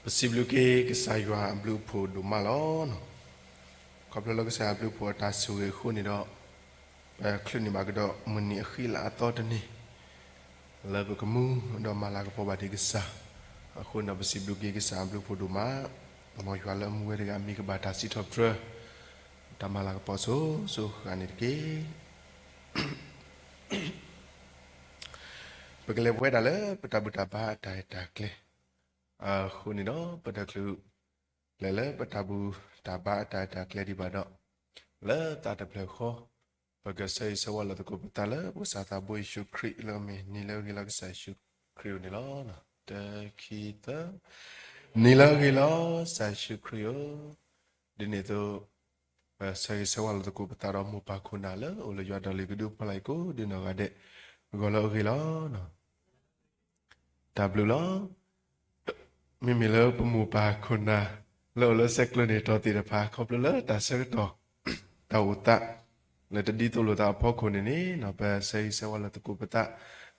ပစံးဘျုးက့ၤကစၢ်ယွၤအဘျုးအဖှိၣ်ဒိၣ်မးလီၤ. ခီဖျိလၢကစၢ်ယွၤအဘျုးအဖှိၣ်အတၢ်ဆိၣ်ဂ့ၤအဃိန့ၣ်ဒီး, ပချုးန့ၢ်ဘၣ်ကဒီးမုၢ်နံၤအဃံလၤအသီတနံၤ, လၢပကမူဒီးမၤလၤကပီၤဘၣ်ဒံးကစၢ်, အဃိန့ၣ်ဒီးပစံးဘျုးက့ၤကစၢ်အဘျုးအဖှိၣ်ဒိၣ်မး, မ်ယွၤလၢအမူဝဲတဂၤအမံၤကဘၣ်တၢ်စံးထီၣ်ပတြၢၤ, တၢ်မၤလၤကပီၤစိၤစိၤဃၣ်န့ၣ်တက့ၢ်. ပကလဲၤပဝဲဒၣ်လၢပတၢ်ဘူၣ်တၢ်ဘါအတၢ်အဲၣ်တၢ်ကျဲ အဃိန့ၣ်ဒီး ပတချုးလဲၤလၢပတၢ်ဘူၣ်တၢ်ဘါအတၢ်အဲၣ်တၢ်ကျဲဒံးဘၣ်ဒီး, လၢသးတဖျၢၣ်ဃီ, ပကဆၢဂ့ၤဆၢဝါလိာ်သကိးပသးလၢပကစၢ်သးဘိယ့ၣ်ၡူးခရံာ်လၢအမ့ၢ်နံၤလၢအဂ့ၤလီၤကစၢ်ယ့ၣ်ၡူးခရံာ်အအိၣ်န့ၣ်လီၤ. တခံသၢ, နံၤလၢအဂ့ၤလီၤ ကစၢ်ယ့ၣ်ၡူးခရံာ်ဧၢ, ဒ်န့ၣ်အသိး ပဆၢဂ့ၤဆၢဝါလိာ်သကိးပသးဒီးမိၢ်ပၢ်ခိၣ်နၢ်လၢအိၣ်လၢယွၤအတၢ်လုၢ်ကဒုအဖီလာ်အံၤကိးဒ်နီၢ်ဂၤဒဲး, ဂီၤလၢအဂ့ၤလီၤ. တၢ်ဘျုးလီၤ. မ့မ့ၢ်လၢပမိၢ်ပၢ်ခိၣ်နၢ် လၢအိၣ်လၢဆဲးကျိးန့ၣ်တီၢ်သ့ၣ်တဖၣ် ခီဖျိလၢတၢ်ဆၢကတီၢ် တၢ်အိၣ်သး လၢတဒ်သိးလိာ်သးအဖီခိၣ်န့ၣ်န့ၣ် ပဆၢဂ့ၤဆၢဝါလိာ်သကိးပသး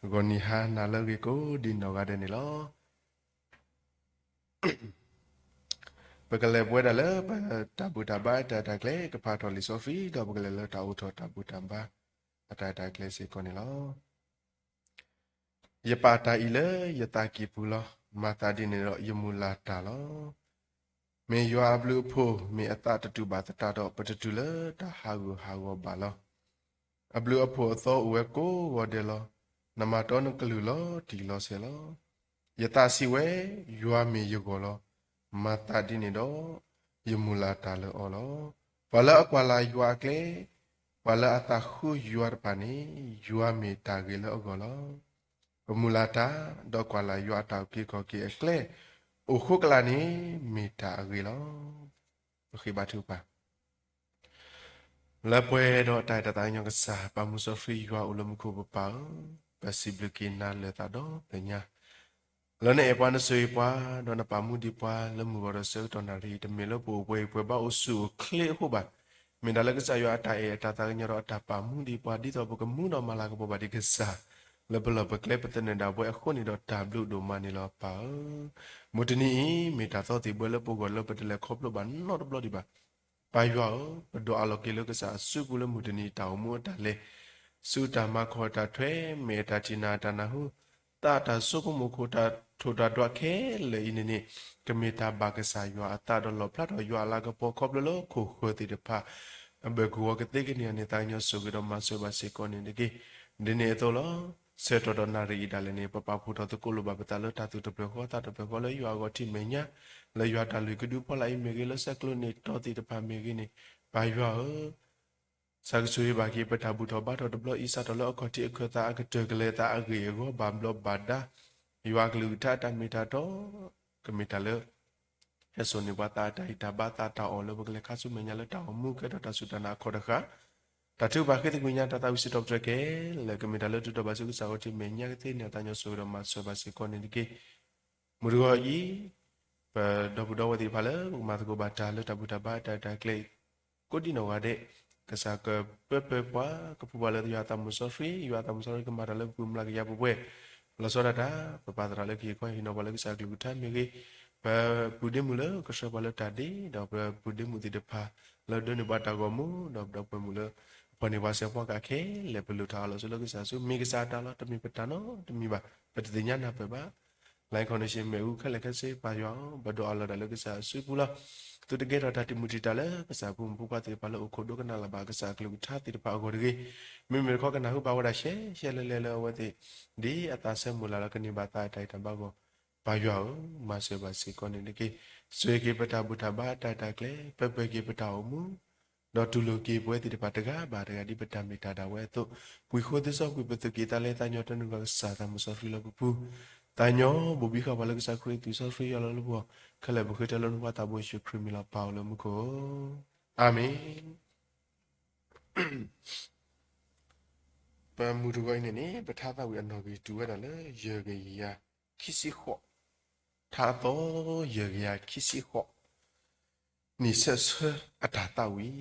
ဂီၤနံၤဟါနၤလၢအဂ့ၤကိးဒ်နီၢ်ဂၤဒဲးန့ၣ်လီၤ. ပကလဲၤပဝဲဒၣ်လၢပတၢ်ဘူၣ်တၢ်ဘါအတၢ်အဲၣ်တၢ်ကျဲ ကဖးထီၣ်လံာ်စီဆှံ ဒီးပကလဲၤလၢတၢ်အိးထီၣ်တၢ်ဘူၣ်တၢ်ဘါအတၢ်အဲၣ်တၢ်ကျဲစ့ၢ်ကီးန့ၣ်လီၤ. ယပာ်တၢ်အံၤလၢယသးကံၢ်ပူၤလီၤ. မၤသးဒ်န့ၣ်ဒီးယမုၢ်လၢ်တၢ်လီၤ. မ့ၢ်ယွၤအဘျုးအဖှိၣ် မ့ၢ်အသးတတူၢ်ဘၣ်သတးဒီး ပတတုၤလၢတၢ်ဟးဂူာ်ဟးဂီၤဘၣ်လီၤ. အဘျုးအဖှိၣ်အသီအိၣ်ဝဲကိးဂီၤဒဲးလီၤ. နမၤတီနကလုၢ်လီၤတံၢ်လီၤဆဲးလီၤ. ယသးစံးဝဲ, ယွၤမ့ၢ်ယဂီၢ်လီၤ. မၤသးဒ်န့ၣ်ဒီး ယမုၢ်လၢ်တၢ်လၢအီၤလီၤ. ပှၤလၢအကွၢ်လၢ်ယွၤအကျဲ, ပှၤလၢအသးဃုယွၤတဖၣ်န့ၣ် ယွၤမ့ၢ်တၢ်ဂ့ၤလၢအဂီၢ်လီၤ. ပမုၢ်လၢ်တၢ်, ဒီးကွၢ်လၢ်ယွၤအတၢ်အုၣ်က့ၤခီၣ်က့ၤအကျဲ အိၣ်ဃိကလာ်န့ၣ် မ့ၢ်တၢ်အဂ့ၤလီၤ. ပဃ့ဘါထုကဖၣ် လၢပှဲၤဒီးတၢ်အဲၣ်တၢ်သးကညီၤကစၢ် ပၢ်မူစီဆှံယွၤအိၣ်လၢမူခိၣ်ပပၢ်ဧၢ, ပစံးဘျုးက့ၤနၤလၢသးဒီဖျၢၣ်ညါ လၢနအဲၣ်ပှၤနဆိၣ်ဂ့ၤပှၤ ဒီးနပာ်မူဒံးပှၤလၢမုၢ်ဂီၤဒီးဆၢကတီၢ်နၣ်ရံၣ်အံၤ တမ့ၢ်လၢပအိၣ်ပှဲၤအံၤပှဲၤဘါအိၣ်ဆူၣ်အိၣ်ချ့အဃိဘၣ်. မ့ၢ်ဒၣ်လၢကစၢ်ယွၤအတၢ်အဲၣ်အတၢ်သးကညီၤဒီးအတၢ်ပာ်မူဒံးပှၤ ဒ်သိးပကမူဒီးမၤလၤကပီၤဘၣ်ဒံးကစၢ် လၢပလီၢ်ပကျဲပသနၢၣ်ဒၣ်ဝဲအဃိန့ၣ်ဒီးတၢ်ဘျုးဒိၣ်မးန့ၣ်လီၤပၢ်ဧၢ. မုၢ်တနံၤအံၤ မ့ၢ်တၢ်သီသံၣ်ဘှဲလၢပဂီၢ်လၢပတလဲၤခီဖျိဘၣ်နီတဘျီဒံးဘၣ်. ပၢ်ယွၤဧၢ, ပဒွးအလီၤက့ၤလၢကစၢ်အစုပူၤလၢမုၢ်တနံၤတၢ်အိၣ်မူအတၢ်လဲၤ ဆူတၢ်မၤခီၣ်တၢ်ထွဲ မ့ၢ်အတၢ်ထံၣ်နၢ်တၢ်နၢ်ဟူ သးတၢ်ဆိကမိၣ်ခိၣ်တၢ်ထိၣ်တၢ်ဒွးခဲလၢာ်အံၤန့ၣ်န့ၣ် ကမ့ၢ်တၢ်ဘၣ်ကစၢ်ယွၤအသးဒီးလီၣ်ဖျါထီၣ်ယွၤအလၤကပီၤခီဖျိလၢခိၣ်ဃၢၤသ့ၣ်တဖၣ် အဘၢၣ်ကဝီၤကသ့ကန့ၢ်အန့ၣ် သးကညီၤဆိၣ်ဂ့ၤဒီးမၤစၢၤဘၣ်စ့ၢ်ကီးန့ၣ်တက့ၢ်. ဒ်န့ၣ်အသိးလီၤ. ဆၢကတီၢ်ဒီးနၣ်ရံၣ်အံၤဒၣ်လဲာ်န့ၣ် ပပာ်ဖှိၣ်ထီၣ်သကိးလိာ်ဘၣ်ပသးလၢတၢ်သူၣ်တဖျၢၣ်ဃီသးတဖျၢၣ်ဃီ လၢယွၤအဂီၢ်ထံးမဲာ်ညါ, လၢယွၤတၢ်လုၢ်ကဒုအဖီလာ်အံၤမ့ၢ်ဂ့ၤ, လၢဆဲးကျိးန့ၢ်တီၢ်သ့ၣ်တဖၣ်မ့ၢ်ဂ့ၤန့ၣ်, ပၢ်ယွၤဧၢ, ဆၢကဆူၣ်ဟ့ၣ်ဘၣ်က့ၤပတၢ်ဘူၣ်ထီၣ်ဘါထီၣ်တဘျီအံၤ စးထီၣ်လၢအခီၣ်ထံးအခၢၣ်သးအကတၢၢ်ကလဲၤသးအဂ့ၢ်အဂီၢ်ဘၣ်ဘျီးဘၣ်ဒါ, ယွၤအကလုၢ်ကထါအတၢ်မ့ၢ်တၢ်တီ ကမ့ၢ်တၢ်လၢ ဟဲစိာ်န့ၢ်ပှၤသးအတၢ်ဟ့ၣ်တၢ်ဘါသးတၢ်အီၣ်လၢပကလဲၤခါဆူမဲာ်ညါလၢတၢ်အိၣ်မူ ကဲထီၣ်တၢ်စူၢ်တၢ်နာ်အခီၣ်တဃာ်, တၢ်ထုကဖၣ်ဃ့သကွံာ်ညါ တၢ်သးဝံၣ်စံးထီၣ်ပတြၢၤခဲလၢာ် ကမ့ၢ်တၢ်လၢထုးထီၣ်ဘၣ်ဆူကစၢ်အဂီၢ်ထံးမဲာ်ညါကသ့န့ၣ် အသးကညီၤဆိၣ်ဂ့ၤဒီးမၤစၢၤဘၣ်စ့ၢ်ကီးန့ၣ်တက့ၢ်. မုၢ်တဂီၤအံၤ ပဒီပုၢ်ဒီဝဲၢ်သ့ၣ်တဖၣ်လၢ ပကမၤသကိးဘၣ်တၢ်လၢတၢ်ဘူၣ်တၢ်ဘါတၢ်တၢ်ကျဲ ကိးဒံနီၢ်ဂၤဒဲး, ကစၢ်ကပၢပၢၤပှၤ ကပူၤပှၤလၢယွၤအသးမုၢ်စီဆှံ, ယွၤအသးမုၢ်စီဆှံကမၤတၢ်လၢပပူၤမျးကယၤပှဲၤပှဲၤ, လီၤဆီဒၣ်တၢ် ပပာ်သရၣ်လၢကဟ့ၣ်ခီဟ့ၣ်နီၤပှၤလၢကစၢ်အကလုၢ်ကထါမ့ၢ်ဂ့ၤ, ပပုၢ်ဒ့မုၣ်လၢကဆှၢပှၤလၢတၢ်ဒ့, ဒီးပပုၢ်ဒ့မုၣ်သ့ၣ်တဖၣ် လၢဒိးန့ၢ်ဘၣ်တၢ်ဂီၤမူ, ဒီးပဒီပုၢ်ဝဲၢ်မုၣ်လၢ အဖီၣ်န့ၢ်ပှၤစဲးဖီကဟၣ်ခဲလၢာ် ပလိၣ်တၢ်အလီၢ်ဆူလၢကစၢ်ဆူ မ့ၢ်ကစၢ်အတၢ်လီၤ တမ့ၢ်ပတၢ်နီတမံၤဘၣ်, ပတသ့ၣ်ညါနၢ်ပၢၢ်ဘၣ် Lion Connection မ့ၣ်အူခဲလၢာ်ခဲဆ့ ပၢ်ယွၤဧၢ, ပဒွးအလီၢ်ဒၣ်လၢကစၢ်အစုပူၤလီၤ. သုတကဲထီၣ်တၢ်တံာ်မုၢ်တံာ်တာ်လၢကစၢ်အဖိမုၣ်ဖိခွါသ့ၣ်တဖၣ်လၢအိၣ်ခိးဒိကနၣ်လၢၤဘၣ်ကစၢ်အကလုၢ်ကထါသ့ၣ်တဖၣ်အဂီၢ်တဂ့ၤ, မ့မ့ၢ်တခီကနၢ်ဟူဘၣ်ဝဲဒၣ်ရှဲရှဲလဲၤလဲၤလၢ အဝဲသ့ၣ် ဒ်အသးဆၢမုၢ်လၢ်လၢကန့ၢ်ဘၣ်သးအတၢ်ဟ့ၣ်တၢ်ဘါအဂီၢ်, ပၢ်ယွၤဧၢ, မၤစၢၤဘၣ်စ့ၢ်ကီးန့ၣ်တက့ၢ်. ဆိၣ်ဂ့ၤက့ၤပတၢ်ဘူၣ်တၢ်ဘါအတၢ်တၢ်ကျဲ, ပၢပၢၤက့ၤပတၢ်အိၣ်မူ ဒီးတူၢ်လိာ်က့ၤပဝဲသ့ၣ်တဖၣ်တဂၤဘၣ်တဂၤဒ်ပတၢ်မ့ၢ်တၢ်ဒၣ်ဝဲအသိး, ပှံာ်ဃိသ့စီကွံာ်ပသူၣ်ကံၢ်သးလဲ သးကညီၤတၢ်နုာ်လီၤကစၢ်သးမုၢ်စီဆှံလၢပပူၤ, သးညီဘိးဘံဃာ်ပှၤလၢကစၢ်ခရံာ်အသွံၣ်စီဆှံယွၤလီၤလၢပဂီၢ်, ခဲလၢာ်ပဃ့တၢ်လၢနဖိသးဘိယ့ၣ်ၡူးခရံာ်မံၤလီၤ ပၢ်အိၣ်လၢမူခိၣ်ဧၢ, အၤမ့ၣ်. ပမုၢ်တဂီၤအံၤန့ၣ်န့ၣ် ပထါသးဝံၣ်အနီၣ်ဂံၢ်တုၤဝဲဒၣ်လၢယဲၢ်ကယၤခံဆံဃိး, ထါအသီယဲၢ်ကယၤခံဆံဃိး, နံၣ်ဆၢဆၢအတၢ်သးဝံၣ်,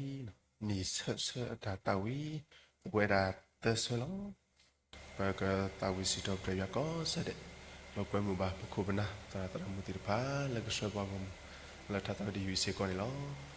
နံၣ်ဆၢဆၢအတၢ်သးဝံၣ်, အိၣ်ဝဲဒၣ်သၢဆၢလီၤ. ပကသးဝံၣ်စံးထီၣ်ပတြၢၤယွၤကိးဆၢဒဲး. လီၤကွဲမုာ်ဘၣ်ပခိၣ်ပနၢ် သရၣ်သရၣ်မုၣ်သ့ၣ်တဖၣ် လၢကဆှၢပှၤဂီၢ်မုၢ် လၢထါသးဝံၣ်တယုၢ်အံၤစ့ၢ်ကီးန့ၣ်လီၤ.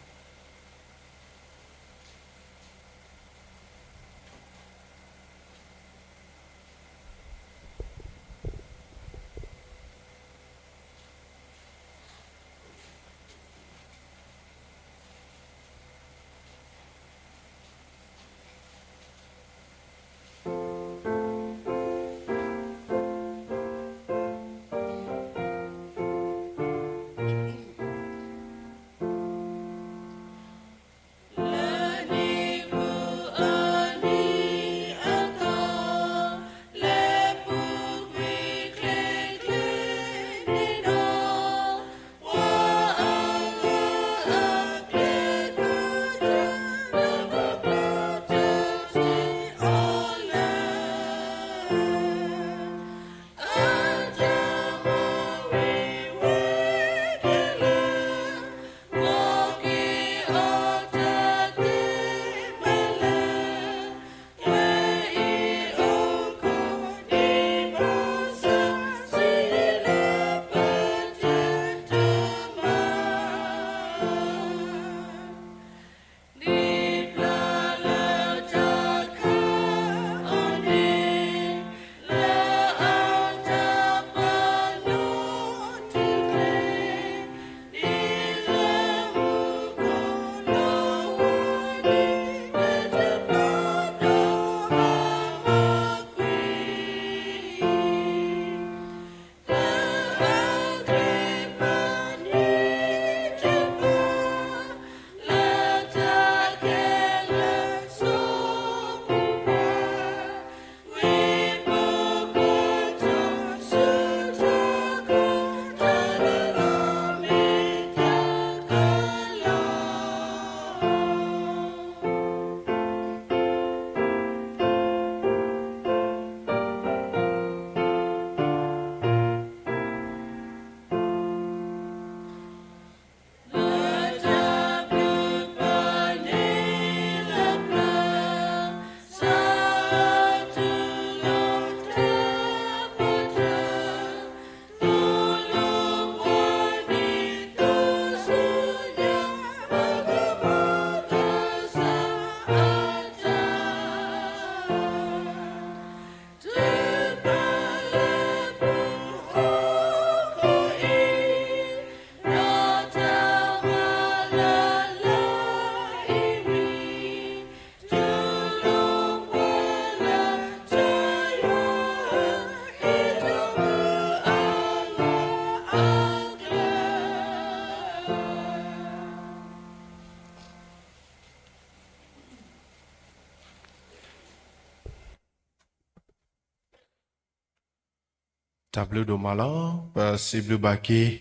တၢ်ဘျုးဒိၣ်မးလီၤ. ပစံးဘျုးဘၣ်က့ၤ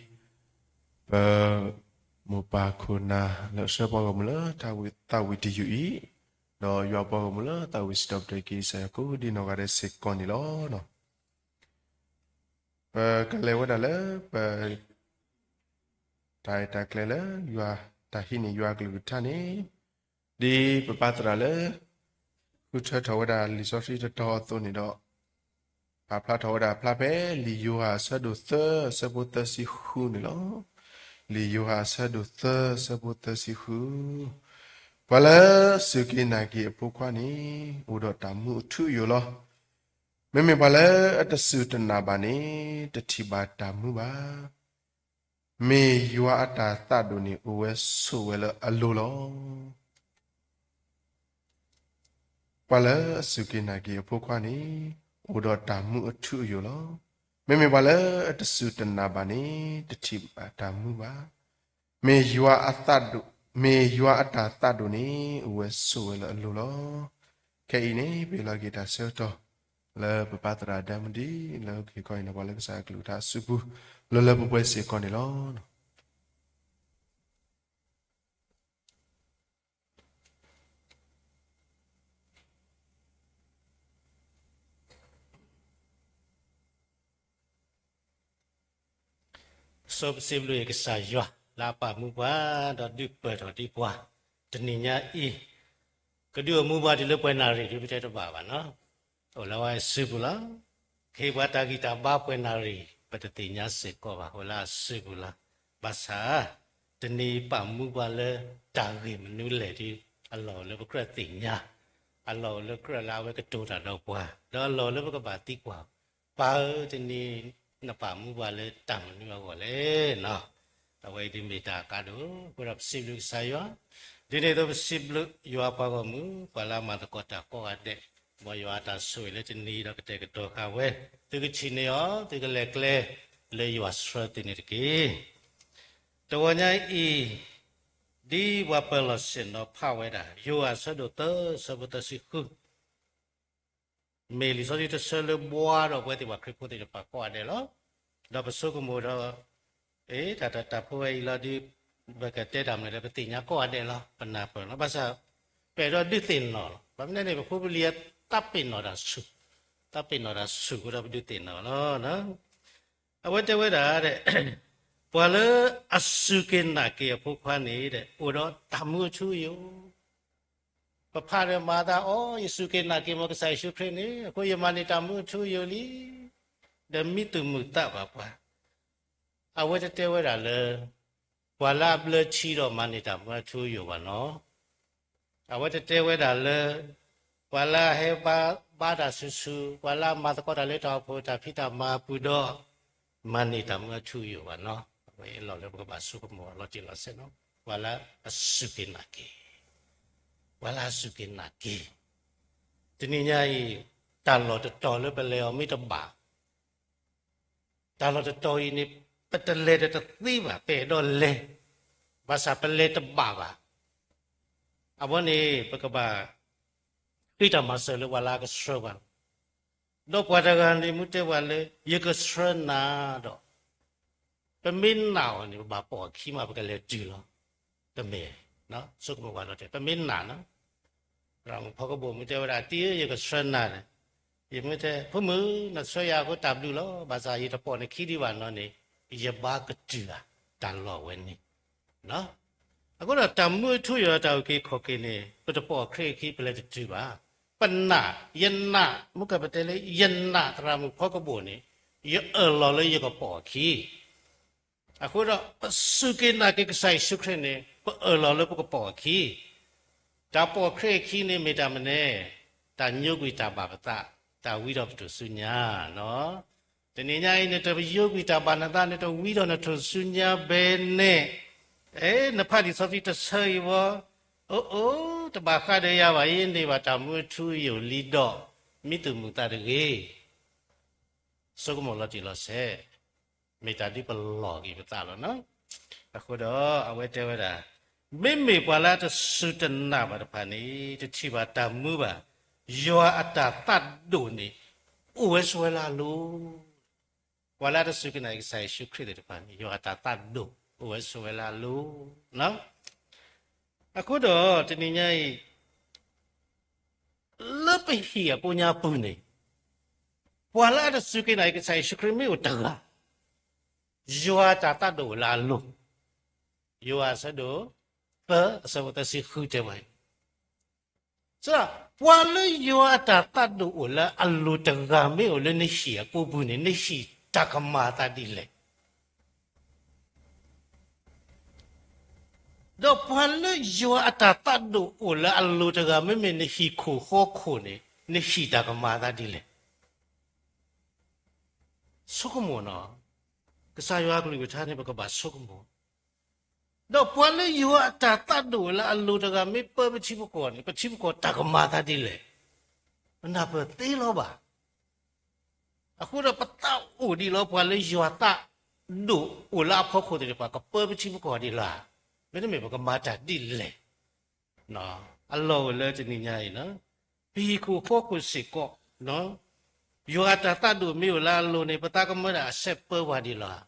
ပမိၢ်ပၢ်ခိၣ်နၢ် လၢအဆှၢပှၤဂီၢ်မုၢ်လၢထါသးဝံၣ်တယုၢ်အံၤ, ဒီးယွၤပှၤဂီၢ်မုၢ်လၢသးဝံၣ်စံးထီၣ်ပတြၢၤက့ၤကစၢ်ယွၤကိးဒံနီၢ်ဂၤဒဲးစ့ၢ်ကီးန့ၣ်လီၤ. ပကလဲၤဝဲဒၣ်လၢပ တၢ်အဲၣ်တၢ်ကျဲၤလၢယွၤ တၢ်ဟံးန့ၢ်ယွၤအကလုၢ်ကထါန့ၣ်, ဒ်ပပၢ်သရၣ်လၢ ဃုထၢထီၣ်ဝဲဒၣ်လံာ်စီဆှံတတီၤအသိးန့ၣ်ဒီး, ပာ်ဖျါထီၣ်ဝဲဒၣ်ဖျါဖဲလံာ်ယိၤဟၣ်အဆၢဒိၣ်သၢ အဆၢဖိသၢဆံဃုန့ၣ်လီၤ. လံာ်ယိၤဟၣ်အဆၢဒိၣ်သၢ အဆၢဖိသၢဆံဃု, ပှၤလၢစူၢ်က့ၤနာ်က့ၤအဖိခွါန့ၣ် အိၣ်ဒီးတၢ်မူအထူအယိာ်လီၤ. မ့မ့ၢ်ပှၤလၢအတစူၢ်တနာ်ဘၣ်န့ၣ် တထံၣ်ဘၣ်တၢ်မူဘၣ်. မ့ၢ်ယွၤအတၢ်သးဒိၣ်န့ၣ် အိၣ်ဝဲဆိးဝဲလၢအလိၤလီၤ. ပှၤလၢအစူၢ်က့ၤနာ်က့ၤအဖိခွါန့ၣ် အိၣ်ဒီးတၢ်မူအထူအယိာ်လီၤ. မ့မ့ၢ်ပှၤလၢအတစူၢ်တနာ်ဘၣ်န့ၣ် တထံၣ်ဘၣ်တၢ်မူဘၣ်. မ့ၢ်ယွၤအသးဒိၣ်, မ့ၢ်ယွၤအတၢ်သးဒိၣ်န့ၣ် အိၣ်ဝဲဆိးဝဲလၢအလိၤလီၤ. ခဲအံၤန့ၣ် ပဟ့ၣ်လီၤက့ၤတၢ်ဆၢကတီၢ် လၢပပၢ်သရၣ်ဒၢမူဒံး လၢဟီၣ်ခိၣ်ချၢအံၤန့ၣ် ပှၤလၢကစၢ်အကလုၢ်ကထါအစုပူၤ လၢလၢပှဲၤပှဲၤစ့ၢ်ကီးန့ၣ်လီၤ. စီၤပစံးဘျုးကစၢ်ယွၤ လၢအပာ်မူပှၤ ဒီးဒုးပၢၢ်ထီၣ်ဒံးပှၤ တနံၤညါအံၤ, ကဒုးအိၣ်မူပှၤတုၤလၢပှဲၤနၣ်ရံၣ်ဒ်ပတဲတဘၣ်ဘၣ်နီၤ, အိၣ်လၢဝဲစုပူၤလီၤ. ကဟ့ၣ်ပှၤတၢ်ဂံၢ်တၢ်ဘါပှဲၤနၣ်ရံၣ် ပတသ့ၣ်ညါစ့ၢ်ကီးဘၣ် အိၣ်လၢအစုပူၤလီၤ. ဘၣ်ဆၣ် တနံၤပာ်မူပှၤလၢတၢ်ဂ့ၢ်မနုၤလဲၣ်ဒီး အလီၢ်အိၣ်လၢပကြၢးသ့ၣ်ညါ, အလီၢ်အိၣ်လၢကြၢးလၢအဝဲကတိၤတၢ်ဒီးပှၤ, ဒီးအလီၢ်လၢပကဘၣ်သံကွၢ်, ပၢ်ဧၢ တနံၤနပာ်မူပှၤလၢတၢ်မနုၤအဂီၢ်လဲၣ်နီၤ. အဝဲအံၤဒ်မ့ၢ်တၢ်အကါဒိၣ်, အဃိဒီးပစံးဘျုးကစၢ်ယွၤ, ဒ်န့ၣ်အသိးပစံးဘျုးယွၤပှၤဂီၢ်မုၢ် ပှၤလၢအမၤသကိးတၢ်ကိးဂၤဒဲး, မ်ယွၤအတၢ်ဆိၣ်ဂ့ၤလၢတနံၤဒီးကတဲာ်ကတီၤဃာ်ဝဲ, သုကထံၣ်န့ၢ်အီၤ သုကလဲၤကျဲ လၢယွၤဆှၢသုန့ၣ်တက့ၢ်. တဂီၤညါအံၤ ဒ်ပှၤပၢၤလီၢ်ဆ့ၣ်နီၤဖးဝဲဒၣ် ယိၤဟၣ်အဆၢဒိၣ်သၢ ဆၢဖိသၢဆံဃု မ့ၢ်လံာ်စီဆှံတဆၢလၢဘှါဒီးပဝဲသ့ၣ်ပှၤခရံာ်ဖိသ့ၣ်တဖၣ်ကိးဂၤဒဲးလီၤ. ဒီးပဆိကမိၣ်ဒီး အ့ တၢ်တၢ်တၢ်ဖိဝဲအံၤလီၤဒီး ပကတဲတၢ်မနုၤလဲၣ် ပသ့ၣ်ညါကိးဂၤဒဲးလီၤ ပနၢ်ပၢၢ်လီၤ. ဘၣ်ဆၣ် ပအဲၣ်ဒိးဒုးသ့ၣ်နီၣ်လီၤ. ဘၣ်မနုၤန့ၣ် ပဖိပလံၤအသးပ့ၤနီၣ်တၢ်ဆူၣ်, သးပ့ၤနီၣ်တၢ်ဆူၣ်အဃိဒီးပဒုးသ့ၣ်နီၣ်လီၤ. အဝဲတဲဝဲဒၣ် ပှၤလၢအစူၢ်က့ၤနာ်က့ၤအဖိခွါန့ၣ် အိၣ်ဒီးတၢ်မူအထူအယိာ် ပဖးဒီးမၤသးအီၤ ယစူၢ်က့ၤနာ်က့ၤမ့ၢ်ကစၢ်ယ့ၣ်ၡူးခရံာ်န့ၣ် အဃိယမၤန့ၢ်တၢ်မူအထူအယိာ်လံ, ဒီးမံသူၣ်မုာ်သးဘၣ်ပှၤ. အဝဲတတဲဝဲဒၣ်လၢ ပှၤလၢအဘျၢထံဒီးမၤန့ၢ်တၢ်မူအထူအယိာ်ဘၣ်နီၤ. အဝဲတတဲဝဲဒၣ်လၢ ပှၤလၢအဟဲဘါတၢ်ဆူၣ်ဆူၣ်, ပှၤလၢအမၤသကိးတၢ်လၢတၢ်အိၣ်ဖှိၣ်တၢ်ဖံးတၢ်မၤအပူၤဒီး မၤန့ၢ်တၢ်မူအထူအယိာ်ဘၣ်နီၤ. အဝဲအလီၢ်လၢပကဘၣ်ဆိကမိၣ်အလီၤတံၢ်လီၤဆဲးနီၤ, ပှၤလၢအစူၢ်က့ၤနာ်က့ၤ, ပှၤလၢအစူၢ်က့ၤနာ်က့ၤ, တနံၤညါအံၤ တၢ်လီၢ်တတီၤလၢပလဲၤအီၤမ့ၢ်တဘၣ် တၢ်လီၢ်တတီၤအံၤန့ၣ် ပတလဲၤဒီးတသ့ဘၣ်, ပအဲၣ်ဒိးလဲၤ, ဘၣ်ဆၣ်ပလဲၤတဘၣ်ဘၣ်. အဝဲန့ၣ် ပကဘၣ်ဃ့တၢ်မၤစၢၤလၢပှၤလၢအကဆှၢပှၤလီၤ. ဒီးပှၤတဂၤန့ၣ် မ့ၢ်တဲပှၤလၢ ယကဆှၢနၤဒီး ပမ့ၢ်နာ်အီၤန့ၣ် ပဘၣ်ပိာ်အခံမး ပကလဲၤတုၤလီၤ. တမ့ၢ်, ဆိကမိၣ်ပှၤလီၤတဲာ် ပမ့ၢ်နာ်နီၤ, သရၣ်မုၣ်ဖီကဘိၣ်မ့ၢ်တဲဝဲဒၣ် တံၤဧၢ ယကဆှၢနၤဒီး, ယမ့ၢ်တဲ ဖိမုၣ် နဆှၢယၤအဃိတၢ်ဘျုးလီၤ, ဘၣ်ဆၣ်ယတပိာ်နခံဒံးဘၣ်နီၤန့ၣ် ယဘၣ်ကတုၤဧါ, တၢ်လီၢ်ဝဲန့ၣ် အဃိဒီးတၢ်မူအထူအယိာ်တၢ်အုၣ်က့ၤခီၣ်က့ၤန့ၣ် ပတပိာ်ခရံာ်အခံ ပလဲၤတတုၤဘၣ်. ပနာ်, ယနာ်, မ့ၢ်ကပတဲလၢ ယနာ်သရၣ်မုၣ်ဖီကဘိၣ်န့ၣ် ယအၢၣ်လီၤလၢယကပိာ်အခံ. အဃိဒီး ပစူၢ်က့ၤနာ်က့ၤကစၢ်ယ့ၣ်ၡူးခရံာ်န့ၣ် ပအၢၣ်လီၤလၢပကပိာ်အခံ. တၢ်ပိာ်ခရံာ်အခံန့ၣ်မ့ၢ်တၢ်မနုၤ, တၢ်ညိကွံာ်တၢ်ဘၣ်ပသး, တၢ်ဝံဒီးပထူၣ်စုညါနီၤ. တနံၤညါအံၤ နတယိကွံာ်တၢ်ဘၣ်နသး, နတဝံဒီးနထူၣ်စုညါဘၣ်န့ၣ်, အဲ နဖးလံာ်စီဆှံတဆၢအံၤဝဲ, အိၣ်အိၣ် တဘၣ်ဃးဒီးယၤဘၣ်, ယန့ၢ်ဘၣ်တၢ်မူအထူအယိာ်လံဒီး မံသူၣ်မုာ်သးတဂ့ၤ. ဆိကမိၣ်လီၤတံၢ်လီၤဆဲး, မ့ၢ်တၢ်ဒ်ပလီၢ်က့ၤပသးလီၤနီၤ. အဃိဒီးအဝဲတဲဝဲဒၣ်, မ့မ့ၢ်ပှၤလၢအတစူၢ်တနာ်ဘၣ်တဖၣ်န့ၣ် တထံၣ်ဘၣ်တၢ်မူဘၣ်, ယွၤအတၢ်သးဒိၣ်န့ၣ် အိၣ်ဝဲဆိးဝဲလၢအလိၤ. ပှၤလၢအတစူၢ်က့ၤနာ်က့ၤကစၢ်ယ့ၣ်ၡူးခရံာ်သ့ၣ်တဖၣ်န့ၣ် ယွၤအတၢ်သးဒိၣ်အိၣ်ဝဲဆိးဝဲလၢအလိၤ. အဃိဒီးတနံၤညါအံၤ လၢပဟံၣ်အကိးညါပူၤန့ၣ်, ပှၤလၢအတစူၢ်က့ၤနာ်က့ၤကစၢ်ယ့ၣ်ၡူးခရံာ်မ့ၢ်အိၣ်တဂၤ, ယွၤအတၢ်သးဒိၣ်အိၣ်လၢအလိၤ. ယိၤဟၣ်အဆၢဒိၣ်သၢ အဆၢဖိသၢဆံဃုတဲဝဲ, ပှၤလၢယွၤအတၢ်သးဒိၣ်အိၣ်လၢအလိၤတဂၤမ့ၢ်အိၣ်လၢနဟံၣ်အကိးပူၤန့ၣ် နဟံၣ်တၢ်ကမၤအသးဒ်လဲၣ်. ဒီးပှၤလၢယွၤအတၢ်သးဒိၣ်အိၣ်လၢအလိၤတဂၤ မ့မ့ၢ်နဟံၣ်ခိၣ်ဃီခိၣ်န့ၣ် နဟံၣ်တၢ်ကမၤအသးဒ်လဲၣ်. ဆိကမိၣ်နီၤ, ကစၢ်ယွၤအကလုၢ်ကထါန့ၣ် ပကဘၣ်ဆိကမိၣ်. ဒီးပှၤလၢယွၤအတၢ်သးဒိၣ်လၢအလိၤတဂၤ မ့ၢ်ပၢပထံပကီၢ်န့ၣ် ပထံပကီၢ်တၢ်ကမၤအသးဒ်လဲၣ်. ပနၢ်ပၢၢ်သ့လီၤဘၣ်. အဃိဒီးပသးအိၣ်ဒံးလီၤ ပှၤလၢယွၤသးဒိၣ်အိၣ်လၢအဖီခိၣ်သ့ၣ်တဖၣ် ကပၢပထံပကီၢ်ဒ်လဲၣ်. မ့တမ့ၢ်ပကမၤတၢ်ဒ်လဲၣ်. အလီၢ်အိၣ်လၢတနံၤညါအံၤ, ပဟံၣ်ခိၣ်ဃီခိၣ်စ့ၢ်ကီး, ယွၤအတၢ်သးဒိၣ်မ့ၢ်အိၣ်လၢအလိၤန့ၣ် ပသးကမၢဒၣ်အဆဲးပၢပှၤဒ်လဲၣ်.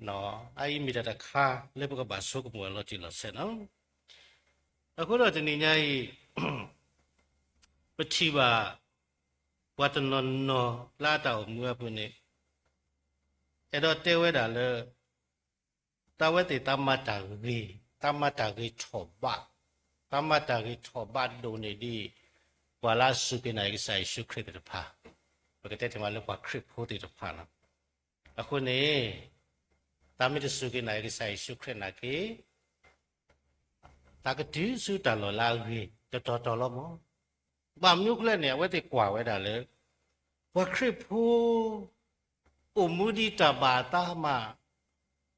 အအံၤမ့ၢ်တၢ်တခါလၢပကဘၣ်ဆိကမိၣ်အလီၤတံၢ်လီၤဆဲးနီၤ. အဃိဒီးတနံၤညါအံၤ ပထံၣ်ဘၣ် ပှၤတနီၤနီၤလၢအတၢ်အိၣ်မူအပူၤန့ၣ် အဲၣ်ဒိးတဲဝဲဒၣ်လၢ သးဝဲသ့ၣ်သးမၤတၢ်ဂ့ၤ, သးမၤတၢ်ဂ့ၤထီၣ်ဘး, သးမၤတၢ်ဂ့ၤထီၣ်ဘးဒိၣ်န့ၢ်ဒံး ပှၤလၢအစူၢ်က့ၤနာ်က့ၤကစၢ်ယ့ၣ်ၡူးခရံာ်သ့ၣ်တဖၣ်, ပကတဲတ့ၢ်မးလၢပှၤခရံာ်ဖိသ့ၣ်တဖၣ်လီၤ. အဃိန့ၣ် သးမ့ၢ်တစူၢ်က့ၤနာ်က့ၤကစၢ်ယ့ၣ်ၡူးခရံာ်နာ်က့ၤ သးကတုၤဆူတၢ်လီၢ်လၢအဂ့ၤတတီၤတီၤလီၤမး. ဘၣ်မနုၤအဃိလဲၣ်န့ၣ် အဝဲသ့ၣ်ကွၢ်ဝဲဒၣ်လၢ ပှၤခရံာ်ဖိ အိၣ်မူဒ်တၢ်ဘၣ်အသးမး,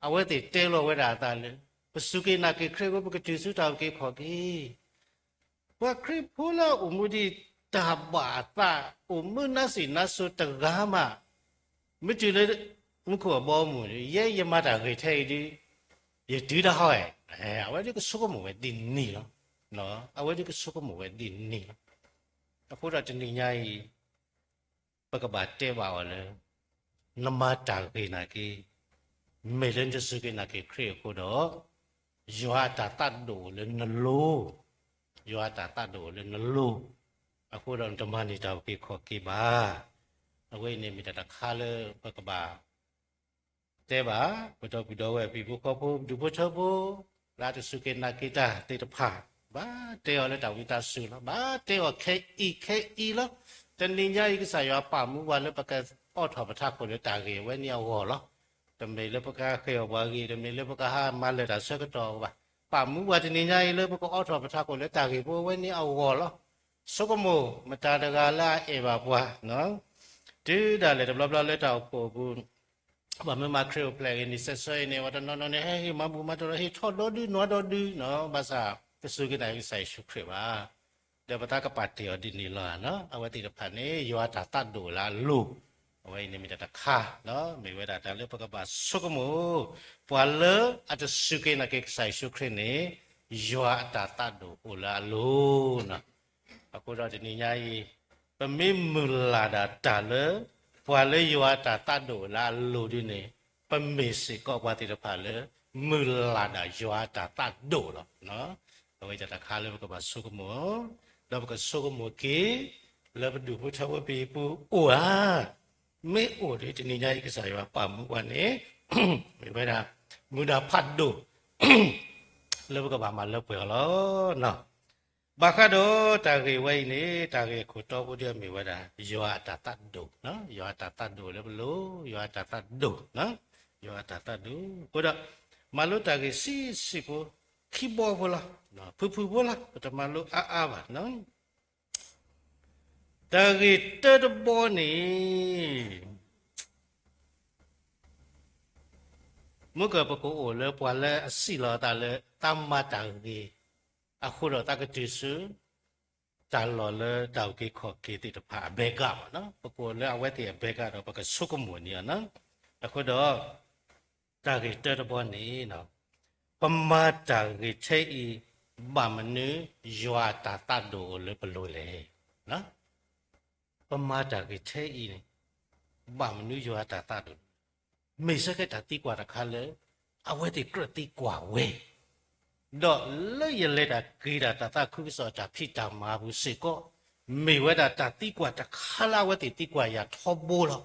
အဝဲသ့ၣ်တဲလီၤဝဲဒၣ်အသးလၢ ပစူၢ်က့ၤနာ်က့ၤခရံာ်အဃိ ပကတုၤဆူတၢ်အုၣ်က့ၤခီၣ်က့ၤ ပှၤခရံာ်ဖိလၢအအိၣ်မူဒ်တၢ်ဘၣ်အသး အိၣ်မူနါစံးနါစိၤတဂၤမး, မ့ၢ်တုၤလၢမူခိၣ်အဘီအမုၢ်ဒီး ယဲယမၤတၢ်ဂ့ၤထဲအံၤဒီး ယတုၤတၢ်ဟီဧါ, အဝဲဒၣ်ကဆိကမိၣ်ဝဲဒ်န့ၣ်လီၤ. အဝဲဒၣ်ကဆိကမိၣ်ဝဲဒ်န့ၣ်လီၤ. အဃိဒီးတနံၤညါအံၤ ပကဘၣ်တဲဘၣ်အီၤလၢ နမၤတၢ်ဂ့ၤနာ်က့ၤ, မ့ၢ်လၢနတစူၢ်က့ၤနာ်က့ၤခရံာ်အဃိဒီး ယွၤအတၢ်သးဒိၣ်အိၣ်လၢနလိၤ, ယွၤအတၢ်သးဒိၣ်အိၣ်လၢနလိၤ, အဃိဒီးနတမၤန့ၢ်တၢ်အုၣ်က့ၤခီၣ်က့ၤဘၣ်. အဝဲအံၤန့ၣ်မ့ၢ်တၢ်တခါလၢပကဘၣ် တဲဘၣ် ပဒီပုၢ်ဒီဝဲၢ် ပဟံၣ်ဖိဃီဖိ ပဒူၣ်ဖိထၢဖိ လၢအတစူၢ်က့ၤနာ်က့ၤတၢ်သ့ၣ်တဖၣ်, ဘၣ်တဲအီၤလၢတၢ်ဝံသးစူၤလီၤ. ဘၣ်တဲအီၤခဲအံၤခဲအံၤလီၤ. တနံၤညါအံၤ ကစၢ်ယွၤပာ်မူပှၤလၢပကအိးထီၣ်ပထးခိၣ်လၢတၢ်ဂ့ၤဝဲန့ၣ်အဂီၢ်လီၤ. တမ့ၢ်လၢပကဃ့အီၣ်ပှၤဂ့ၤ, တမ့ၢ်လၢပကဟးမၤလၢာ်တၢ်ဆၢကတီၢ်ဘၣ်. ပာ်မူပှၤတနံၤညါအံၤလၢပကအိးထီၣ်ပထးခိၣ်လၢတၢ်ဂ့ၤဖိဝဲန့ၣ်အဂီၢ်လီၤ. ဆိကမိၣ် မတၤတဂၤလၢအအဲၣ်ဘၣ်ပှၤ တုၤဒၣ်လဲာ်တဘျီဘျီလၢတၢ်အိၣ်ဖှိၣ်အပူၤ ပှၤမ့ၢ်မၤခရံာ်အိၣ်ဖျဲၣ်ဂ့ၤန့ၣ် စဲးဆၢအံၤန့ၣ် ပှၤတနီၤနီၤန့ၣ် ဟဲဟ့ၣ်မၤဘူၣ်မၤတီၢ်ဒီး ဟ့ၣ်ထီၣ်ဒီဒု နွၤဒီဒု ဘၣ်ဆၣ်တစူၢ်က့ၤနာ်က့ၤကစၢ်ယ့ၣ်ၡူးခရံာ်ဘၣ်. ဒီးပသးကပာ်တ့ၢ်အီၤဒ်န့ၣ်လီၤ. အဝဲသ့ၣ်တဖၣ်န့ၣ် ယွၤအတၢ်သးဒိၣ်လၢအလိၤ, အဝဲအံၤန့ၣ်မ့ၢ်တၢ်တခါ, မ့ၢ်ဝဲဒၣ်တၢ်လၢပကဘၣ်ဆိကမိၣ်, ပှၤလၢအတစူၢ်က့ၤနာ်က့ၤကစၢ်ယ့ၣ်ၡူးခရံာ်န့ၣ် ယွၤအတၢ်သးဒိၣ်အိၣ်လၢအလိၤ အဃိဒီးတနံၤညါအံၤ ပမ့ၢ်မုၢ်လၢ်ဒၣ်တၢ်လၢ ပှၤလၢယွၤအတၢ်သးဒိၣ်လၢအလိၤဒ်န့ၣ်, ပမ့ၢ်စ့ၢ်ကီးပှၤသ့ၣ်တဖၣ်လၢ မုၢ်လၢ်ဒၣ်ယွၤအတၢ်သးဒိၣ်လီၤ. အဝဲတၢ်တခါလၢပကဘၣ်ဆိကမိၣ်, ဒီးပကဆိကမိၣ်က့ၤ လၢပဒူၣ်ဖိထၢဖိပဟံၣ်ပူၤအိၣ်ဧါ. မ့ၢ်အိၣ်ဒီးတနံၤညါအံၤကစၢ်ယွၤပာ်မူပှၤန့ၣ် မ့ၢ်ဝဲဒၣ် မူဒါဖးဒိၣ် လၢပကဘၣ်မၤလၢပှဲၤအီၤလီၤ. ဘၣ်ဃးဒီးတၢ်ဂ့ၢ်ဝဲအံၤန့ၣ် တၢ်ဂ့ၢ်အခိၣ်တီဖိဒ်အမ့ၢ်ဝဲဒၣ် ယွၤအတၢ်သးဒိၣ်, ယွၤအတၢ်သးဒိၣ်လၢပလိၤ, ယွၤအတၢ်သးဒိၣ်, ယွၤအတၢ်သးဒိၣ်. အဃိဒီး မၤလိတၢ်ဂ့ၢ်ဆံးဆံးဖိ ခံဘီဖိလီၤ, ဖုၣ်ဖုၣ်ဖိလီၤ, ပတမၤလိအါအါဘၣ်. တၢ်ဂ့ၢ်တၢတဘီန့ၣ် မ့ၢ်ကပကအိၣ်လၢပှၤလၢအစံးလီၤအသးလၢ သးမၤတၢ်ဂ့ၤ အဃိဒီးသးကတုၤဆူ တၢ်လီၢ်လၢတၢ်အုၣ်က့ၤခီၣ်က့ၤသ့ၣ်တဖၣ်အဘဲကၣ်ဘၣ်နီၤ, ပကအိၣ်လၢအဝဲသ့ၣ်အဘဲကၣ်ဒီး ပကဆိကမိၣ်န့ၢ်အီၤနီၤ. အဃိဒီး တၢ်ဂ့ၢ်တၢတဘီန့ၣ် ပမၤတၢ်ဂ့ၤထဲအံၤ ဘၣ်မနုၤယွၤအတၢ်သးဒိၣ်အိၣ်လၢပလိၤလဲၣ်. ပမၤတၢ်ဂ့ၤထဲအံၤန့ၣ် ဘၣ်မနုၤယွၤအတၢ်သးဒိၣ်, မ့ၢ်စ့ၢ်ကီးတၢ်သံကွၢ်တခါလၢ အဝဲသ့ၣ်ကြၢးသံကွၢ်ဝဲ ဒီးလၢယလဲၤတၢ်က့ၤတၢ် တၢ်သးခုကစီၣ်တၢ်ဖံးတၢ်မၤအပူၤစ့ၢ်ကီး မ့ၢ်ဝဲဒၣ်တၢ်သံကွၢ်တခါလၢအဝဲသ့ၣ်သံကွၢ်ယၤထီဘိလီၤ.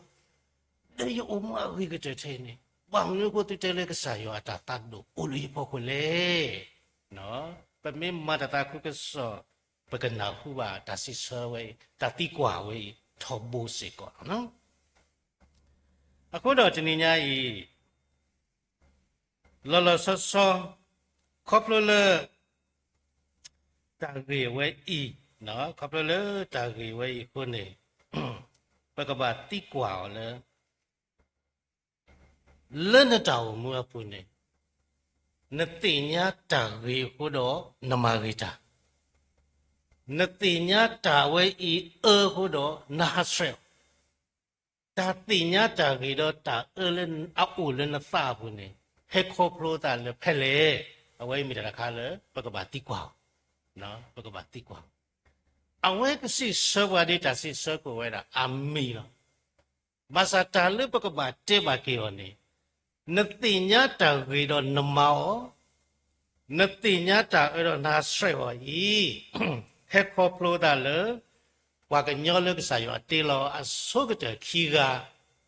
ဒီးယအိၣ်မူအဂ့ၤကတၢၢ်ထဲအံၤန့ၣ် ဘၣ်မနုၤအဃိသုတဲလၢကစၢ်ယွၤအတၢ်သးဒိၣ်အိၣ်လၢယဖီခိၣ်လဲၣ်. ပမ့ၢ်မၤတၢ်သးခုကစီၣ် ပကနၢ်ဟူဘၣ်တၢ်စံးဆၢဝဲအံၤ တၢ်သံကွၢ်ဝဲအံၤ ထီဘိစ့ၢ်ကီးလီၤ. အဃိဒီးတနံၤညါအံၤ လီၤလီၤဆီဆီ ခီဖျိလၢ တၢ်ဂ့ၢ်ဝဲအံၤ, ခီဖျိလၢတၢ်ဂ့ၢ်ဝဲအံၤအဃိန့ၣ် ပကဘၣ်သံကွၢ်အီၤလၢ လၢနတၢ်အိၣ်မူအပူၤန့ၣ် နသ့ၣ်ညါတၢ်ဂ့ၤအဃိဒီးနမၤဂ့ၤတၢ်, နသ့ၣ်ညါတၢ်ဝဲအံၤအၢအဃိဒီးနဟးဆှဲးအီၤ, တၢ်သ့ၣ်ညါတၢ်ဂ့ၤဒီးတၢ်အၢလၢအအိၣ်လၢနသးအပူၤန့ၣ် ဟဲခီဖျိသးလၢဖဲလဲၣ်. အဝဲအံၤမ့ၢ်တၢ်တခါလၢပကဘၣ်သံကွၢ်အီၤ, ပကဘၣ်သံကွၢ်အီၤ. အဝဲကစံးဆၢပှၤဒ်တၢ်စံးဆၢကအိၣ်ဝဲဒၣ်အမံၤလီၤ. ဘၣ်ဆၣ်တၢ်လၢပကဘၣ်တဲဘၣ်က့ၤအီၤန့ၣ် နသ့ၣ်ညါတၢ်ဂ့ၤဒီးနမၤအီၤ, နသ့ၣ်ညါတၢ်အၢဒီးနဟးဆှဲးအီၤအံၤ ဟဲခီဖျိသးလၢ ပှၤကညီလၢကစၢ်ယွၤတ့လီၤအဆိကတၢၢ်ခံဂၤ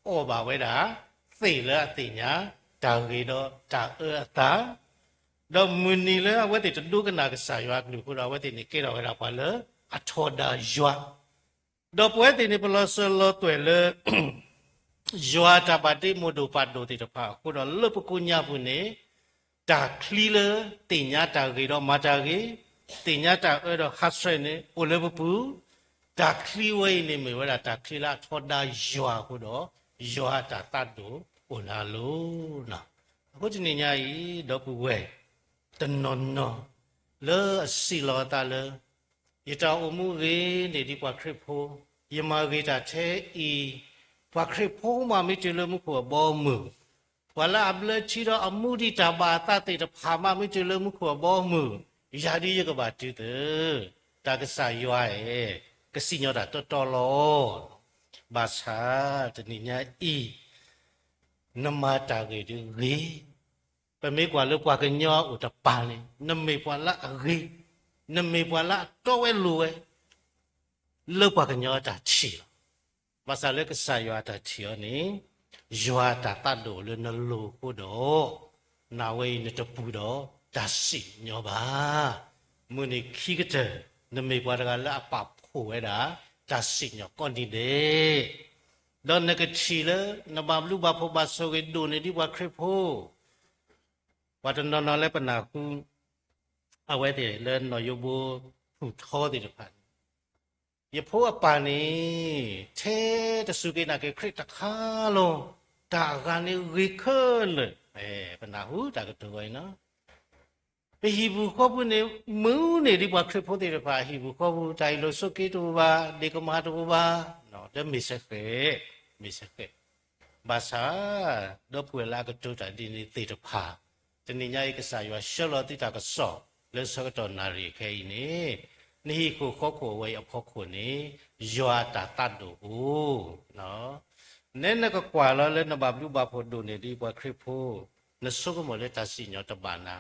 အီၣ်ဘၣ်ဝဲဒၣ် သ့ၣ်လၢအသ့ၣ်ညါ တၢ်ဂ့ၤဒီးတၢ်အၢအသး, ဒီးမုၢ်နံၤလၢအဝဲသ့ၣ်တဒိကနၣ်ကစၢ်ယွၤအကလုၢ်အဃိဒီး အဝဲသ့ၣ်န့ၣ်ကဲထီၣ်ဝဲဒၣ်ပှၤလၢအထီဒါယွၤ ဒီးပဝဲသ့ၣ်န့ၣ် ပလီၤစၢၤလီၤသွဲၣ်လၢ ယွၤအတၢ်ဘၣ်တ့မိၢ်ဒိၣ်ပၢ်ဒိၣ်သ့ၣ်တဖၣ်အဃိဒီး လၢပကိးညါပူၤန့ၣ် တၢ်ချံလၢသ့ၣ်ညါတၢ်ဂ့ၤဒီးမၤတၢ်ဂ့ၤ, သ့ၣ်ညါတၢ်အၢဒီးဟးဆှဲးန့ၣ် အိၣ်လၢပပူၤ, တၢ်ချံဝဲအံၤန့ၣ်မ့ၢ်ဝဲဒၣ်တၢ်ချံလၢအထီဒါယွၤအဃိဒီး ယွၤအတၢ်သးဒိၣ်အိၣ်လၢအလိၤ. အဃိတနံၤညါအံၤ ဒီပုၢ်ဝဲၢ် တနီၤနီၤ လၢအစံးလီၤအသးလၢ ယတၢ်အိၣ်မူဂ့ၤန့ၢ်ဒံးပှၤခရံာ်ဖိ, ယမၤဂ့ၤတၢ်ထဲအံၤ, ပှၤခရံာ်ဖိမးမ့ၢ်တုၤလၢမူခိၣ်အဘီအမုၢ်, ပှၤလၢအဘျၢထံဒီးအမူဒံးတၢ်ဘၣ်အသးသ့ၣ်တဖၣ်မးမ့ၢ်တုၤလၢမူခိၣ်အဘီအမုၢ်, ယၤဒ်ယကဘၣ်တုၤသ့, တၢ်ကစၢ်ယွၤဧၢ, ကစံၣ်ညီၣ်တၢ်တီတီလီၤ. ဘၣ်ဆၣ်တနံၤညါအံၤ နမၤတၢ်ဂ့ၤဒ်ဂ့ၤ, ပမ့ၢ်ကွၢ်လၢပှၤကညီအအိၣ်တပၤန့ၣ် နမ့ၢ်ပှၤလၢအဂ့ၤ, နမ့ၢ်ပှၤလၢအတီဝဲလိၤဝဲ လၢပှၤကညီအတၢ်ထံၣ်လီၤ. ဘၣ်ဆၣ်လၢကစၢ်ယွၤအတၢ်ထံၣ်အီၤန့ၣ် ယွၤအတၢ်သးဒိၣ်လၢနလိၤအဃိဒီး နၤဝဲအံၤနတပူၤဒီးတၢ်စံၣ်ညီၣ်ဘၣ်. မုၢ်နံၤခံကတၢၢ် နမ့ၢ်ပှၤတဂၤလၢအပာ်ဖှိၣ်ဝဲဒၣ် တၢ်စံၣ်ညီၣ်ကိးနံၤဒဲး, ဒီးနကထံၣ်လၢ နဘၣ်ဘျုးဘၣ်ဖှိၣ်ဘၣ်ဆိၣ်ဂ့ၤဒိၣ်န့ၢ်ဒံးပှၤခရံာ်ဖိ, ပှၤတနီၤနီၤလၢပနၢ်ဟူ အဝဲသ့ၣ်လၢနီၢ်ယိဘိဖုၣ်ထီသ့ၣ်တဖၣ်န့ၣ် ယဖိအပၢ်န့ၣ် ထဲတစူၢ်က့ၤနာ်က့ၤခရံာ်တခါလီၤ, တၢ်အဂၤန့ၣ်ဂ့ၤခဲလၢာ်, ပနၢ်ဟူတၢ်ကတိၤဝဲအံၤနီၤ, ပဟံၣ်ပူၤဃီပူၤန့ၣ် မုာ်န့ၢ်ဒံးပှၤခရံာ်ဖိသ့ၣ်တဖၣ် အဟံၣ်ပူၤဃီပူၤ တၢ်အ့ၣ်လိာ်ဆိးက့တအိၣ်ဘၣ်, ဒ့ၣ်ကမၢ်တအိၣ်ဘၣ်, ဒီးမ့ၢ်စ့ၢ်ကီး, မ့ၢ်စ့ၢ်ကီး ဘၣ်ဆၣ် ဒီပုၢ်ဝဲၢ်လၢအကတိၤတၢ်ဒ်န့ၣ်သ့ၣ်တဖၣ်, တနံၤညါအံၤကစၢ်ယွၤဆှၢလီၤသုတၢ်ကစီၣ် လၢဆၢကတီၢ်နၣ်ရံၣ်ခဲအံၤန့ၣ်, နဟံၣ်ခိၣ်ဃီခိၣ်အဝဲအံၤအဖီခိၣ်န့ၣ် ယွၤအတၢ်သးဒိၣ်အိၣ်, နဲနကကွၢ်လီၤလၢနဘၣ်ဘျုးဘၣ်ဖှိၣ်ဒိၣ်န့ၢ်ဒံးပှၤခရံာ်ဖိ, နဆိကမိၣ်လၢတၢ်စံၣ်ညီၣ်တဘၣ်နၤ,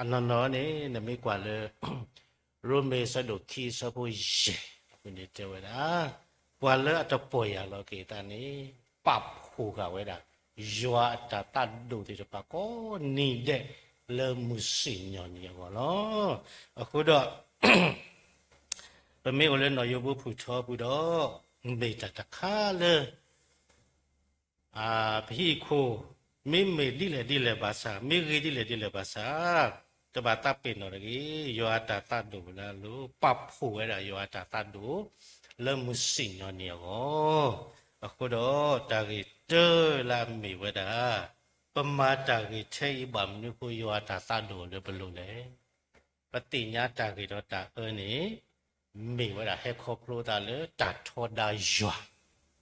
အနီၢ်နီၢ်န့ၣ် နမ့ၢ်ကွၢ်လၢ ရိမ့ၤအဆၢဒိၣ်ခံအဆၢဖိယဲၢ် အပူၤန့ၣ်တဲဝဲဒၣ်, ပှၤလၢအတပီၢ်ယၢ်လီၤက့ၤအသးန့ၣ် ပာ်ဖှိၣ်ဃာ်ဝဲဒၣ် ယွၤအတၢ်သးဒိၣ်သ့ၣ်တဖၣ်ကိးနံၤဒဲး လၢမုၢ်စံၣ်ညီၣ်နံၤအဂီၢ်လီၤ. အဃိဒီး ပမ့ၢ်အိၣ်လၢနီၢ်ယိဘိဖုၣ်ထီပူၤဒီး မ့ၢ်တၢ်တခါလၢ ပဟံၣ်ခိၣ် မ့မ့ၢ်ဒ်လဲၣ်ဒ်လဲၣ်ဘၣ်ဆၣ်, မ့ၢ်ဂ့ၤဒ်လဲၣ်ဒ်လဲၣ်ဘၣ်ဆၣ်, တဘၣ်သးပ့ၤနီၣ်တဂ့ၤ, ယွၤအတၢ်သးဒိၣ်လၢအလိၤ, ပာ်ဖှိၣ်ဝဲဒၣ်ယွၤအတၢ်သးဒိၣ် လၢမုၢ်စံၣ်ညီၣ်နံၤအဂီၢ်, အဃိဒီးတၢ်ဂ့ၢ်တၢလၢအမ့ၢ်ဝဲဒၣ်, ပမၤတၢ်ဂ့ၤထဲအံၤဘၣ်မနုၤအဃိ ယွၤအတၢ်သးဒိၣ်လၢပလိၤလဲၣ်. ပသ့ၣ်ညါတၢ်ဂ့ၤဒီးတၢ်အၢန့ၣ် မ့ၢ်ဝဲဒၣ်ဟဲခီဖျိသးလၢတၢ်ထီဒါယွ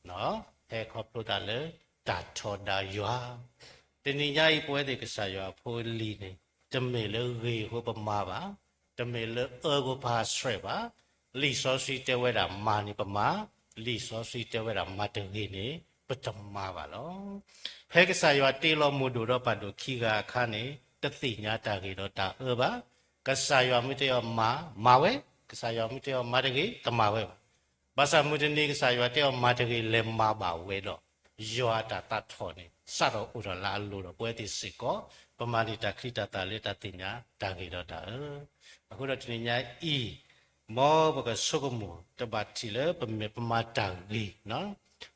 ၤ, ဟဲခီဖျိသးလၢတၢ်ထီဒါယွၤ, တနံၤညါအံၤပဝဲသ့ၣ်ကစၢ်ယွၤအဖိအလံၤန့ၣ် တမ့ၢ်လၢဂ့ၤအဃိပမၤဘၣ်, တမ့ၢ်လၢအၢအဃိပဟးဆှဲးဘၣ်, လံာ်စီဆှံတဲဝဲဒၣ်မၤန့ၣ်ပမၤ, လံာ်စီဆှံတဲဝဲဒၣ်မၤတဂ့ၤန့ၣ် ပတမၤဘၣ်လီၤ. ဖဲကစၢ်ယွၤတ့လီၤမိၢ်ဒိၣ်ဒီးပၢ်ဒိၣ်ခံဂၤအခါန့ၣ် တသ့ၣ်ညါတၢ်ဂ့ၤဒီးတၢ်အၢဘၣ်. ကစၢ်ယွၤမ့ၢ်တဲအီၤမၤ, မၤဝဲ, ကစၢ်ယွၤမ့ၢ်တဲအီၤမၤတဂ့ၤ, တမၤဝဲဘၣ်. ဘၣ်ဆၣ်မုၢ်တနံၤကစၢ်ယွၤတဲအီၤမၤတဂ့ၤ လဲၤမၤဘၣ်ဝဲဒီး ယွၤအတၢ်သးထီၣ်န့ၣ် စးထီၣ်အိၣ်ထီၣ်လၢအလိၤဒီး ပဝဲသ့ၣ်စ့ၢ်ကီး ပမၤန့ၢ်တၢ်ချံတၢ်သၣ်လၢတၢ်သ့ၣ်ညါတၢ်ဂ့ၤဒီးတၢ်အၢ, အဃိဒီးတနံၤညါအံၤ မ်ပကဆိကမိၣ် တဘၣ်ထံၣ်လၢပမ့ၢ်ပမၤတၢ်ဂ့ၤ,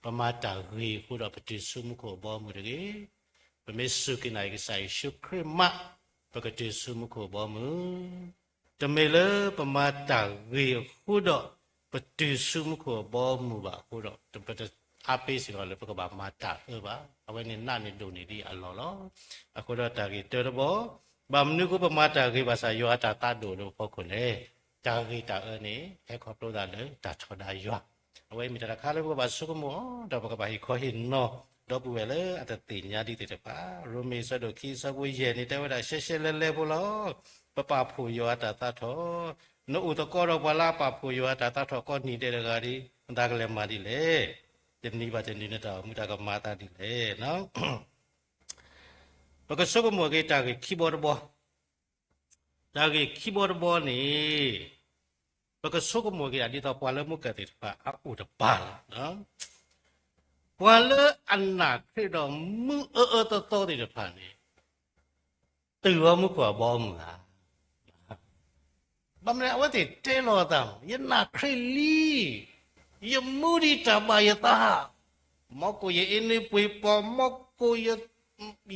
ပမၤတၢ်ဂ့ၤအဃိဒီးပတုၤဆူမူခိၣ်အဘီအမုၢ်တဂ့ၤ. ပမ့ၢ်စူၢ်က့ၤနာ်က့ၤကစၢ်ယ့ၣ်ၡူးခရံာ်မး ပကတုၤဆူမူခိၣ်အဘီအမုၢ်, တမ့ၢ်လၢပမၤတၢ်ဂ့ၤအဃိဒီး ပတုၤဆူမူခိၣ်အဘီအမုၢ်ဘၣ်အဃိဒီး ပတအါပ့စ့ၢ်ကီးလၢပကဘၣ်မၤတၢ်အၢဘၣ်. အဝဲန့ၣ်နာ်န့ၢ်ဒိၣ်န့ၢ်ဒံးအလီၢ်လီၤ. အဃိဒီးတၢ်ဂ့ၢ်တၢတဘီ, ဘၣ်မနုၤအဃိပမၤတၢ်ဂ့ၤဘၣ်ဆၣ်ယွၤအတၢ်သးဒိၣ်လၢပဖီခိၣ်လဲၣ်. တၢ်ဂ့ၤတၢ်အၢန့ၣ် ဟဲခီဖျိသးလၢတၢ်ထီဒါယွၤ, အဝဲမ့ၢ်တၢ်တခါလၢပကဘၣ်ဆိကမိၣ်အီၤ ဒီးပကဘၣ်ဟ့ၣ်ခီဟ့ၣ်နီၤ ဒီပုၢ်ဝဲၢ်လၢအတသ့ၣ်ညါဒ်သ့ၣ်တဖၣ်. ရိမ့ၤအဆၢဒိၣ်ခံအဆၢဖိယဲၢ်န့ၣ် တဲဝဲဒၣ်ရှဲရှဲလဲလဲဖိလီၤ. ပပာ်ဖှိၣ်ယွၤအတၢ်သးထီၣ်, နအိၣ်သကိးဒီးပှၤလၢအပာ်ဖှိၣ်ယွၤအတၢ်သးထီၣ်ကိးနံၤဒဲးတဂၤဒီး နသးကလဲၤမၤဒ်လဲၣ်. တနံၤဘၣ်တနံၤ နတၢ်အိၣ်မူတၢ်ကမၤသးဒ်လဲၣ်. ပကဆိကမိၣ်က့ၤတၢ်ဂ့ၢ်ခံဘီတဘီ, တၢ်ဂ့ၢ်ခံဘီတဘီန့ၣ် ပကဆိကမိၣ်က့ၤဒ်သိးပှၤလၢမူကၢၢ်သ့ၣ်တဖၣ်အအိၣ်တပၤလီၤ. ပှၤလၢအနာ်ခရံာ်ဒီးမုၢ်အၢအၢသီသီသ့ၣ်တဖၣ်န့ၣ် တုၤလၢမူခိၣ်အဘီအမုၢ်ဧါ. ဘၣ်မနုၤအဝဲသ့ၣ်တဲလီၤအသး, ယနာ်ခရံာ်လံ, ယမူဒံးတၢ်ဘၣ်ယသး, မီကိၣ်ယအ့န့ၢ်ပှ့ၤပီၤ, မီကိၣ်ယ,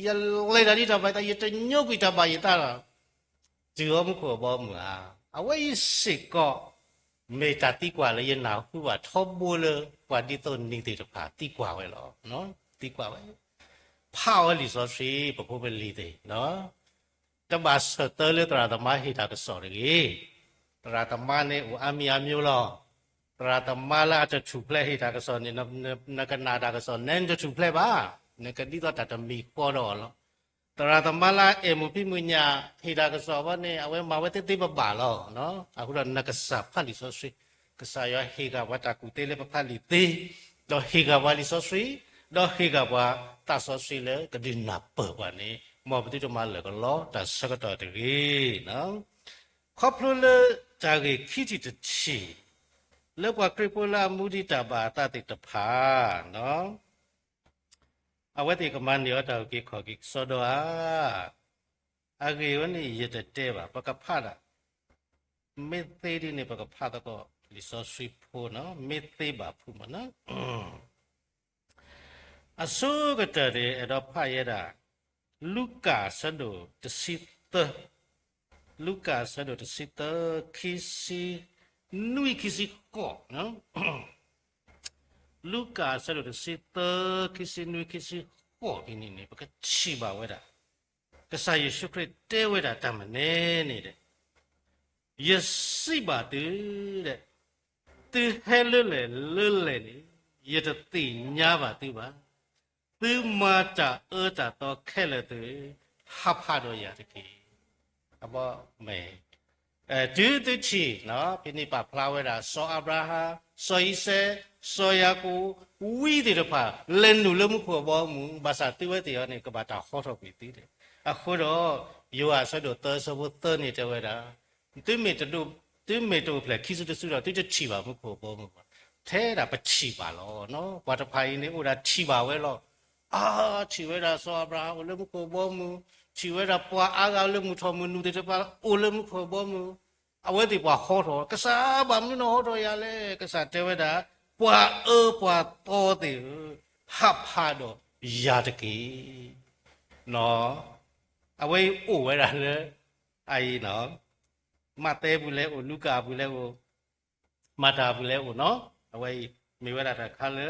ယလဲၤတၢ်ဒ်တၢ်ဘၣ်ယသး, ယတညိကွံာ်တၢ်ဘၣ်ယသးလီၤ. တုၤအီၤမူခိၣ်အဘီအမုၢ်ဧါ, အဝဲအံၤစ့ၢ်ကီး မ့ၢ်တၢ်သံကွၢ်လၢယနၢ်ဟူဘၣ်ထီဘိလၢ ပှၤဒ်သိးနံၤသ့ၣ်တဖၣ်သံကွၢ်ဝဲလီၤ. သံကွၢ်ဝဲ, ဖးအီၤလံာ်စီဆှံ ပဖိပလံၤသ့ၣ်, တဘၣ်ဆၢၣ်သၢလၢသရၣ်သမါဟ့ၣ်တၢ်ကစီၣ်တဂ့ၤ. သရၣ်သမါန့ၣ်အိၣ်အါမံၤအါမျိုးလီၤ. သရၣ်သမါလၢအတထူၣ်ဖျဲးဟ့ၣ်တၢ်ကစီၣ်န့ၣ် န, န, နကနၣ်တၢ်ကစီၣ် နတထူၣ်ဖျဲးဘၣ်, နကဒ်သိးတၢ်တမံၤဃီဒီးအီၤလီၤ. သရၣ်သမါလၢအအဲၣ်မုာ်ဖံးမုာ်ညၣ်ဟ့ၣ်တၢ်ကစီၣ်ဘီန့ၣ် အဝဲမၤဝဲသ့သ့ဘၣ်ဘၣ်လီၤ. အဃိဒီးနကစၢ်ဖးလံာ်စီဆှံ, ကစၢ်ယွၤဟ့ၣ်ဂၢ်ပှၤတၢ်ကူၣ်သ့လၢပဖးလံာ်သ့, ဒီးဟ့ၣ်ဂၢ်ပှၤလံာ်စီဆှံ, ဒီးဟ့ၣ်ဂၢ်ပှၤသးစီဆှံလၢကဒုးနၢ်ပၢၢ်ပှၤန့ၣ် မ်ပသုတမၤလၢာ်ကလီတၢ်ဆၢကတီၢ်တဂ့ၤ. ခီဖျိလၢတၢ်ဂ့ၢ်ခံထံၣ်တထံၣ် လၢပှၤခရံာ်ဖိလၢအမူဒံးတၢ်ဘၣ်အသးသ့ၣ်တဖၣ် အဝဲသ့ၣ်ကမၤန့ၢ်အီၤတၢ်အုၣ်က့ၤခီၣ်က့ၤကစီဒီဧါ. အဂ့ၢ်ဝဲန့ၣ်ယတတဲဘၣ်, ပကဖးဒၣ်, မ့ၢ်သ့ဒ်န့ၣ် ပကဖးသကိးလံာ်စီဆှံဖိနီၤ, မ့ၢ်သ့ဘၣ်ဖုးမးနီၤ. အဆိကတၢၢ်န့ၣ် အဲၣ်ဒိးဖးယဲဒၣ် လူၤကၣ်အဆၢဒိၣ်တဆံသၢ, လူၤကၣ်အဆၢဒိၣ်တဆံသၢ, ခံဆံနွံ ခံဆံဃိး, လူၤကၣ်အဆၢဒိၣ်တဆံသၢ, ခံဆံနွံ ခံဆံဃိးဖဲန့ၣ်န့ၣ် ပကထံၣ်ဘၣ်ဝဲဒၣ် ကစၢ်ယ့ၣ်ၡူးခရံာ်တဲဝဲဒၣ်တၢ်မနုၤန့ၣ်ဒီး, ယစံးဘၣ်သုဒီး, သုဟဲလၢလဲၣ်လၢလဲၣ်န့ၣ် ယတသ့ၣ်ညါဘၣ်သုဘၣ်. သုမၤတၢ်အၢတၢ်သီခဲလၢာ်သ့ၣ်, ဟးဖးဒီးယၤတက့ၢ်. အဘီမ့ၢ် တုၤသုထံၣ်, ဖဲန့ၣ်ပာ်ဖျါဝဲဒၣ် စီၤအၤဘြၤဟၣ်, စီၤအံၤစဲး, စီၤယၤကိာ်, ဝံသ့ၣ်တဖၣ် လဲၤနုာ်လၢမူခိၣ်အဘီအမုၢ်, ဘၣ်ဆၣ်သုဝဲသ့ၣ်အံၤန့ၣ် ကဘၣ်တၢ်ဟီထီၣ်ကွံာ်သုဒီး, အဃိဒီး ယိၤဟၣ်အဆၢဒိၣ်သၢ အဆၢဖိသၢန့ၣ်တဲဝဲဒၣ်, သုမ့ၢ်တဒိး, သုမ့ၢ်တအိၣ်ဖျဲၣ်ခံစုတစုဒီး သုတထံၣ်ဘၣ်မူခိၣ်အဘီအမုၢ်ဘၣ်. ထဲဒၣ်ပထံၣ်ဘၣ်လီၤ. ပှၤတဖၣ်အံၤန့ၣ်အိၣ်ဒၣ်ထံၣ်ဘၣ်ဝဲလီၤ. အါ, ထံၣ်ဝဲဒၣ်စီၤအၤဘြၤဟၣ်အိၣ်လၢမူခိၣ်အဘီအမုၢ်, ထံၣ်ဝဲဒၣ်ပှၤအါဂၤလၢမုၢ်ထီၣ်မုၢ်နုာ်သ့ၣ်တဖၣ်အိၣ်လၢမူခိၣ်အဘီအမုၢ်, အဝဲသ့ၣ်ပှၤဟီထီၣ်, ကစၢ်ဘၣ်မနုၤနဟီထီၣ်ယၤလဲၣ်. ကစၢ်တဲဝဲဒၣ်, ပှၤအၢပှၤသီသ့ၣ်ဧၢ, ဟးဖးဒီးယၤတက့ၢ်. နီၤ, အဝဲအံၤအိၣ်ဝဲဒၣ်လၢ အအံၤနီၤ, မးသဲပူၤလဲၣ်အိၣ်, လူၤကၣ်ပူၤလဲၣ်အိၣ်, မၤတၢ်ပူၤလဲၣ်အိၣ်နီၤ. အဝဲအံၤမ့ၢ်ဝဲဒၣ်တၢ်တခါလၢ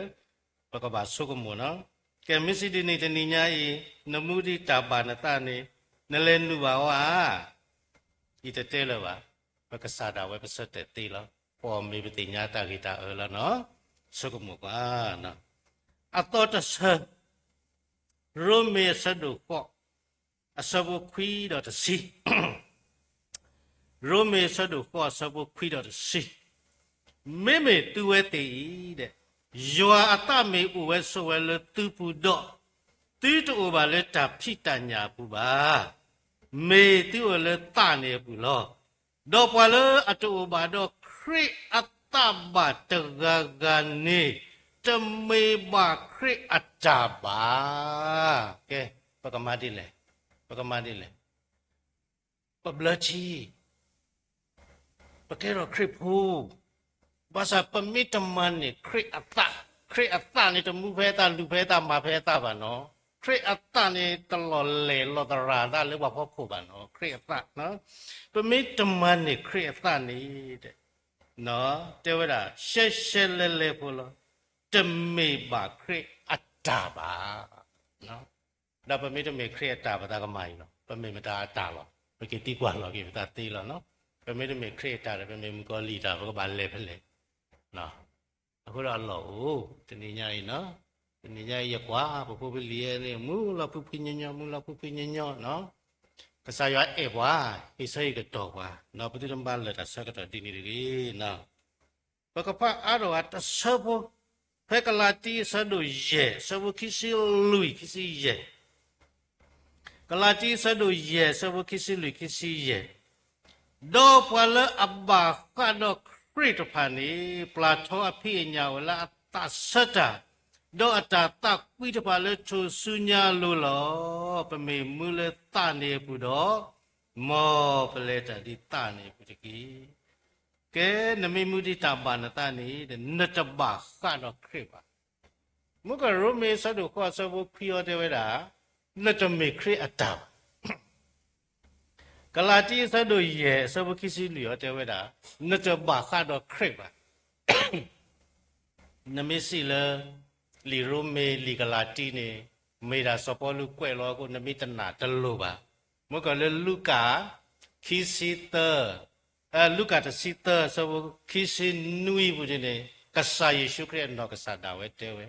ပကဘၣ်ဆိကမိၣ်နီၤ. ကဲ မ့ၢ်စံးဒ်န့ၣ် တနံၤညါအံၤ နမူဒံးတၢ်ဘၣ်နသးန့ၣ် နလဲၤနုာ်ဘၣ်အီၤဧါ. ယတတဲလၢၤဘၣ်, ပကစၢ်ဒၣ်ဝဲပဆၢတဲာ်သ့လီၤ. ပမ့ၢ်ပသ့ၣ်ညါတၢ်ဂ့ၤတၢ်အၢလီၤနီၤ. ဆိကမိၣ်ကွၢ်, အသီတဆၢ, ရိမ့ၤအဆၢဒိၣ်ဃိး, အဆၢဖိခွံဒီးတဆံ, ရိမ့ၤအဆၢဒိၣ်ဃိးအဆၢဖိခွံဒီးတဆံ, မ့မ့ၢ်သုဝဲသ့ၣ်အံၤဒီး, ယွၤအသးမ့ၢ်အိၣ်ဝဲဆိးဝဲလၢသုပူၤဒီး, သုတအိၣ်ဘၣ်လၢတၢ်ဖံးတၢ်ညၣ်အပူၤဘၣ်. မ့ၢ်သုအိၣ်လၢသးန့ၣ်အပူၤလီၤ. ဒီးပှၤလၢအတအိၣ်ဘၣ်ဒီးခရံာ်အသးဘၣ်တဂၤဂၤန့ၣ်, တမ့ၢ်ဘၣ်ခရံာ်အတၢ်ဘၣ်. ကဲ, ပကမၤဒ်လဲၣ်, ပကမၤဒ်လဲၣ်, ပဘျၢထံ, ပကဲထီၣ်ခရံာ်ဖိ, ဘၣ်ဆၣ်ပမ့ၢ်တမၤန့ၢ်ခရံာ်အသး, ခရံာ်အသးန့ၣ်တမူဖဲအသး လူၤဖဲအသး မၤဖဲအသးဘၣ်နီၤ. ခရံာ်အသးန့ၣ် တလီၢ်လဲၢ်လီၤသရၣ်သးလၢပှၤဖီခိၣ်ဘၣ်နီၤ, ခရံာ်အသး, ပမ့ၢ်တမၤန့ၢ်ခရံာ်အသးန့ၣ်, တဲဝဲဒၣ် ရှဲရှဲလဲလဲဖိလီၤ, တမ့ၢ်ဘၣ်ခရံာ်အတၢ်ဘၣ်. ဒီးပမ့ၢ်တမ့ၢ်ခရံာ်အတၢ် ပသးကမၤအံၤလီၤ, ပမ့ၢ်မတၤအတၢ်လီၤ, ပကသံကွၢ်လီၤက့ၤပသးသ့လီၤနီၤ. ပမ့ၢ်တမ့ၢ်ခရံာ်အတၢ်ဒီး ပမ့ၢ်မုၣ်ကီၤလံၢ်တၢ် ပကဘၣ်လဲၤဖဲလဲၣ်. အဃိဒီးအလီၢ်အိၣ်, တနံၤညါအံၤနီၤ, တနံၤညါအံၤယကွၢ် ပဖိပလံၤန့ၣ် မူလီၤဖုဖုညီညီ မူလီၤဖုဖုညီညီနီၤ. ကစၢ်ယွၤအဲၣ်ပှၤ, ဟ့ၣ်ဆၢဟ့ၣ်ကတီၢ်ပှၤ, ဒီးပသုတမၤလၢာ်တၢ်ဆၢကတီၢ်ဒ်န့ၣ်တဂ့ၤနီၤ. ပကဖးအါထီၣ်အတဆၢဖိ, ဖဲကလၤတံအဆၢဒိၣ်ယဲၢ် အဆၢဖိခံဆံလွံၢ် ခံဆံယဲၢ်, ကလၤတံအဆၢဒိၣ်ယဲၢ် အဆၢဖိခံဆံလွံၢ် ခံဆံယဲၢ်, ဒီးပှၤလၢအဘၣ်ဃးဒီးခရံာ်တဖၣ်န့ၣ် ပျၢ်ထီအဖံးအညၣ်အိၣ်လၢအသးဆၢတၢ်, ဒီးအတၢ်သးကွံတဖၣ်လၢထူၣ်စုညါအလိၤလီၤ. ပမ့ၢ်မူလၢသးန့ၣ်အပူၤဒီး, မ်ပလဲၤတၢ်ဒ်သးန့ၣ်အပူၤတက့ၢ်. ကဲ, နမ့ၢ်မူဒံးတၢ်ဘၣ်နသးန့ၣ်, နတဘၣ်ဃးဒီးခရံာ်ဘၣ်. မ့ၢ်ကရိမ့ၤအဆၢဒိၣ်ဃိးအဆၢဖိခွံအီၤတဲဝဲဒၣ်, နတမ့ၢ်ခရံာ်အတၢ်ဘၣ်. ကလၤတံအဆၢဒိၣ်ယဲၢ်အဆၢဖိခံဆံလွံၢ်အီၤတဲဝဲဒၣ်, နတဘၣ်ဃးဒီးခရံာ်ဘၣ်. နမ့ၢ်စံးလၢ လံာ်ရိမ့ၤလံာ်ကလၤတံန့ၣ် မ့ၢ်ဒၣ်စီၤပီလူးကွဲးလီၤအဃိ နမ့ၢ်တနာ်တလိၤဘၣ်. မ့ၢ်ကီးလၢလူၤကၣ် ခံဆံသၢ, လူၤကၣ်တဆံသၢ အဆၢဖိခံဆံနွံပူၤန့ၣ်န့ၣ် ကစၢ်ယ့ၣ်ၡူးခရံာ်အနီၢ်ကစၢ်ဒၣ်ဝဲတဲဝဲ,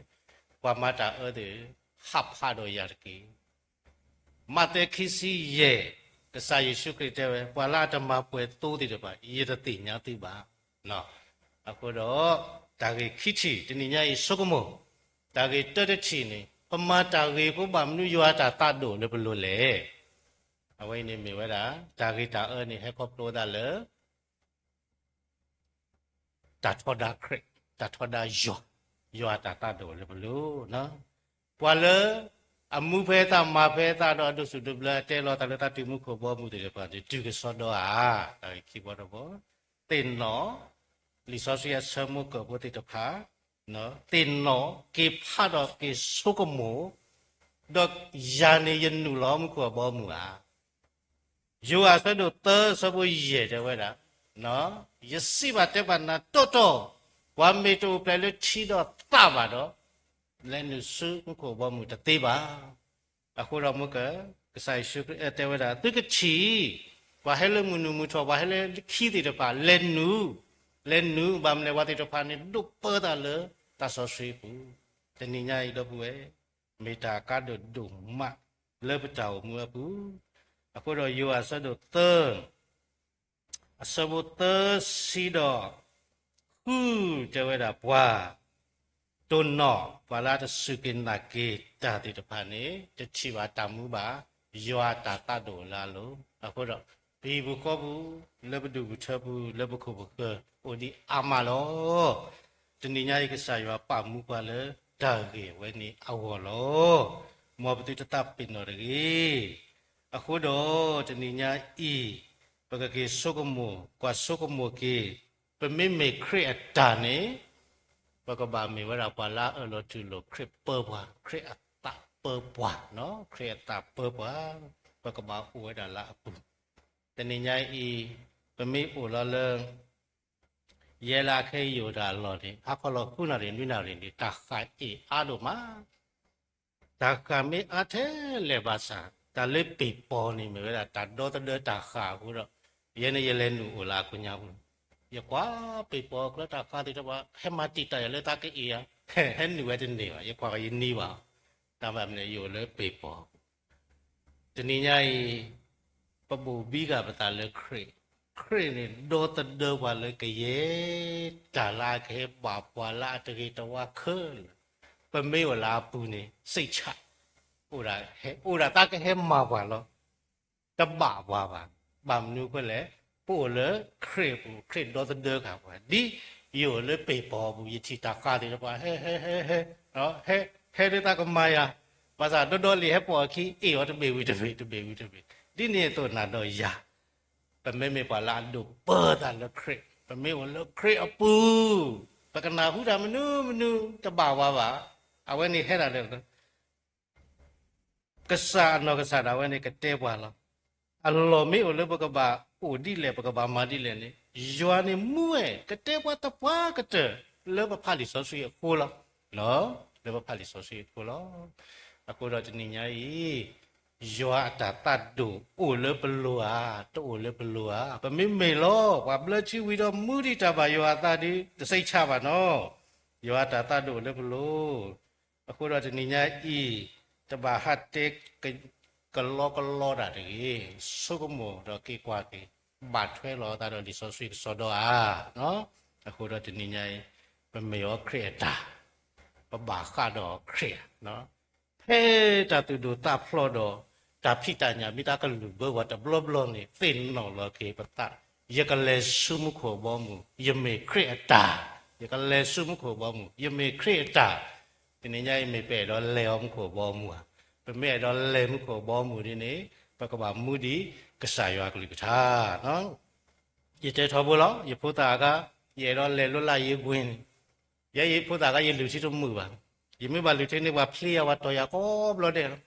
ပှၤမၤတၢ်အၢသ့ၣ်, ဟးဖးဒီးယၤတက့ၢ်. မးသဲခံဆံယဲၢ်, ကစၢ်ယ့ၣ်ၡူးခရံာ်တဲဝဲ ပှၤလၢအတမၤပှဲၤသိသ့ၣ်တဖၣ် ယတသ့ၣ်ညါသုဘၣ်. အဃိဒီး တၢ်ဂ့ၢ်ခံထံၣ် တနံၤညါအံၤဆိကမိၣ်, တၢ်ဂ့ၢ်တၢတထံၣ်န့ၣ် ပမၤတၢ်ဂ့ၤအဃိ ဘၣ်မနုၤယွၤအတၢ်သးဒိၣ်လၢပလိၤလဲၣ်. အဝဲအံၤန့ၣ်မ့ၢ်ဝဲဒၣ် တၢ်ဂ့ၢ်တၢ်အၢန့ၣ် ဟဲခီဖျိဝဲဒၣ်လၢ တၢ်ထီဒါခရံာ်, တၢ်ထီဒါယွၤ, ယွၤအတၢ်သးဒိၣ်လၢပလိၤ. ပှၤလၢအမူဖဲသးမၤဖဲသးဒီးအဒိၣ်စူၣ်ဒိၣ်ဘျၢ အတဲလီၤသးလၢသးတုၤမူခိၣ်ဘီမုၢ်သ့ၣ်တဖၣ်န့ၣ် တုၤကစီဒီဧါ. တၢ်ဂ့ၢ်ခံဘီတဘီ, သ့ၣ်နီၣ် လံာ်စီဆှံအဆၢမိၢ်ကၢၢ်ဖိသ့ၣ်တဖၣ်, သ့ၣ်နီၣ်က့ၤဖးဒီးက့ၤဆိကမိၣ်, ဒီးယၤန့ၣ်ယနုာ်လီၤမူခိၣ်အဘီအမုၢ်ဧါ. ယိၤဟၣ်အဆၢဒိၣ်သၢအဆၢဖိယဲၢ်တဲဝဲဒၣ်, ယစံးဘၣ်တဲဘၣ်နၤတီတီ, ပှၤမ့ၢ်တအိၣ်ဖျဲၣ်လၢထံဒီးသးဘၣ်ဒီး, လဲၤနုာ်ဆူမူခိၣ်အဘီအမုၢ်တသ့ဘၣ်. အဃိဒီးမ့ၢ်က, ကစၢ်ယ့ၣ်ၡူးခရံာ်တဲဝဲဒၣ် သုကထံၣ်, ပှၤဟဲလၢမုၢ်နုာ်မုၢ်ထီၣ် ပှၤဟဲလၢခံသ့ၣ်တဖၣ် လဲၤနုာ်, လဲၤနုာ် ဘၣ်မနုၤလဲၣ် ပှၤသ့ၣ်တဖၣ်န့ၣ် ဒိးပၢသးလၢတၢ်စီဆှံအပူၤ. တနံၤညါအံၤဒီပုၢ်ဝဲၢ်, မ့ၢ်တၢ်ကါဒိၣ်ဒိၣ်မးလၢပတၢ်အိၣ်မူအပူၤ. အဃိဒီးယိၤဟၣ်အဆၢဒိၣ်သၢ အဆၢဖိသၢဆံဒီးဃုတဲဝဲဒၣ် ပှၤတိၢ်နီၣ် ပှၤလၢအတစူၢ်က့ၤနာ်က့ၤတၢ်သ့ၣ်တဖၣ်န့ၣ် တထံၣ်ဘၣ်တၢ်မူဘၣ် ယွၤအတၢ်သးဒိၣ်လၢအလိၤ. အဃိဒီး ပဟံၣ်ပူၤဃီပူၤ လၢပဒူၣ်ပထၢပူၤ လၢပခိၣ်ပဃၢၤ အိၣ်ဒံးအါမးလီၤ. တနံၤညါအံၤ ကစၢ်ယွၤပာ်မူပှၤလၢတၢ်ဂ့ၢ်ဝဲန့ၣ်အဂီၢ်လီၤ. မ်ပသုတသးပ့ၤနီၣ်တဂ့ၤ. အဃိဒီးတနံၤညါအံၤ ပကက့ၤဆိကမိၣ် ကွၢ်ဆိကမိၣ်က့ၤ, ပမ့မ့ၢ်ခရံာ်အတၢ်န့ၣ် ပကဘၣ်မ့ၢ်ဝဲဒၣ်ပှၤလၢအအၢၣ်လီၤတူၢ်လိာ်ခရံာ်ပၢပှၤ, ခရံာ်အသးပၢပှၤ, ခရံာ်အသးပၢပှၤ, ပကဘၣ်အိၣ်ဝဲဒၣ်လၢအပူၤ. တနံၤညါအံၤ ပမ့ၢ်အိၣ်လီၤလၢ ယဲလၢအခဲအံၤယအိၣ်တၢ်အလီၢ်န့ၣ် ဟါခီလီၤဃုနၣ်ရံၣ်နွံနၣ်ရံၣ်န့ၣ် တၢ်ဃၣ်အ့ၣ်အါဒိၣ်မး တၢ်ဃၣ်မ့ၢ်အါထဲလဲၣ်ဘၣ်ဆၣ် တၢ်လၢပ့ၢ်ပီၤန့ၣ်မ့ၢ်ဝဲဒၣ်တၢ်ဒီသဒၢတၢ်ဃၣ်အဃိဒီး ယဲန့ၣ်ယလဲၤနုာ်အိၣ်လၢအကိညါပူၤ, ယကွၢ်ပ့ၢ်ပီၤကျဲတၢ်ဃၣ်သ့ၣ်တဖၣ် ဟဲမၤတံာ်တာ်ယၤလၢသးကအ့ၣ်ဧါ, ဟဲနုာ်ဝဲတန့ၢ်ဘၣ်, ယကွၢ်ယန့ၢ်ဘၣ်, တၢ်ဘၣ်မနုၤယအိၣ်လၢပ့ၢ်ပီၤ တနံၤညါအံၤ ပဘိၣ်ဘံဂၢ်ပသးလၢခရံာ်, ခရံာ်န့ၣ်ဒီသဒၢပှၤလၢကယဲၢ်တၢ်လၢအကဟဲဘၣ်ပှၤလၢအတဂ့ၤတဝါခဲလၢာ်, ပမ့ၢ်အိၣ်လၢအပူၤန့ၣ် စိတ်ချ, အိၣ်ဒၣ်သးကဟဲမၤပှၤလီၤ. တဘၣ်ပှၤဘၣ်. ဘၣ်မနုၤအဃိလဲၣ်, ပအိၣ်လၢခရံာ်အပူၤ, ခရံာ်ဒီသဒၢဃာ်ပှၤ, ဒ်ယအိၣ်လၢပ့ၢ်ပီၤအပူၤ ယထံၣ်တၢ်ဃၣ်သ့ၣ်တဖၣ် ဟဲ ဟဲ ဟဲ ဟဲ ဟဲ ဟဲလၢသးကမၤယၤ, ဘၣ်ဆၣ်ဒီဒီလံၤဟဲပိာ်အခံ အ့ၣ်အီၤတဘ့ၣ်ဝံၤတဘ့ၣ် တဘ့ၣ်ဝံၤတဘ့ၣ်, ဒ်န့ၣ်အသိးနၤဒီးယၤ ပမ့မ့ၢ်ပှၤလၢအဒိးပၢသးလၢခရံာ်, ပမ့ၢ်အိၣ်လၢခရံာ်အပူၤ, ပကနၢ်ဟူတၢ်မနုၤမနုၤတဘၣ်ဝဲဘၣ်. အဝဲန့ၣ်ဟဲဒၣ်လၢ ကစၢ်အနီၢ်ကစၢ်ဒၣ်ဝဲန့ၣ်ကတဲပှၤလီၤ. အလီၢ်မ့ၢ်အိၣ်လၢပကဘၣ်အိၣ်ဒ်လဲၣ် ပကဘၣ်မၤဒ်လဲၣ်န့ၣ်, ယွၤန့ၣ်မူဝဲ ကတဲပှၤသပှၢ်ကတၢၢ်လၢပဖးလံာ်စီဆှံအဃိလီၤ. လၢပဖးလံာ်စီဆှံအဃိလီၤ. အဃိဒီးတနံၤညါအံၤ ယွၤအတၢ်သးဒိၣ်အိၣ်လၢပလိၤဧါ, တအိၣ်လၢပလိၤဧါ. ပမ့မ့ၢ်လီၤ ပှၤဘျၢထံဝံၤဒီးမူဒံးတၢ်ဘၣ်ယွၤအသးဒီး တစိတ်ချဘၣ်နီၤ. ယွၤအတၢ်သးဒိၣ်အိၣ်လၢပလိၤ. အဃိဒီးတနံၤညါအံၤ တဘၣ်ဟးတဲ ကလီကလီတၢ်တဂ့ၤ, ဆိကမိၣ်ဒီးက့ၤကွၢ်က့ၤ, ဘၣ်ထွဲလီၤအသးဒီးလံာ်စီဆှံကစီဒီဧါ. အဃိဒီးတနံၤညါအံၤ ပမ့ၢ်အီၤခရံာ်အတၢ်, ပဘၣ်ဃးဒီးခရံာ်ဧါ. ဖဲတၢ်သူၣ်ဒိၣ်သးဖျိးဒီး တၢ်ဖံးတၢ်ညၣ်မ့ၢ်တၢ်ကလုၢ်ဘၢပှၤတဘျီဘျီန့ၣ် သ့ၣ်နီၣ်လီၤက့ၤပသး, ယကလဲၤဆူမူခိၣ်ဘီမုၢ်, ယမ့ၢ်ခရံာ်အတၢ်, ယကလဲၤဆူမူခိၣ်ဘီမုၢ်, ယမ့ၢ်ခရံာ်အတၢ်. တနံၤညါအံၤမ့ၢ်ပအဲၣ်ဒိးလဲၤအီၤမူခိၣ်ဘီမုၢ်ဧါ. ပမ့ၢ်အဲၣ်ဒိးလဲၤမူခိၣ်ဘီမုၢ်ဒ်န့ၣ် ပကဘၣ်မူဒံးကစၢ်ယွၤကလုၢ်ကထါ. ယတဲထီဘိလီၤ, ယဖိသၣ်အခါ, ယအဲၣ်ဒိးလဲၤလိလၢယ့ကွ့န့ၣ်, ယဲယဖိသၣ်အခါယလုၢ်ထံတမုာ်ဘၣ်. ယမ့ၢ်ဘၣ်လုၢ်ထံန့ၣ် ပှၤဖျ့ယၤ ပှၤတီၢ်ယၤကိးဘျီဒဲးလီၤ.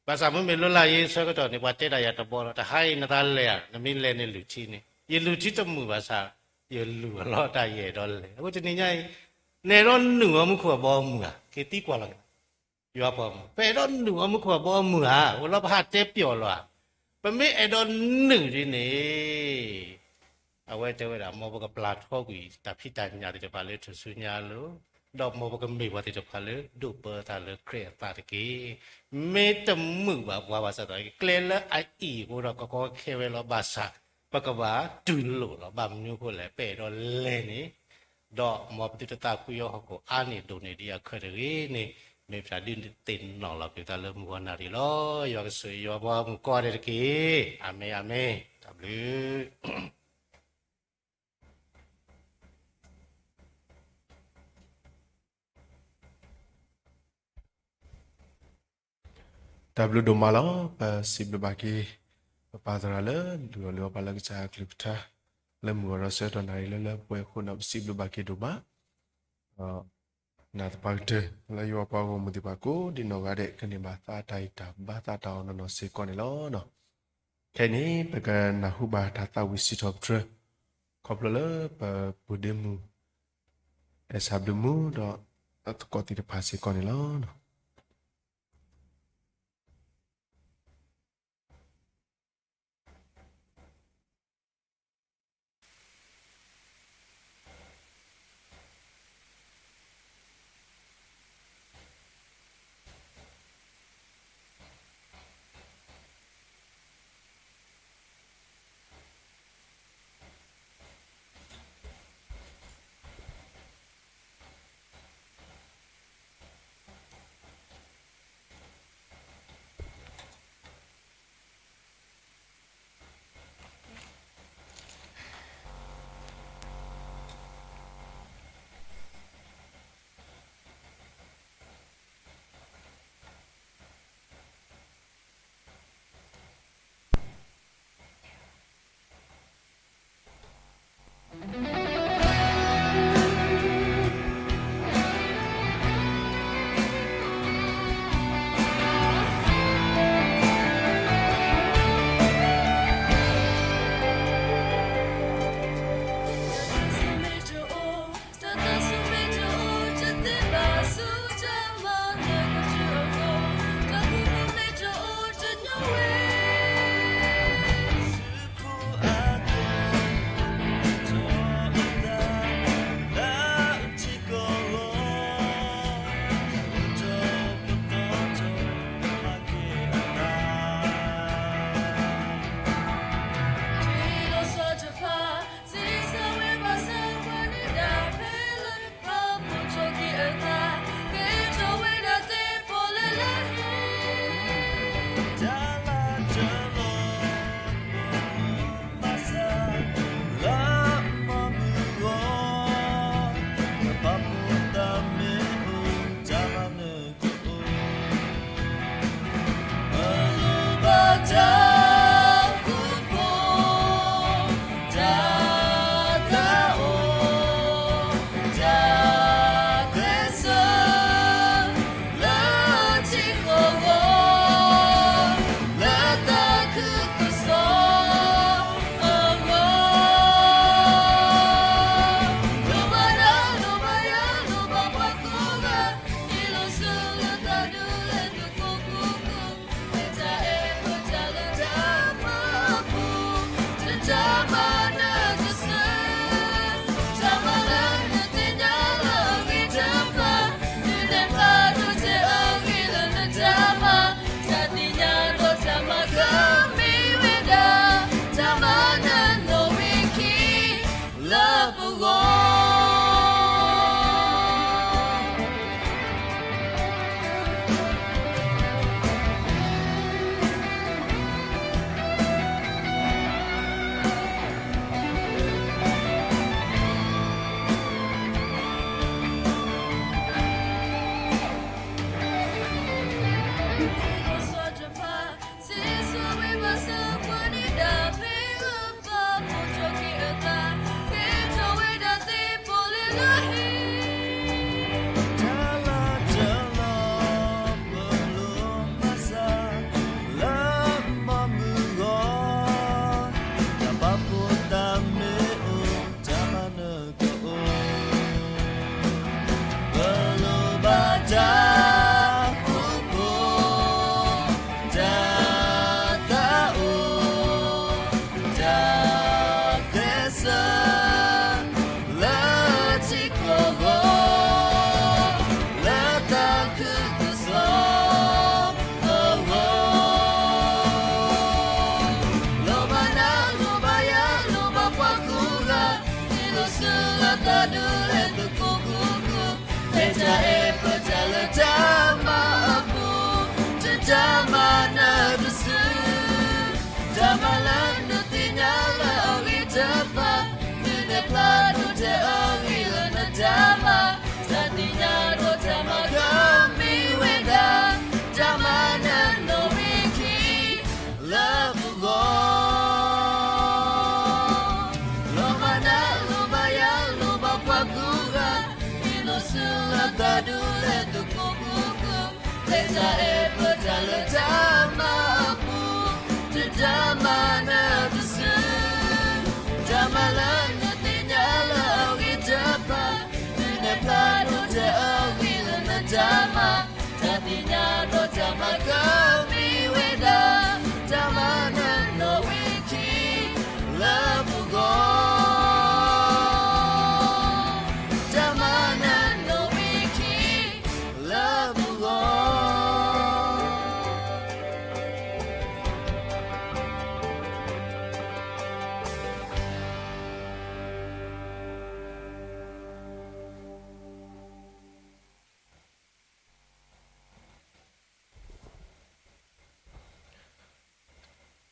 ဘၣ်ဆၣ်မ့မ့ၢ်လၢလၢယ့ဆၢကတီၢ်န့ၣ် ပှၤတဲဒၣ်ယၤတဘီလီၤ. တဟါအံၤနသးလဲၤဧါ, နမ့ၢ်လဲၤန့ၣ်လုၢ်ထံန့ၣ် ယလုၢ်ထံတမုာ်ဘၣ်ဆၣ် ယလုၢ်အလီၢ်တၢ်ယအဲၣ်ဒိးလဲၤ. အဃိတနံၤညါအံၤ နအဲၣ်ဒိးနုာ်အီၤမူခိၣ်အဘီအမုၢ်ဧါ, က့ၤသံကွၢ်လီၤက့ၤ ယွၤပှၤမုၣ်, ပအဲၣ်ဒိးနုာ်အီၤမူခိၣ်အဘီအမုၢ်ဧါ, အိၣ်လီၤပဟးတဲပျီၢ်လီၤဧါ. ပမ့ၢ်အဲၣ်ဒိးနုာ်ဒ်န့ၣ် အဝဲတဲဝဲဒၣ် မ်ပကပျၢ်ထီကွံာ်တၢ်ဖံးတၢ်ညၣ်သ့ၣ်တဖၣ်လၢထူၣ်စုညါအလိၤ, ဒီးမ်ပကမ့ၢ်ပှၤသ့ၣ်တဖၣ်လၢဒိးပၢသးလၢခရံာ်အသးတက့ၢ်. မ့ၢ်တမုာ်ဘၣ်ပှၤဘၣ်ဆၣ်ဒီး ကျဲလၢအအံၤအဃိဒီး ကကီခဲဝဲလီၤဘၣ်ဆၣ် ပကဘၣ်တူၢ်လိာ်လီၤ. ဘၣ်မနုၤအဃိလဲၣ်, ပအဲၣ်ဒိးလဲၤန့ၣ် ဒီးမ်ပသုတသးဖှံအီၤဟီၣ်ခိၣ်အါန့ၢ်ဒိၣ်န့ၢ်ဒံးအခၢၣ်တဂ့ၤန့ၣ် မ့ၢ်ပတၢ်ဒုးသ့ၣ်နီၣ်လီၤက့ၤပသးလၢမုၢ်ဂီၤနၣ်ရံၣ်လီၤ. ယွၤကဆိၣ်ဂ့ၤယွၤပှၤမုၣ်ကိးဂၤဒဲးတက့ၢ်. အၤမ့ၣ်, အၤမ့ၣ်. တၢ်ဘျုး တၢ်ဘျုးဒိၣ်မးလီၤ. ပစံးဘျုးဘၣ်က့ၤ ပပၢ်သရၣ်လၢ လုၢ်အီၣ်လုၢ်အီပှၤလၢကစၢ်အကလုၢ်ကထါ လၢမုၢ်ဂီၤဒီးဆၢကတီၢ်နၣ်ရံၣ်လၢလၢပှဲၤပှဲၤအဃိန့ၣ် ပစံးဘျုးဘၣ်က့ၤဒိၣ်မး နာ်သပှၢ်ကတၢၢ် လၢယွၤပှၤဂီၢ်မုၢ်သ့ၣ်တဖၣ်ကိးဒံနီၢ်ဂၤဒဲး ကန့ၢ်ဘၣ်သးတၢ်ဂံၢ်တၢ်ဘါသးတၢ်အီၣ်နီၢ်နီၢ်စ့ၢ်ကီးန့ၣ်လီၤ. ခဲအံၤန့ၣ် ပကနၢ်ဟူဘၣ်တၢ်သးဝံၣ်စံးထီၣ်ပတြၢၤ ခီဖျိလၢပပူၤဒ့မုၢ် အဲၣ်ဆၣ်ဘျုးမုၢ်ဒီး သကိးသ့ၣ်တဖၣ်စ့ၢ်ကီးန့ၣ်လီၤ. ဒုးလဲၤသကိးကိးကိး, လဲၤတၢ်အဲၣ်ပတၢ်လၢတၢ်မၤအပူၤ, တတၢ်မၤနၢၤတစု, တၢ်မၤလၢနသ့ၣ်ညါလၢအဂ့ၤတဖၣ်, နလဲၤဖျါဒိၣ်ထဲအဂ့ၢ်လၢနတၢ်မၤ, တၢ်သ့ၣ်ညါဒီးတၢ်မၤကမ့ၢ်ဝဲဒၣ်, တၢ်မၤနၢၤနီၣ်ဝံခံ လၢပဂီၢ်, လီၤမၤနး လီၤမၤယၤ လီၤမၤပှၤကိးဂၤ, မ့ၢ်လီၤဆူလၢသးဒုးလဲၤသကိးကိးကိး, လဲၤတၢ်အဲၣ်ပတၢ်လၢတၢ်မၤအပူၤ, တတၢ်မၤနၢၤတစု, တၢ်မၤလၢနသ့ၣ်ညါလၢအဂ့ၤတဖၣ်, နလဲၤဖျါဒိၣ်ထဲအဂ့ၢ်လၢနတၢ်မၤ, တၢ်သ့ၣ်ညါဒီးတၢ်မၤကမ့ၢ်ဝဲဒၣ်, တၢ်မၤနၢၤနီၣ်ဝံခံ လၢပဂီၢ်, တၢ်မၤနၢၤနီၣ်ဝံခံ လၢပဂီၢ်.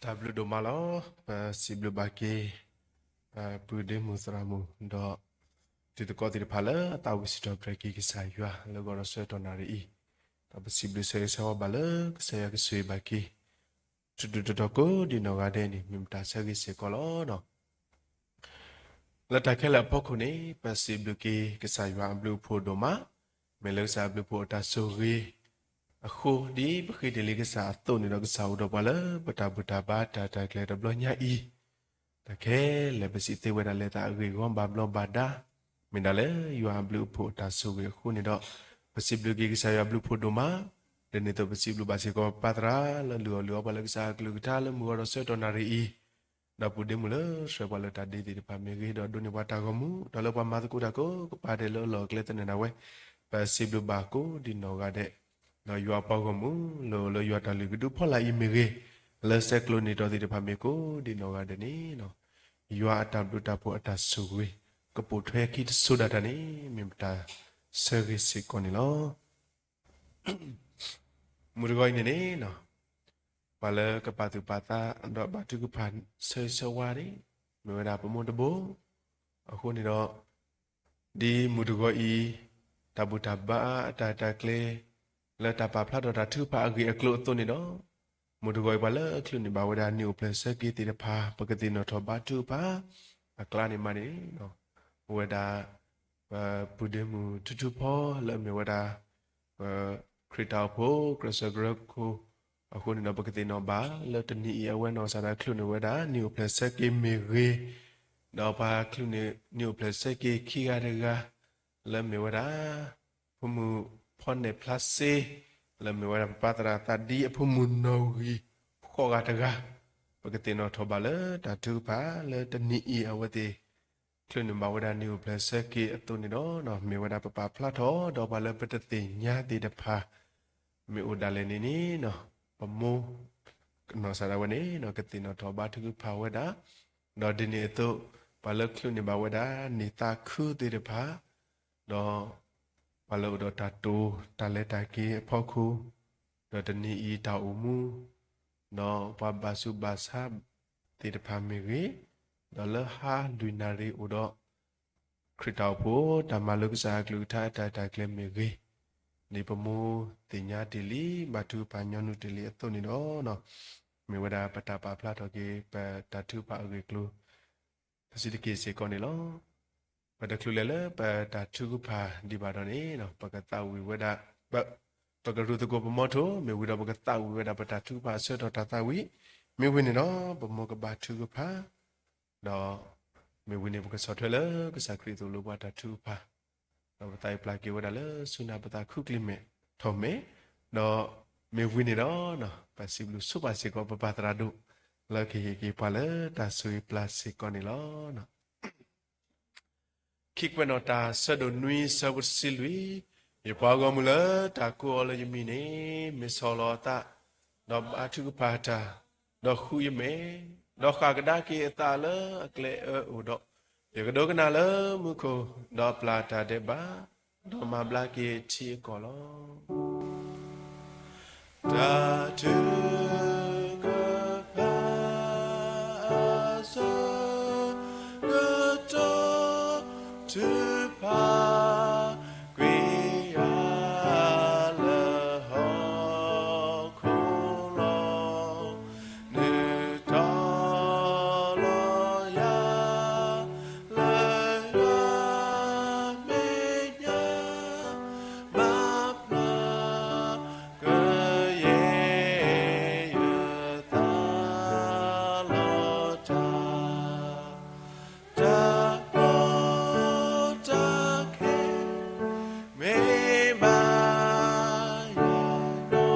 တၢ်ဘျုးဒိၣ်မးလီၤ. ပစံးဘျုးဘၣ်က့ၤ ပုၢ်ဒ့မုၣ်သရၣ်မုၣ် ဒီး တံၤသကိးသ့ၣ်တဖၣ်လၢအသးဝံၣ်စံးထီၣ်ပတြၢၤက့ၤကစၢ်ယွၤလၢဂီၤဒီးဆၢကတီၢ်နၣ်ရံၣ်အံၤ, ဒီးပစံးဘျုးဆၢဂ့ၤဆၢဝါဘၣ်လၢကစၢ်ယွၤကဆိၣ်ဂ့ၤဘၣ်က့ၤ တဒူၣ်တတီၤကိးဒံးနီၢ်ဂၤဒဲးန့ၣ် မ့ၢ်မတၤဆၢဂ့ၤစ့ၢ်ကီးလီၤ. လၢတၢ်ခဲလၢာ်အဖီခိၣ်န့ၣ် ပစံးဘျုးက့ၤကစၢ်ယွၤအဘျုးအဖှိၣ်ဒိၣ်မး, မ့ၢ်လၢကစၢ်အဘျုးအဖှိၣ်အတၢ်ဆိၣ်ဂ့ၤအဃိ ဒ်ပဃ့တ့ၢ်လံကစၢ်အသိးန့ၣ်ဒီး ကစၢ်အိၣ်ဒီးပှၤလၢပတၢ်ဘူၣ်တၢ်ဘါတၢ်တၢ်ကျဲၤတဘျီညါအံၤ, တၢ်ခဲလၢာ်ပစံးသ့ဝဲဒၣ်လဲၤသးအဂ့ၢ်အဂီၢ်ဘၣ်ဘျီးဘၣ်ဒါ, မ့ၢ်ဒၣ်လၢယွၤအဘျုးအဖှိၣ်အတၢ်ဆိၣ်ဂ့ၤအဃိန့ၣ်ဒီး, ပစံးဘျုးက့ၤကစၢ်ယွၤအဘျုးအဖှိၣ်ဒိၣ်မး, ဒ်န့ၣ်အသိးပစံးဘျုးဘၣ်စ့ၢ်ကီးပၢ်သရၣ်လၢလုၢ်အီၣ်လုၢ်အီပှၤလၢကစၢ်အကလုၢ်ကထါ လၢမုၢ်ဂီၤဒီးဆၢကတီၢ်နၣ်ရံၣ်အံၤ, ဒီးပုၢ်ဒ့မုၣ်လၢဆှၢပှၤလၢတၢ်ဒ့သ့ၣ်တဖၣ်မ့ၢ်ဂ့ၤ, ဒီးဒိးန့ၢ်ပှၤတၢ်ဂီၤမူ ဒီးလၢပှၤမၤသကိးတၢ်ကိးကပၤဒဲးလၢအလီၢ်အကျဲသနၢၣ်ဒၣ်ဝဲ, ပစံးဘျုးဘၣ်ကိးဒံးနီၢ်ဂၤဒဲး, ဒီးယွၤအပှၤဂီၢ်မုၢ်လၢအိၣ်လၢယွၤတၢ်လုၢ်ကဒုဖီလာ်အံၤမ့ၢ်ဂ့ၤ, လၢဆဲးကျိးန့ၢ်ဒီးသ့ၣ်တဖၣ်မ့ၢ်ကိးဒံးနီၢ်ဂၤဒဲးန့ၣ်, ယွၤအတၢ်ဘျုးတၢ်ဖှိၣ်အတၢ်ဆိၣ်ဂ့ၤ ကပိာ်ထွဲခံတစိၤဒၣ်တၢ်န့ၣ် မ့ၢ်မတၤဆၢဂ့ၤစ့ၢ်ကီးန့ၣ်လီၤ. မုၢ်တဂီၤအံၤန့ၣ်န့ၣ်, ပှၤလၢကပာ်သူၣ်ပာ်သး ဒီးဘါထုကဖၣ်ဆၢဂ့ၤဆၢဝါန့ၣ် မ့ၢ်ဝဲဒၣ်ပမိၢ်တဘိ, အဃိန့ၣ်ဒီး ဒ်မုၢ်တဂီၤအံၤ တၢ်ဘူၣ်တၢ်ဘါအတၢ်တၢ်ကျဲၤ လၢတၢ်ပာ်ဖျါထီၣ်တၢ်ထုကဖၣ်အဂ့ၢ်အကျိၤအသိးန့ၣ်ဒီး, မုၢ်တဂီၤအံၤပှၤလၢအချုးန့ၢ်ဘၣ်ဝဲဒၣ်နံၣ်အိၣ်ဖျဲၣ်ဆၢက့ၤသ့ၣ်တဖၣ် ပကသ့ၣ်နီၣ်ထီၣ်ဘါထုကဖၣ်အကျါန့ၣ်မးန့ၣ်, အိၣ်ဝဲဒၣ် ပပုၢ်ဒ့မုၣ်ထူထူဖီလၢအမ့ၢ်ဝဲဒၣ် ပခရံာ်တၢ်အိၣ်ဖှိၣ် ကြၢးဆၢကြၢးခိၣ်, အဃိန့ၣ်ဒီးပကသ့ၣ်နီၣ်ဘၣ်လၢတနံၤအံၤ အဝဲနီၢ်ကစၢ်ဒၣ်ချုးန့ၢ်ဝဲဒၣ်နံၣ်အိၣ်ဖျဲၣ်ဆၢက့ၤမ့ၢ်ဂ့ၤ, ဒီးပှၤချုးန့ၢ်နံၣ်အိၣ်ဖျဲၣ်ဆၢက့ၤခံဂၤတဂၤ လၢမ့ၢ်ဝဲဒၣ် ဖိမုၣ်ဖီနဲၣ်ဖျါစ့ လၢမ့ၢ်ဝဲဒၣ်ပပၢ်သရၣ်သးဒံအဖိမုၣ်နီၣ်ဂံၢ်ဃိးဂၤတဂၤ, ပကသ့ၣ်နီၣ်ထီၣ်ဘၣ်လၢတၢ်ထုကဖၣ်လၢတနံၤအံၤ အဝဲသ့ၣ် ချုးန့ၢ်ဘၣ်ဝဲဒၣ်နံၣ်အိၣ်ဖျဲၣ်ဆၢက့ၤအသိးန့ၣ်ဒီး မ့ၢ်ဝဲဒၣ်ပပာ်ဖျါထီၣ်ဒီးပှၤလၢပတသ့ၣ်ညါသ့ၣ်တဖၣ် မ့ၢ်အိၣ်ဒၣ်လဲာ်န့ၣ်န့ၣ်, ပမိၢ်ကနီၢ်ကစၢ်ဒၣ်ဝဲန့ၣ် ကသ့ၣ်နီၣ်ထီၣ်ဘါထုကဖၣ်ဝဲဒၣ်, ဒီးဒ်န့ၣ်အသိး ပှၤလၢချုးန့ၢ်ဘၣ်ဝဲဒၣ်နံၣ်သးခုသ့ၣ်တဖၣ်, ဒီး ပှၤလၢအိၣ်ဒီးတၢ်တိာ်တၢ်လဲၤတၢ်က့ၤအဖီခိၣ်, ဒီးတနံၤအံၤတၢ်အိၣ်မူ, ဒီးပှၤဘၣ်ဆူးဘၣ်ဆါသ့ၣ်တဖၣ်မ့ၢ်ဂ့ၤ, ဒီးလၢဟါလွံၢ်နၣ်ရံၣ်အိၣ်ဒီး ခရံာ်တၢ်အိၣ်ဖှိၣ် တၢ်မၤလိကစၢ်အကလုၢ်ကထါအတၢ်တၢ်ကျဲၤမ့ၢ်ဂ့ၤ, ဒ်ပမိၢ်သ့ၣ်ညါတ့ၢ်လံ ဘါထုကဖၣ်ညီနုၢ်တ့ၢ်လံအသိးန့ၣ်ဒီး, မ့ၢ်ဝဲဒၣ်ပတၢ်ပာ်ဖျါထီၣ်က့ၤ ပတၢ်ထုကဖၣ်အဂ့ၢ်အကျိၤ တဆံးတက့ၢ်စ့ၢ်ကီးန့ၣ်လီၤ. ပတချုးလဲၤလၢပတၢ်ထုကဖၣ်ဒံးဘၣ်ဒီးန့ၣ် ပကသးဝံၣ်ဝဲဒၣ်, ပကရူၢ်သကိးပမိၢ်ထိၣ် မ့ၢ်ဝံၤဒီးပကသးဝံၣ်ဝဲဒၣ်ပတၢ်ထုကဖၣ်အဆၢကတီၢ်တၢ်သးဝံၣ်, မ့ၢ်ဝံၤန့ၣ်ဒီး ပမိၢ်ကဘါထုကဖၣ် ဒီး မ့ၢ်ဝံၤန့ၣ် ပကဆီၣ်ထွဲလၢကစၢ်ခရံာ်အသိးလိပှၤတၢ်ထုကဖၣ်, ဒီးပသးအံၤပျၢ်က့ၤဝဲဒၣ်လၢဆူနၢ်ပသးခူကျံၤမဲာ်ထီၣ်မဲာ်, ဒီး မ့ၢ်ဝံၤန့ၣ်ဒီး ပစံးဘျုးဆိပာ်စ့ၢ်ကီးပပၢ်သရၣ်ဒိၣ် လၢကဟ့ၣ်က့ၤပှၤလၢတၢ်ဆိၣ်ဂ့ၤပျၢ်စ့ၢ်ကီးန့ၣ်လီၤ. ခံကွဲးနီၣ်တၢ် ဆၢဒိၣ်နွံ ဆၢဖိတဆံလွံၢ်, ယပှၤဂီၢ်မုၢ်လၢတၢ်ကိးအီၤလၢယမံၤန့ၣ် မ့ၢ်ဆီၣ်လီၤအသး, ဒီးဘါထုကဖၣ်တၢ်, ဒီးဃုယမဲာ်, ဒီးဃၣ်ကဒါက့ၤအသးလၢအကျဲအၢအအိၣ်ဒီး, ယကဒိကနၣ်လၢမူခိၣ်, ဒီးပျၢ်တၢ်ဒဲးဘး, ဒီးမၤဘျါက့ၤထံအကီၢ်လီၤ. တၢ်ထုကဖၣ်အဆၢကတီၢ်, ထုကဖၣ်ကွံာ်ယၤလၢဟီၣ်ခိၣ်လီၤ. နုာ်တီၤလီၤယၤ လၢယွၤမဲာ်ညါ, မၤဘျါကယဲၢ် ယသးလီၤတၢ်, တၢ်ကီတၢ်ခဲ မ့ၢ်ဘၣ်ယၤ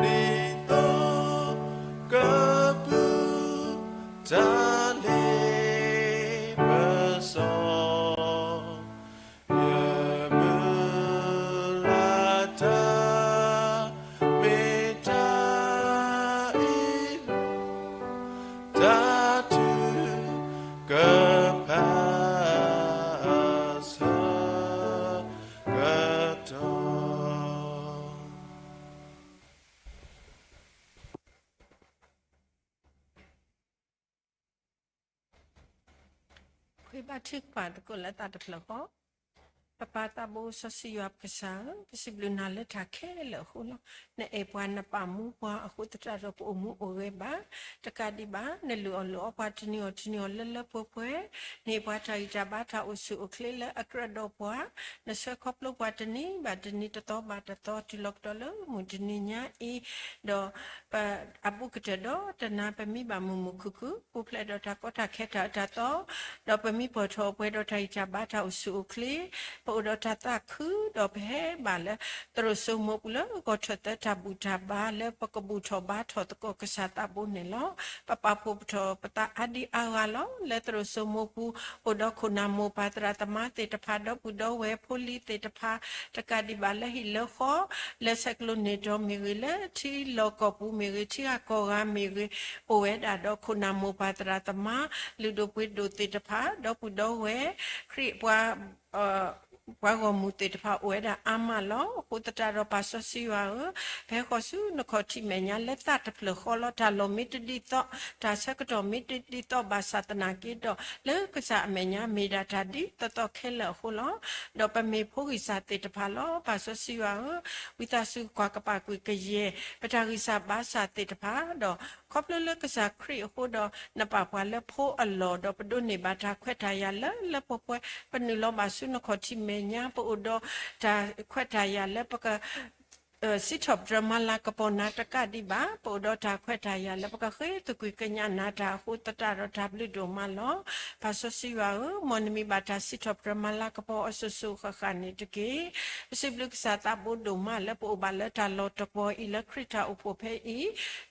နီၤ, ဒ်သိးကပုၢ် တၢ်လ့ပစီ ယမုၢ်လၢ်တၢ် မ့ၢ်တၢ်အ့ၣ်လိာ်, တၢ်ထုကဖၣ်အဆၢကတီၢ်. ဃ့ဘါထုကဖၣ်သကိးလၢသးတဖျၢၣ်ဃီ. ပပၢ်သးဘိစီဆှံယွၤပကစၢ်ဧၢ, ပစံးဘျုးနၤလၢတၢ်ခဲလၢာ်အဃိလီၤ. နအဲၣ်ပှၤနပာ်မူပှၤအဃိသတးဒီး ပအိၣ်မူအိၣ်ဂဲၤဘၣ်. တကးဒံးဘၣ် နလုၢ်အီၣ်လုၢ်အီပှၤတနံၤအီၣ်တနံၤအီၣ်လၢလၢပှဲၤပှဲၤ, နဟ့ၣ်ပှၤတၢ်ဂံၢ်တၢ်ဘါတၢ်အိၣ်ဆူၣ်အိၣ်ချ့လၢအကြၢးဒီးပှၤ, နဆှၢခီဖျိပှၤတနံၤဘၣ်တနံၤ တသီဘၣ်တသီ တုၤလီၤကဒီးလၢမုၢ်တနံၤညါအံၤ, ဒီး ပအဘူးကတၢၢ်ဒီးတနၤ ပမံဘၣ်မုာ်မုာ်ခုၣ်ခုၣ် ပူၤဖျဲးဒီးတၢ်ကီတၢ်ခဲတၢ်အၢတၢ်သီ, ဒီးပမံပှီၢ်ထီၣ်ပှဲၤဒီးတၢ်ဂံၢ်တၢ်ဘါတၢ်အိၣ်ဆူၣ်အိၣ်ချ့, ပအိၣ်ဒီးတၢ်သးခု, ဒီးပဟဲဘၣ်လၢသရိာ်စိမိၤပူၤလၢဂီၤထၢၣ်သၢတၢ်ဘူၣ်တၢ်ဘါ လၢပကဘူၣ်ထီၣ်ဘါထီၣ်သကိးကစၢ်သးဘိန့ၣ်လီၤ. ပပာ်ဖှိၣ်ပထီၣ်ပသးအါဒံအါဂၤလီၤ. လၢသရိာ်စိမိၤပူၤ အိၣ်ဒီးခိၣ်နၢ်မိၢ်ပၢ်သရၣ်သမါသ့ၣ်တဖၣ် ဒီပုၢ်ဒီဝဲၢ်ဖိလံၤသ့ၣ်တဖၣ် တကးဒံးဘၣ်လၢဟံၣ်လၢဃီ, လၢဆဲးကျိးန့ၢ်တီၤမ့ၢ်ဂ့ၤ, လၢထံလီၢ်ကီၢ်ပူၤမ့ၢ်ဂ့ၤ, ထံဂၤကီၢ်ဂၤမ့ၢ်ဂ့ၤ, အိၣ်ဝဲဒၣ်ဒီးခိၣ်နၢ်မိၢ်ပၢ်သရၣ်သမါ လုၢ်ဒိၣ်ပှ့ၤဒိၣ်သ့ၣ်တဖၣ် ဒီပုၢ်ဒီဝဲၢ် ခရံာ်ပှၤ ပှၤဂီၢ်မုၢ်သ့ၣ်တဖၣ်အိၣ်ဝဲဒၣ်အါမးလီၤ. အဃိသတးဒီးပၢ်စီဆှံယွၤဧၢ, ပဟဲဃီၤဆူနခီၣ်ထံးမဲာ်ညါလၢသးတဖျၢၣ်ဃီလီၤ. တၢ်လီၢ်မ့ၢ်တဒ်သိး, တၢ်ဆၢကတီၢ်မ့ၢ်တဒ်သိးဘၣ်ဆၣ်သနာ်က့ဒီး လၢကစၢ်အမဲာ်ညါမ့ၢ်ဒၣ်တၢ်ဒ်သိးသိးခဲလၢာ်အဃိလီၤ. ဒီးပမ့ၢ်ဖိဂံၢ်စၢ်သ့ၣ်တဖၣ်လီၤ. ပၢ်စီဆှံယွၤဧၢ, ဝံသးစူၤကွၢ်ကပာ်ကွံာ်ကယဲၢ် ပတၢ်ဂံၢ်စၢ်ဘါစၢ်သ့ၣ်တဖၣ်ဒီး ခီဖျိလၢကစၢ်ခရံာ်အဃိဒီး နပာ်ပှၤလၢဖိအလီၢ် ဒီးပဒိးန့ၢ်ဘၣ်တၢ်ခွဲးတၢ်ယာ်လၢလၢပှဲၤပှဲၤ, ပနုာ်လီၤဘၣ်ဆူနခီၣ်ထံးမဲာ်ညါ, ပအိၣ်ဒီးတၢ်ခွဲးတၢ်ယာ်လၢပက စံးထီၣ်ပတြၢၤမၤလၤကပီၤနၤတကးဒံးဘၣ်, ပအိၣ်ဒီးတၢ်ခွဲးတၢ်ယာ်လၢပကဃ့သကွံာ်ကညးနၤတၢ်အဃိသတးဒီးတၢ်ဘျုးဒိၣ်မးလီၤ. ပၢ်စီဆှံယွၤဧၢ, မ်နမံၤဘၣ်တၢ်စံးထီၣ်ပတြၢၤမၤလၤကပီၤအစိၤစိၤဃၣ်ဃၣ်န့ၣ်တက့ၢ်. ပစံးဘျုးကစၢ်သးဘိဒိၣ်မးလၢပအိၣ်ဘၣ်လၢတၢ်လီၢ်တပီၤအံၤလၢခရံာ်တၢ်အိၣ်ဖှိၣ်ဖဲအံ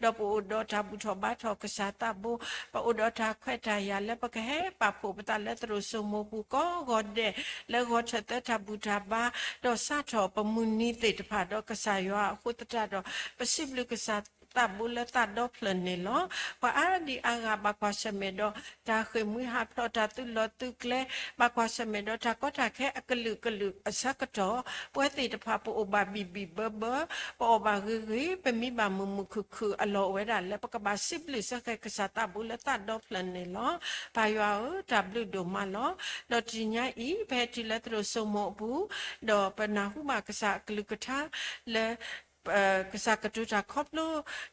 ၤ, ဒီးပအိၣ်ဒီးတၢ်ဘူၣ်ထီၣ်ဘါထီၣ်ကစၢ်သးဘိ, ပအိၣ်ဒီးတၢ်ခွဲးတၢ်ယာ်လၢပကဟဲပာ်ဖှိၣ်ပသးလၢသရိာ်စိမိၤပူၤကိးဂီၤဒဲး လၢဂီၤထၢၣ်သၢတၢ်ဘူၣ်တၢ်ဘါ, ဒီးစးထီၣ်ပမုၢ်နံၤသ့ၣ်တဖၣ်ဒီးကစၢ်ယွၤအဃိသတးဒီး ပစံးဘျုးကစၢ်သးဘိလၢသးဒီဖျၢၣ်န့ၣ်လီၤ. ပှၤအါဒံအါဂၤဘၣ်ကွၢ်ဆၢၣ်မဲာ်ဒီးတၢ်ဃ့ၢ်မှံဟးဖျိး တၢ်သုးလီၢ်သုးကျဲ, ဘၣ်ကွၢ်ဆၢၣ်မဲာ်ဒီးတၢ်ကီတၢ်ခဲအကလုာ်ကလုာ်အဆၢကတီၢ်, ပဝဲသ့ၣ်တဖၣ်ပအိၣ်ဘၣ်ဘံၣ်ဘံၣ်ဘၢဘၢ, ပအီၣ်ဘၣ်ဂ့ၤဂ့ၤ, ပမံဘၣ်မုာ်မုာ်ခုၣ်ခုၣ်အလီၢ်အိၣ်ဝဲဒၣ်လၢပကဘၣ်စံးဘျုးစ့ၢ်ကီးကစၢ်သးဘိလၢသးဒီဖျၢၣ်န့ၣ်လီၤ. ပၢ်ယွၤဧၢ, တၢ်ဘျုးဒိၣ်မးလီၤ. ဒီးတနံၤညါအံၤ ပဟဲတုၤလၢသရိာ်စိမိၤအပူၤ, ဒီးပနၢ်ဟူဘၣ်ကစၢ်အကလုၢ်ကထါလၢ ကစၢ်ကတိၤတၢ်ခီဖျိ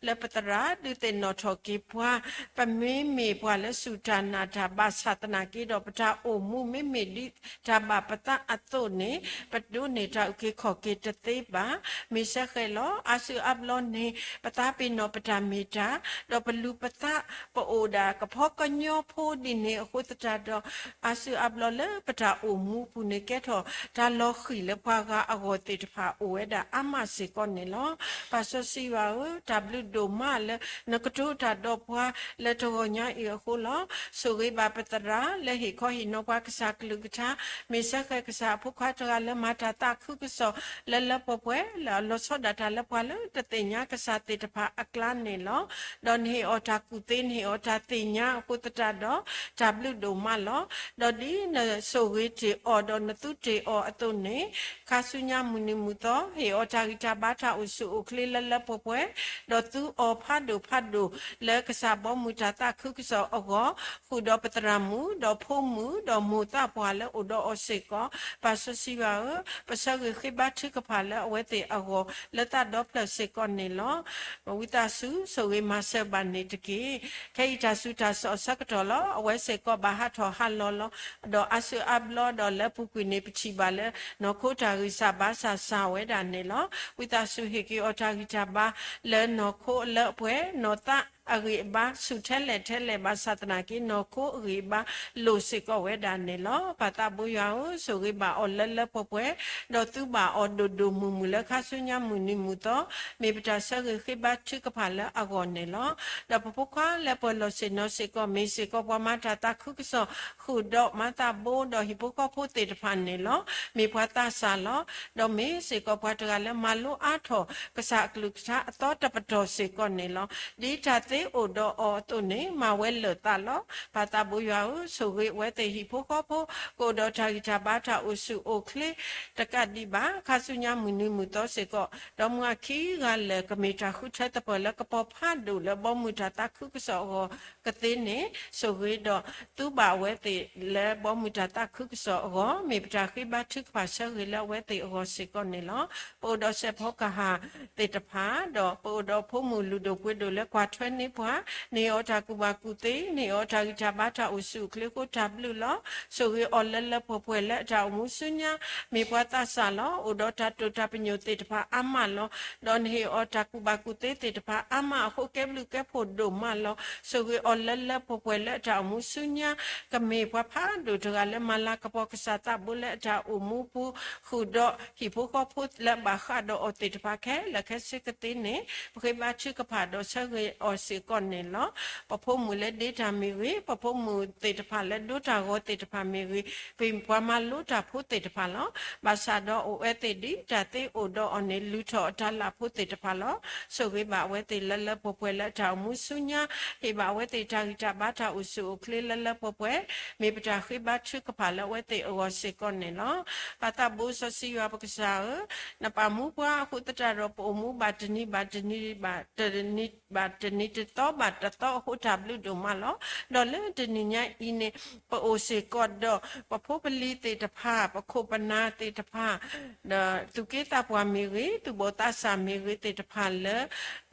လၢပသရၣ် ဒုးသ့ၣ်နီၣ်ထီၣ်က့ၤပှၤ, ပမ့မ့ၢ်ပှၤလၢစူၢ်တၢ်နာ်တၢ်ဘၣ်ဆၣ်သနာ်က့ဒီး ပတၢ်အိၣ်မူမ့မ့ၢ်ဒ်တၢ်ဘၣ်ပသးအသိးန့ၣ်, ပဒိးန့ၢ်တၢ်အုၣ်က့ၤခီၣ်က့ၤတသ့ဘၣ်. မ့ၢ်စ့ၢ်ကီးလီၤ. အါစုအါဘျီန့ၣ် ပသးပ့ၤနီၣ်ပတၢ်မ့ၢ်တၢ်, ဒီးပလူၤပသး ပအိၣ်ဒၣ်ကဖီကညီဖိဒ်န့ၣ်အဃိသတးဒီး အါစုအါဘျီလၢပတၢ်အိၣ်မူအပူၤန့ၣ် ကဲထီၣ်တၢ်လီၤဃံၤလၢပှၤဂၤအဂီၢ်သ့ၣ်တဖၣ်အိၣ်ဝဲဒၣ်အါမးစ့ၢ်ကီးန့ၣ်လီၤ. ပၢ်စီဆှံယွၤဧၢ, တၢ်ဘျုးဒိၣ်မးလၢ နကတိၤတၢ်ဒီးပှၤလၢတဂီၤညါအံၤအဃိလီၤ. ဆိၣ်ဂ့ၤဘၣ်ပသရၣ်လၢဟ့ၣ်ခီဟ့ၣ်နီၤပှၤကစၢ်ကလုၢ်ကထါ, မ့ၢ်စၢဃဲၤကစၢ်အဖိခွါတဂၤလၢမၤတၢ်သးခုကစီၣ်လၢလၢပှဲၤပှဲၤ, လီၤဆီဒၣ်တၢ်လၢပှၤလၢတသ့ၣ်ညါကစၢ်သ့ၣ်တဖၣ်အကျါန့ၣ်လီၤ. ဒီးနဟ့ၣ်အီၤတၢ်ကူၣ်သ့, နဟ့ၣ်အီၤတၢ်သ့ၣ်ညါအဃိသတးဒီး တၢ်ဘျုးဒိၣ်မးလီၤ. ဒီးဒ်နဆိၣ်ဂ့ၤတ့ၢ်အီၤ ဒီးနသူတ့ၢ်အီၤအသိးန့ၣ်, ခါဆူညါမုၢ်နံၤမုၢ်သီ ဟ့ၣ်အီၤတၢ်ဂံၢ်တၢ်ဘါတၢ်အိၣ်ဆူၣ်အိၣ်ချ့လၢလၢပှဲၤပှဲၤ, ဒီးသူအီၤဖးဒိၣ်ဖးဒိၣ်လၢကစၢ်ဘီမုၢ်တၢ်သးခုကစီၣ်အဂီၢ်, ဃုာ်ဒီးပသရၣ်မုၣ်, ဒီးဖိမုၣ်, ဒီးမိၢ်သးပှၢ်လၢအိၣ်ဒီးအီၤစ့ၢ်ကီး, ပၢ်စီဆှံယွၤဧၢ, ပဆၢဂ့ၤဃ့ဘါထုကဖၣ်လၢအဝဲသ့ၣ်အဂီၢ် လၢသးဒီဖျၢၣ်စ့ၢ်ကီးန့ၣ်လီၤ. ဝံသးစူၤ ဆိၣ်ဂ့ၤမၤစၢၤဘၣ်န့ၣ်တက့ၢ်. ခဲအံၤတၢ်ဆူးတၢ်ဆါအဆၢကတီၢ်လီၤ. အဝဲစ့ၢ်ကီးဘၣ်ဟးထီၣ်ဟးလီၤလီၤ. ဒီးအါစုအါဘျီဒီးလၢပူၤကွံာ်န့ၣ် ပထံၣ်ဘၣ်လၢ နီၢ်ခိတၢ်ဂံၢ်စၢ်ဘါစၢ်စၢ်ဝဲဒၣ်န့ၣ်လီၤ. ဝံသးစူၤဟ့ၣ်က့ၤအီၤတၢ်ဂံၢ်တၢ်ဘါ လၢနီၢ်ခိလၢအပှဲၤ နီၢ်သးအဂံၢ်အဘါ ဆူၣ်ထဲလဲၣ်ထဲလဲၣ် ဘၣ်ဆၣ်သနာ်က့ နီၢ်ခိအဂံၢ်အဘါလိၣ်စ့ၢ်ကီးဝဲဒၣ်န့ၣ်လီၤ. ပၢ်သးဘိယွၤဧၢ, ဆိၣ်ဂ့ၤဘၣ်အီၤလၢလၢပှဲၤပှဲၤ, ဒီးသူဘၣ်အီၤဒိၣ်ဒိၣ်မုၢ်မုၢ်လၢခါဆူညါမုၢ်နံၤမုၢ်သီ, မ့ၢ်ပတၢ်ဆၢဂ့ၤဃ့ဘါထုကဖၣ်လၢအဂီၢ်န့ၣ်လီၤ. ဒီးပဖိခွါလၢပှဲၤလီၢ်ဆ့ၣ်နီၤစ့ၢ်ကီး မ့ၢ်စ့ၢ်ကီးပှၤမၤတၢ်သးခုကစီၣ် ဃုာ်ဒီးမၤသးဘိ ဒီးဟံၣ်ဖိဃီဖိသ့ၣ်တဖၣ်န့ၣ်လီၤ. မ့ၢ်ပှၤသးစၢ်လီၤ. ဒီးမ့ၢ်စ့ၢ်ကီးပှၤတဂၤလၢမၤလိအါထီၣ် ကစၢ်အကလုၢ်ကထါအသီတပတီၢ်စ့ၢ်ကီးန့ၣ်လီၤ. ဒ်တၢ်သ့အိၣ်ဒီးအီၤအသိးန့ၣ် မၤဝဲလၢာ်သးလီၤ. ပၢ်သးဘိယွၤဧၢ, ဆိၣ်ဂ့ၤအဝဲသ့ၣ်ဟံၣ်ဖိဃီဖိ ကအိၣ်ဒီးတၢ်ဂံၢ်တၢ်ဘါတၢ်အိၣ်ဆူၣ်အိၣ်ချ့ တကးဒံးဘၣ် ခါဆူညါမုၢ်နံၤမုၢ်သီစ့ၢ်ကီး, ဒီးမုၢ်အခံဂၤလၢာ် ကမ့ၢ်တၢ်ဃုထၢသပၢၤလၢကပီၤဖးဒိၣ်လၢဘီမုၢ်တၢ်သးခုကစီၣ်အဂီၢ်ကသ့န့ၣ်, ဆိၣ်ဂ့ၤဒီးသူဘၣ်အဝဲသ့ၣ်လၢဘီမုၢ်တၢ်သးခုကစီၣ်အဂီၢ်, မ့ၢ်ပတၢ်ဃ့ဘါထုကဖၣ်ဆၢဂ့ၤလၢအဝဲသ့ၣ်အဂီၢ်စ့ၢ်ကီးန့ၣ်လီၤ. ပအိၣ်ဒီးစဲးဖီကဟၣ်သ့ၣ်တဖၣ်, ဒီးပအိၣ်ဒီးဖိမုၣ်လုၢ်ဒိၣ်ပှ့ၤဒိၣ်လၢကွၢ်ထွဲန့ၢ်ပှၤ, နဟ့ၣ်အီၤတၢ်ကူၣ်ဘၣ်ကူၣ်သ့, နဟ့ၣ်အီၤတၢ်ဂံၢ်တၢ်ဘါတၢ်အိၣ်ဆူၣ်အိၣ်ချ့အဃိတၢ်ဘျုးလီၤ. ဆိၣ်ဂ့ၤအီၤလၢလၢပှဲၤပှဲၤလၢအတၢ်အိၣ်မူဆူညါ, မ့ၢ်ပှၤသးစၢ်လီၤ. အိၣ်ဒီးတၢ်တိာ်တၢ်ပညိၣ်သ့ၣ်တဖၣ်အါမးလီၤ. ဒီးနဟ့ၣ်အီၤတၢ်ကူၣ်ဘၣ်ကူၣ်သ့သ့ၣ်တဖၣ်အါမးအဃိ ကဲဘျုးကဲဖှိၣ်ဒိၣ်မးလီၤ. ဆိၣ်ဂ့ၤအီၤလၢလၢပှဲၤပှဲၤလၢအတၢ်အိၣ်မူဆူညါ, ကမ့ၢ်ပှၤဖးဒိၣ်တဂၤလၢမၤလၤကပီၤကစၢ်သးဘိလၢအတၢ်အိၣ်မူပူၤ, ဃုာ်ဒီးဟံၣ်ဖိဃီဖိလၢဘၣ်ဃးဒီးအီၤသ့ၣ်တဖၣ်ခဲလၢာ်ခဲဆ့ကသ့န့ၣ်, ပဃ့ဘါထုကဖၣ်ဒီးဆၢဂ့ၤအီၤစ့ၢ်ကီးန့ၣ်လီၤ. ပဖိမုၣ်လၢဒ့တၢ်မ့ၢ်ဂ့ၤ, ပဖိမုၣ်သ့ၣ်တဖၣ်လၢဒိတၢ်ဂီၤသ့ၣ်တဖၣ်မ့ၢ်ဂ့ၤ, ပှၤမၤလိတၢ်ဖိသ့ၣ်တဖၣ်လီၤ. ဘၣ်ဆၣ်ဒီးအိၣ်ဝဲသ့ၣ်ဒ်တၢ်သ့အိၣ်ဒီးအီၤန့ၣ် လုၢ်ထီၣ်အတၢ်လၢ်ဖိသ့ၣ်တဖၣ်လီၤ. ဆိၣ်ဂ့ၤဘၣ်အဝဲသ့ၣ်လၢလၢပှဲၤပှဲၤလၢအတၢ်အိၣ်မူဆူညါ, ဟ့ၣ်ဘၣ်အဝဲသ့ၣ်တၢ်ဂံၢ်တၢ်ဘါတၢ်အိၣ်ဆူၣ်အိၣ်ချ့လၢလၢပှဲၤပှဲၤ, မ့ၢ်ပတၢ်ဃ့ဘါထုကဖၣ်လၢအဝဲသ့ၣ်အဂီၢ်စ့ၢ်ကီးန့ၣ်လီၤ. ပၢ်သးဘိစီဆှံယွၤပကစၢ်ဧၢ, နပာ်မူပှၤအဃိသတးဒီး ပအိၣ်မူဘၣ်တနံၤဘၣ်တနံၤဘၣ်တနံၤ ဘၣ်တနံၤတသီဘၣ်တသီအဃိတၢ်ဘျုးဒိၣ်မးလီၤ. ဒီးလၢတနံၤညါအံၤန့ၣ် ပအိၣ်စ့ၢ်ကီးဒီး ပဖိပလံၤသ့ၣ်တဖၣ်, ပခိၣ်ပနၢ်သ့ၣ်တဖၣ်, ဒီးသူၣ်က့သးပှၢ်မ့ၢ်ဂ့ၤ, သူၣ်ဘီၣ်သးစၢ်မ့ၢ်ဂ့ၤသ့ၣ်တဖၣ်လၢ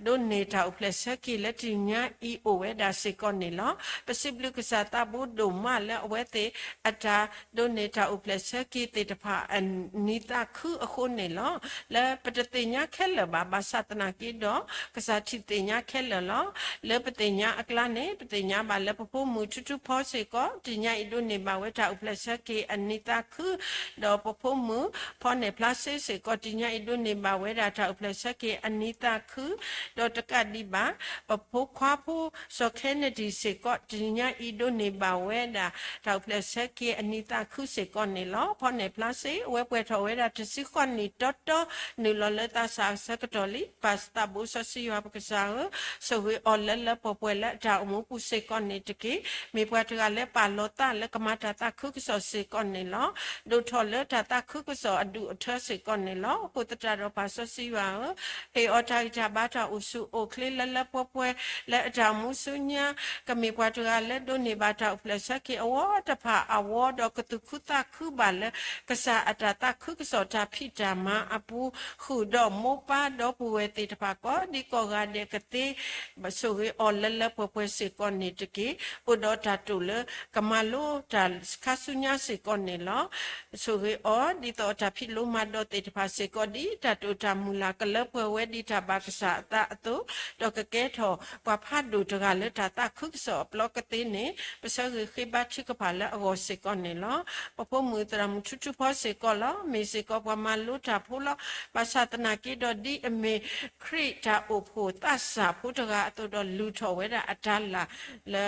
ဒိးန့ၢ်တၢ်အိၣ်ဖျဲၣ်ဆၢက့ၤလၢတနံၤညါအံၤအိၣ်ဝဲဒၣ်စ့ၢ်ကီးန့ၣ်လီၤ. ပစံးဘျုးကစၢ်သးဘိဒိၣ်မးလၢအဝဲသ့ၣ်အတၢ်ဒိးန့ၢ်တၢ်အိၣ်ဖျဲၣ်ဆၢက့ၤသ့ၣ်တဖၣ်အနံၤသးခုအဃိန့ၣ်လီၤ. လၢပတသ့ၣ်ညါခဲလၢာ်ဘၣ်, ဘၣ်ဆၣ်သနာ်က့ဒီး ကစၢ်ထံၣ်သ့ၣ်ညါခဲလၢာ်လီၤ. လၢပသ့ၣ်ညါအကျါန့ၣ် ပသ့ၣ်ညါဘၣ်လၢပဖိမုၣ်ထူထူဖီစ့ၢ်ကီး တနံၤညါအံၤဒိးန့ၢ်ဘၣ်ဝဲတၢ်အိၣ်ဖျဲၣ်ဆၢက့ၤအနံၤသးခု, ဒီးပဖိမုၣ်ဖီနဲၣ်ဖျါစ့စ့ၢ်ကီး တနံၤညါအံၤဒိးန့ၢ်ဘၣ်ဝဲဒၣ်တၢ်အိၣ်ဖျဲၣ်ဆၢက့ၤအနံၤသးခု, ဒီးတကးဒံးဘၣ် ပဖိခွါဖိ စီၤခဲနဒံၣ်စ့ၢ်ကီး တနံၤညါအံၤဒိးန့ၢ်ဘၣ်ဝဲဒၣ် တၢ်အိၣ်ဖျဲၣ်ဆၢက့ၤအနံၤသးခုစ့ၢ်ကီးန့ၣ်လီၤ. ဖီနဲၣ်ဖျါစ့ အဝဲပှဲၤထီၣ်ဝဲဒၣ်တဆံဃိးနံၣ်တီတီ နုာ်လီၤလၢသးစၢ်အဆၢကတီၢ်လံ. ပၢ်သးဘိစီဆှံယွၤပကစၢ်ဧၢ, ဆိၣ်ဂ့ၤအီၤလၢလၢပှဲၤပှဲၤလၢအတၢ်အိၣ်မူပူၤစ့ၢ်ကီးန့ၣ်တက့ၢ်. မ့ၢ်ပှၤတဂၤလၢပာ်လီၤသးလၢကမၤတၢ်သးခုကစီၣ်စ့ၢ်ကီးန့ၣ်လီၤ. ဒိၣ်ထီၣ်လၢတၢ်သးခုကစီၣ်အဒူၣ်အထၢစ့ၢ်ကီးန့ၣ်လီၤ. အဃိသတးဒီးပၢ်စီဆှံယွၤဧၢ, ဟ့ၣ်အီၤတၢ်ဂံၢ်တၢ်ဘါတၢ်အိၣ်ဆူၣ်အိၣ်ချ့လၢလၢပှဲၤပှဲၤ လၢအတၢ်အိၣ်မူဆူညါ, ကမ့ၢ်ပှၤတဂၤလၢဒိးန့ၢ်ဘၣ်တၢ်အိၣ်ဖျဲၣ်ဆၢက့ၤအဝီတဖၣ်အဝီဒီးကသူၣ်ခုသးခုဘၣ်လၢ ကစၢ်အတၢ်သးခုကစီၣ်တၢ်ဖံးတၢ်မၤအပူၤ, ဃုာ်ဒီးမိၢ်ပၢ်ဒီပုၢ်ဝဲၢ်သ့ၣ်တဖၣ်ကိးဒံကိးဂၤဒဲးကသ့ ဆိၣ်ဂ့ၤအီၤလၢလၢပှဲၤပှဲၤစ့ၢ်ကီးန့ၣ်တက့ၢ်. အိၣ်ဒီးတၢ်တိာ်လၢကမၤလိတၢ်ခါဆူညါစ့ၢ်ကီးန့ၣ်လီၤ. ဆိၣ်ဂ့ၤအီၤ ဒ်သိးအတၢ်ဖံးလိမၤဒိးသ့ၣ်တဖၣ်စ့ၢ်ကီး ဒ်တၢ်တိာ်တၢ်မုၢ်လၢ်ကလၢပှဲၤဝဲဒ်တၢ်ဘၣ်ကစၢ်အသးအသိး, ဒီးကကဲထီၣ်ပှၤဖးဒိၣ်တဂၤလၢတၢ်သးခုကစီၣ်အပျီကသ့န့ၣ် ပဆၢဂ့ၤဃ့ဘါထုကဖၣ်လၢအဂီၢ်စ့ၢ်ကီးန့ၣ်လီၤ. ပဖိမုၣ်သရၣ်မုၣ်ထူထူဖီစ့ၢ်ကီးလီၤ. မ့ၢ်စ့ၢ်ကီးပှၤမၤလိတၢ်ဖိလီၤ. ဘၣ်ဆၣ်သနာ်က့ဒီး ဒ်အမ့ၢ်ခရံာ်တၢ်အိၣ်ဖှိၣ်သးစၢ်ဖိတဂၤအသိးဒီး လုၢ်ထီၣ်ဝဲဒၣ်အတၢ်လၢ်လၢ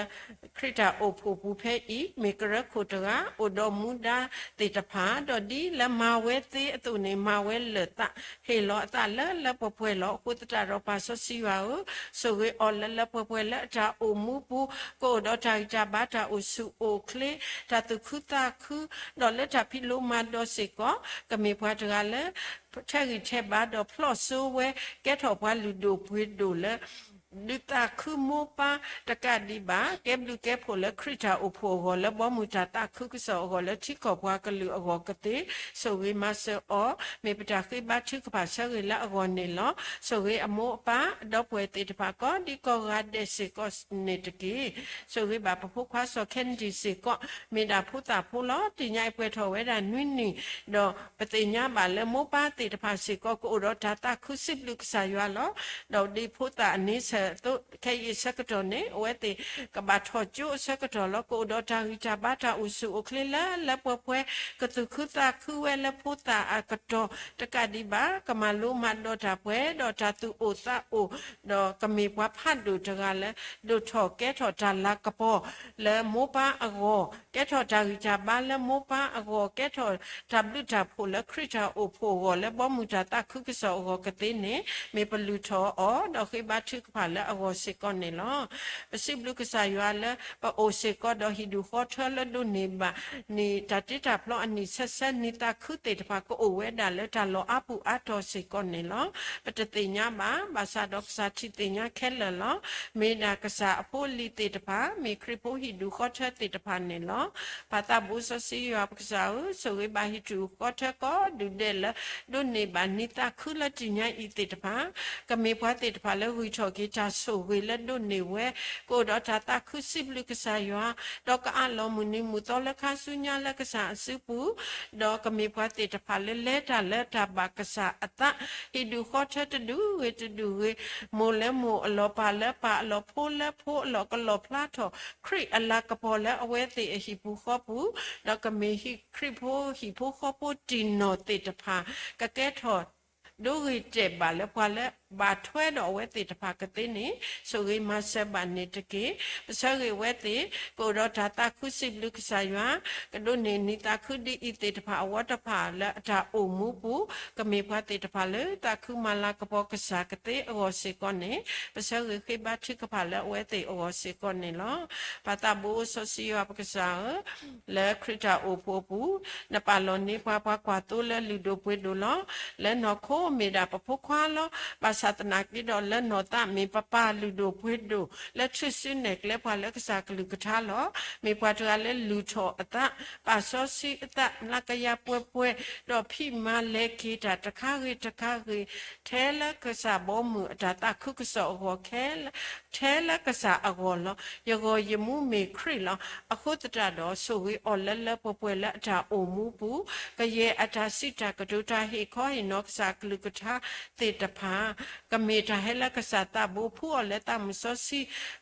ခရံာ်တၢ်အိၣ်ဖှိၣ်ပူၤဖဲအံၤ မ့ၢ်ကရၢခိၣ်တဂၤ အိၣ်ဒီးမူဒါသ့ၣ်တဖၣ် ဒီးဒ်လၢမၤဝဲသ့အသိးန့ၣ် မၤဝဲလၢာ်သး ဟ့ၣ်လီၤအသးလၢလၢပှဲၤပှဲၤလီၤ. အဃိသတးဒီးပၢ်စီဆှံယွၤဧၢ, ဆိၣ်ဂ့ၤအီၤလၢလၢပှဲၤပှဲၤလၢအတၢ်အိၣ်မူပူၤ ကအိၣ်ဒီးတၢ်ဂံၢ်တၢ်ဘါ တၢ်အိၣ်ဆူၣ်အိၣ်ချ့ တၢ်သူၣ်ခုသးခု ဒီးလၢတၢ်ဖံးလိမၤဒိးစ့ၢ်ကီး ကမ့ၢ်ပှၤတဂၤလၢ ထဲးဂံၢ်ထဲးဘါဒီးဖျီၣ်စိဝဲ ကဲထီၣ်ပှၤလုၢ်ဒိၣ်ပှ့ၤဒိၣ်လၢ ဒုးသးခုမိၢ်ပၢ်တကးဒံးဘၣ် ကဲဘျုးကဲဖှိၣ်လၢခရံာ်တၢ်အိၣ်ဖှိၣ်အဂီၢ် လၢဘီမုၢ်တၢ်သးခုကစီၣ်အဂီၢ် လၢထံကီၢ်ပှၤကလုာ်အဂီၢ်ကသ့, ဆိၣ်ဂ့ၤမၤစၢၤအီၤ မ့ၢ်ပတၢ်ဃ့ဘါထုကဖၣ်ဆၢဂ့ၤလၢအဂီၢ်န့ၣ်လီၤ. ဆိၣ်ဂ့ၤအမိၢ်အပၢ် ဒီပုၢ်ဝဲၢ်သ့ၣ်တဖၣ်ကိးဒံကိးဂၤဒဲးစ့ၢ်ကီးန့ၣ်တက့ၢ်. ဆိၣ်ဂ့ၤဘၣ်ပဖိခွါစီၤခဲနဒံၣ်စ့ၢ်ကီး မ့ၢ်ဒၣ်ဖိသၣ်ဖိလီၤ. တနံၤညါအံၤပှဲၤထီၣ်ဝဲဒၣ်နွံနံၣ် ဒီးပသ့ၣ်ညါဘၣ်လၢမိၢ်ပၢ်သ့ၣ်တဖၣ်စ့ၢ်ကီး ကအိၣ်ဒီးတၢ်သးခုစံးဘျုးကစၢ်ယွၤလီၤ. ဒီးဒ်ဖိသၣ်အန့ဆၢၣ်အသိး ခဲအံၤအဆၢကတီၢ်န့ၣ် အဝဲသ့ၣ်ကဘၣ်ထီၣ်ကၠိအဆၢကတီၢ်လီၤ. ကအိၣ်ဒီးတၢ်ဂံၢ်တၢ်ဘါ တၢ်အိၣ်ဆူၣ်အိၣ်ချ့လၢလၢပှဲၤပှဲၤ ကသူၣ်ခုသးခုဝဲလၢဖိသၣ်အကတီၢ်တကးဒံးဘၣ် ကမၤလိမၤဒိးတၢ်ပှဲၤဒီးတၢ်သူၣ်အိၣ်သးအိၣ် ဒီးကမ့ၢ်ပှၤဖးဒိၣ်တဂၤလၢ ဒိၣ်ထီၣ်ကဲထီၣ်တၢ်လၤကပီၤလၢမိၢ်ပၢ်အဂီၢ် ကဲထီၣ်တၢ်ဂံၢ်တၢ်ဘါလၢမိၢ်ပၢ်အဂီၢ် ကဲထီၣ်တၢ်ဘျုးတၢ်ဖှိၣ်လၢခရံာ်တၢ်အိၣ်ဖှိၣ်အဂီၢ် လၢဘီမုၢ်တၢ်သးခုကစီၣ်အဂီၢ်ကသ့န့ၣ် မ့ၢ်ပလုၢ်ထီၣ်အီၤ ဒီးဃ့ဘါထုကဖၣ်လၢအဂီၢ်စ့ၢ်ကီးန့ၣ်လီၤ. ပစံးဘျုးကစၢ်ယွၤလၢပအိၣ်စ့ၢ်ကီးဒီးဟံၣ်ဒူၣ်ဃီထၢလၢဒိးန့ၢ်ဘၣ် နံၣ်တၢ်တ့တၢ်ဖျီအနံၣ်ဆၢဆၢ နံၤသးခုသ့ၣ်တဖၣ် ကအိၣ်ဝဲဒၣ်လၢတၢ်လီၢ်အါပူၤအါတီၤစ့ၢ်ကီးန့ၣ်လီၤ. ပတသ့ၣ်ညါဘၣ်, ဘၣ်ဆၣ်ဒီးကစၢ်ထံၣ်သ့ၣ်ညါခဲလၢာ်လီၤ. မ့ၢ်ဒၣ်ကစၢ်အဖိအလံၤသ့ၣ်တဖၣ်, မ့ၢ်ခရံာ်ဖိဟံၣ်ဒူၣ်ဃီထၢသ့ၣ်တဖၣ်န့ၣ်လီၤ. ပၢ်သးဘိစီဆှံယွၤပကစၢ်ဧၢ, ဆိၣ်ဂ့ၤဘၣ်ဟံၣ်ဒူၣ်ဃီထၢကိးဒူၣ်ဒဲးလၢ ဒိးန့ၢ်ဘၣ်နံၤသးခုလၢတနံၤညါအံၤသ့ၣ်တဖၣ်, ကမ့ၢ်ပှၤသ့ၣ်တဖၣ်လၢဂုၢ်ထီၣ်က့ၤတၢ်ဆိၣ်ဂ့ၤလၢဒိးန့ၢ်ဝဲ, ကအိၣ်ဒီးတၢ်သးခုစံးဘျုးကစၢ်ယွၤ, ဒီးကအးလီၤမုၢ်နံၤမုၢ်သီလၢခါဆူညါလၢကစၢ်အစုပူၤ, ဒီးကမ့ၢ်ပှၤသ့ၣ်တဖၣ်လၢလဲၤတၢ်လၢတၢ်ဘၣ်ကစၢ်အသး, ဟံၣ်ဒူၣ်ဃီထၢတဒူၣ်ဂ့ၤတဒူၣ်ဂ့ၤ, မိၢ်လၢမိၢ်အလီၢ် ပၢ်လၢပၢ်အလီၢ် ဖိလၢဖိအလီၢ် ကလီၣ်ဖျါထီၣ် ခရံာ်အလၤကပီၤလၢအဝဲသ့ၣ်အဟံၣ်ပူၤဃီပူၤ, ဒီးကမ့ၢ်ခရံာ်ဖိဟံၣ်ဖိဃီဖိတံၢ်နီၢ်သ့ၣ်တဖၣ်, ကကဲထီၣ် ဒိဂ့ၤတဲာ်ဘၣ်လၢပှၤလၢဘၣ်ထွဲဒီးအဝဲသ့ၣ်တဖၣ်ကသ့န့ၣ်, ဆိၣ်ဂ့ၤမၤစၢၤဘၣ်န့ၣ်တက့ၢ်. ပဆၢဂ့ၤဝဲသ့ၣ်, ကအိၣ်ဒီးတၢ်သးခုစံးဘျုးကစၢ်ယွၤ, ကဒိးန့ၢ်နံၤသးခုဒ်အံၤသ့ၣ်တဖၣ်အဝဲတဖၣ်လၢအတၢ်အိၣ်မူပူၤ, ကမ့ၢ်ပှၤသ့ၣ်တဖၣ်လၢသးခုမၤလၤကပီၤကစၢ်ကသ့အဂီၢ်စ့ၢ်ကီးန့ၣ်, ပဆၢဂ့ၤဃ့ဘါထုကဖၣ်လၢအဝဲသ့ၣ်အဂီၢ်စ့ၢ်ကီးန့ၣ်လီၤ. ပၢ်သးဘိစီဆှံယွၤပကစၢ်ဧၢ, လၢခရံာ်တၢ်အိၣ်ဖှိၣ်အပူၤ, နပာ်လီၤန့ၢ်ပှၤ ပှၤကွၢ်သိလၢလုၢ်ဒိၣ်ပှ့ၤဒိၣ်လီၤ. လၢနီၢ်ခိမ့ၢ်ဒၣ်ပဖိခွါလီၤ. ဘၣ်ဆၣ်သနာ်က့ဒီး လၢနီၢ်သးမ့ၢ်ပပၢ်လုၢ်ဒိၣ်ပှ့ၤဒိၣ် လၢထူၣ်စုနဲၣ်ကျဲပှၤလၢကစၢ်ကလုၢ်ကထါလီၤ. မ့ၢ်ပှၤတဂၤလၢလုၢ်ထီၣ်အသး, ပာ်စီဆှံအသး, မျးကယၤပှဲၤပှဲၤ, ဒီးဖံးမၤလဲၤက့ၤတၢ်တခါဂ့ၤတခါဂ့ၤ, ထဲလၢကစၢ်ဘီမုၢ်အတၢ်သးခုကစီၣ်အဂီၢ်ခဲလၢာ် ထဲလၢကစၢ်အဂီၢ်လီၤ. ယဂီၢ်ယမူမ့ၢ်ခရံာ်လီၤ. အဃိသတးဒီး ဆိၣ်ဂ့ၤအီၤလၢလၢပှဲၤပှဲၤလၢအတၢ်အိၣ်မူပူၤ, ကယဲၢ်အတၢ်စံးတၢ်ကတိၤ တၢ်ဟ့ၣ်ခီဟ့ၣ်နီၤကစၢ်ကလုၢ်ကထါသ့ၣ်တဖၣ်, ကမ့ၢ်တၢ်ဟဲလၢကစၢ်သးဘိ ဖှူအီၤလၢသးမုၢ်စီ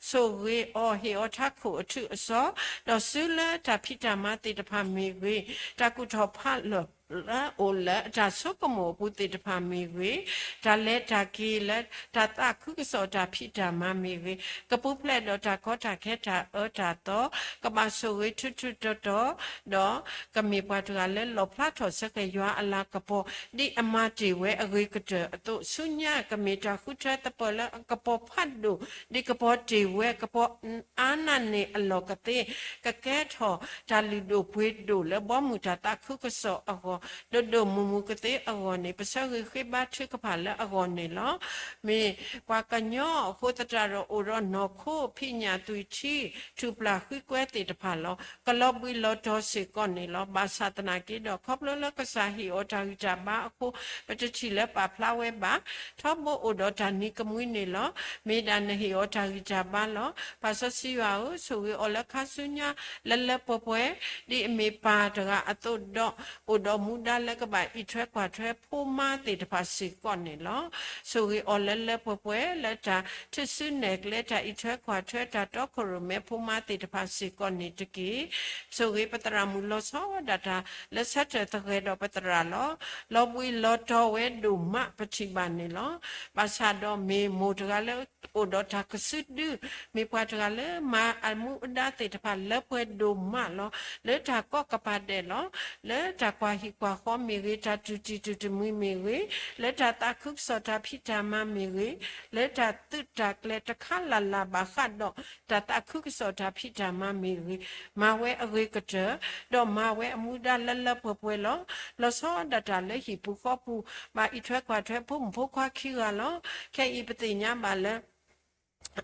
ဆှံ, ဆိၣ်ဂ့ၤအီၤ ဟ့ၣ်အီၤထးခိၣ်အထူအစီ, ဒီးစုလၢတၢ်ဖံးတၢ်မၤသ့ၣ်တဖၣ်မ့ၢ်ဂ့ၤ, တၢ်ကူၣ်ထီၣ်ဖးလီၢ် လၢအိၣ်လၢအတၢ်ဆိကမိၣ်အပူၤသ့ၣ်တဖၣ်မ့ၢ်ဂ့ၤ, တၢ်လဲၤတၢ်က့ၤလၢတၢ်သးခုကစီၣ်တၢ်ဖံးတၢ်မၤမ့ၢ်ဂ့ၤ, ကပူၤဖျဲးဒီးတၢ်ကီတၢ်ခဲတၢ်အၢတၢ်သီ, ကဘၣ်ဆိၣ်ဂ့ၤထူထူတီတီ, ဒီးကမ့ၢ်ပှၤတဂၤလၢလီၣ်ဖျါထီၣ်ဆၢက့ၤယွၤအလၤကပီၤ, ဒ်အမၤတ့ၢ်ဝဲအဂ့ၤကတၢၢ်အသိး, ဆူညါကမ့ၢ်တၢ်ဃုထၢသပၢၤလၢအကပီၤဖးဒိၣ်, ဒ်ကပီၤတ့ၢ်ဝဲကပီၤအါနးန့ၢ်အလီၢ်ကသ့, ကကဲထီၣ်တၢ်လုၢ်ဒိၣ်ပှ့ၤဒိၣ်လၢဘီမုၢ်တၢ်သးခုကစီၣ်အဂီၢ် ဒိၣ်ဒိၣ်မုၢ်မုၢ်ကသ့အဂီၢ်န့ၣ် ပဆၢဂ့ၤဃ့ဘါထုကဖၣ်လၢအဂီၢ်န့ၣ်လီၤ. မ့ၢ်ပှၤကညီအဃိသတးဒီး အိၣ်ဒီးနီၢ်ခိ ဖံးညၣ်သွံၣ်ထံ ထူၣ်ပျၢ်ဃုကွဲသ့ၣ်တဖၣ်လီၤ. ကလီၤဘှံးလီၤတီၤစ့ၢ်ကီးန့ၣ်လီၤ. ဘၣ်ဆၣ်သနာ်က့ဒီး ခီဖျိလၢကစၢ်ဟ့ၣ်အီၤတၢ်ဂံၢ်တၢ်ဘါအဃိ ပတထံၣ်လၢပာ်ဖျါဝဲဘၣ်. ထီဘိအိၣ်ဒီးတၢ်နံၤကမှံန့ၣ်လီၤ. မ့ၢ်ဒၣ်နဟ့ၣ်အီၤတၢ်ဂံၢ်တၢ်ဘါလီၤ. ပၢ်စီဆှံယွၤဧၢ, ဆိၣ်ဂ့ၤအီၤလၢခါဆူညါလၢလၢပှဲၤပှဲၤ ဒ်အမ့ၢ်ပၢ်တဂၤအသိးဒီး အိၣ်ဒီးမူဒါလၢကဘၣ်အံးထွဲကွၢ်ထွဲဖိမါသ့ၣ်တဖၣ်စ့ၢ်ကီးန့ၣ်လီၤ. ဆိၣ်ဂ့ၤအီၤလၢလၢပှဲၤပှဲၤ လၢတၢ်ထုးစုနဲၣ်ကျဲ တၢ်အံးထွဲကွၢ်ထွဲ တၢ်တီခိၣ်ရိၣ်မဲဖိမါသ့ၣ်တဖၣ်စ့ၢ်ကီးန့ၣ်တက့ၢ်. ဆိၣ်ဂ့ၤပသရၣ်မုၣ်လီၤဆီဒၣ်တၢ် လၢဆၢထၢၣ်သဂၢၢ်ဒီးပသရၣ်လီၤ. လီၤဘှံးလီၤတီၤဝဲဒိၣ်မးပထံၣ်ဘၣ်န့ၣ်လီၤ. ဘၣ်ဆၣ်ဒီးမ့ၢ်မိၢ်တဂၤလၢအိၣ်ဒီးတၢ်ကစုဒု မ့ၢ်ပှၤတဂၤလၢမၤအမူအဒါသ့ၣ်တဖၣ်လၢပှဲၤဒိၣ်မးလီၤ. လၢတၢ်ကိးကပၤဒဲးလီၤ. လၢတၢ်ကွၢ်ဟံၣ်ကွၢ်ဃီမ့ၢ်ဂ့ၤ, တၢ်တူၢ်တံၢ်တူၢ်တမှံၤမ့ၢ်ဂ့ၤ, လၢတၢ်သးခုကစီၣ်တၢ်ဖံးတၢ်မၤမ့ၢ်ဂ့ၤ, လၢတၢ်သုးတၢ်ကျဲၤတခါလၢ်လၢ်ဘၣ်ဃးဒီး တၢ်သးခုကစီၣ်တၢ်ဖံးတၢ်မၤမ့ၢ်ဂ့ၤ, မၤဝဲအဂ့ၤကတၢၢ်, ဒီးမၤဝဲအမူဒါလၢလၢပှဲၤပှဲၤလီၤ. လီၤဆီဒၣ်တၢ်လၢဟံၣ်ပူၤဃီပူၤ ဘၣ်အံးထွဲကွၢ်ထွဲဖိမုၣ်ဖိခွါခံဂၤလီၤ. ခဲအံၤပသ့ၣ်ညါဘၣ်လၢ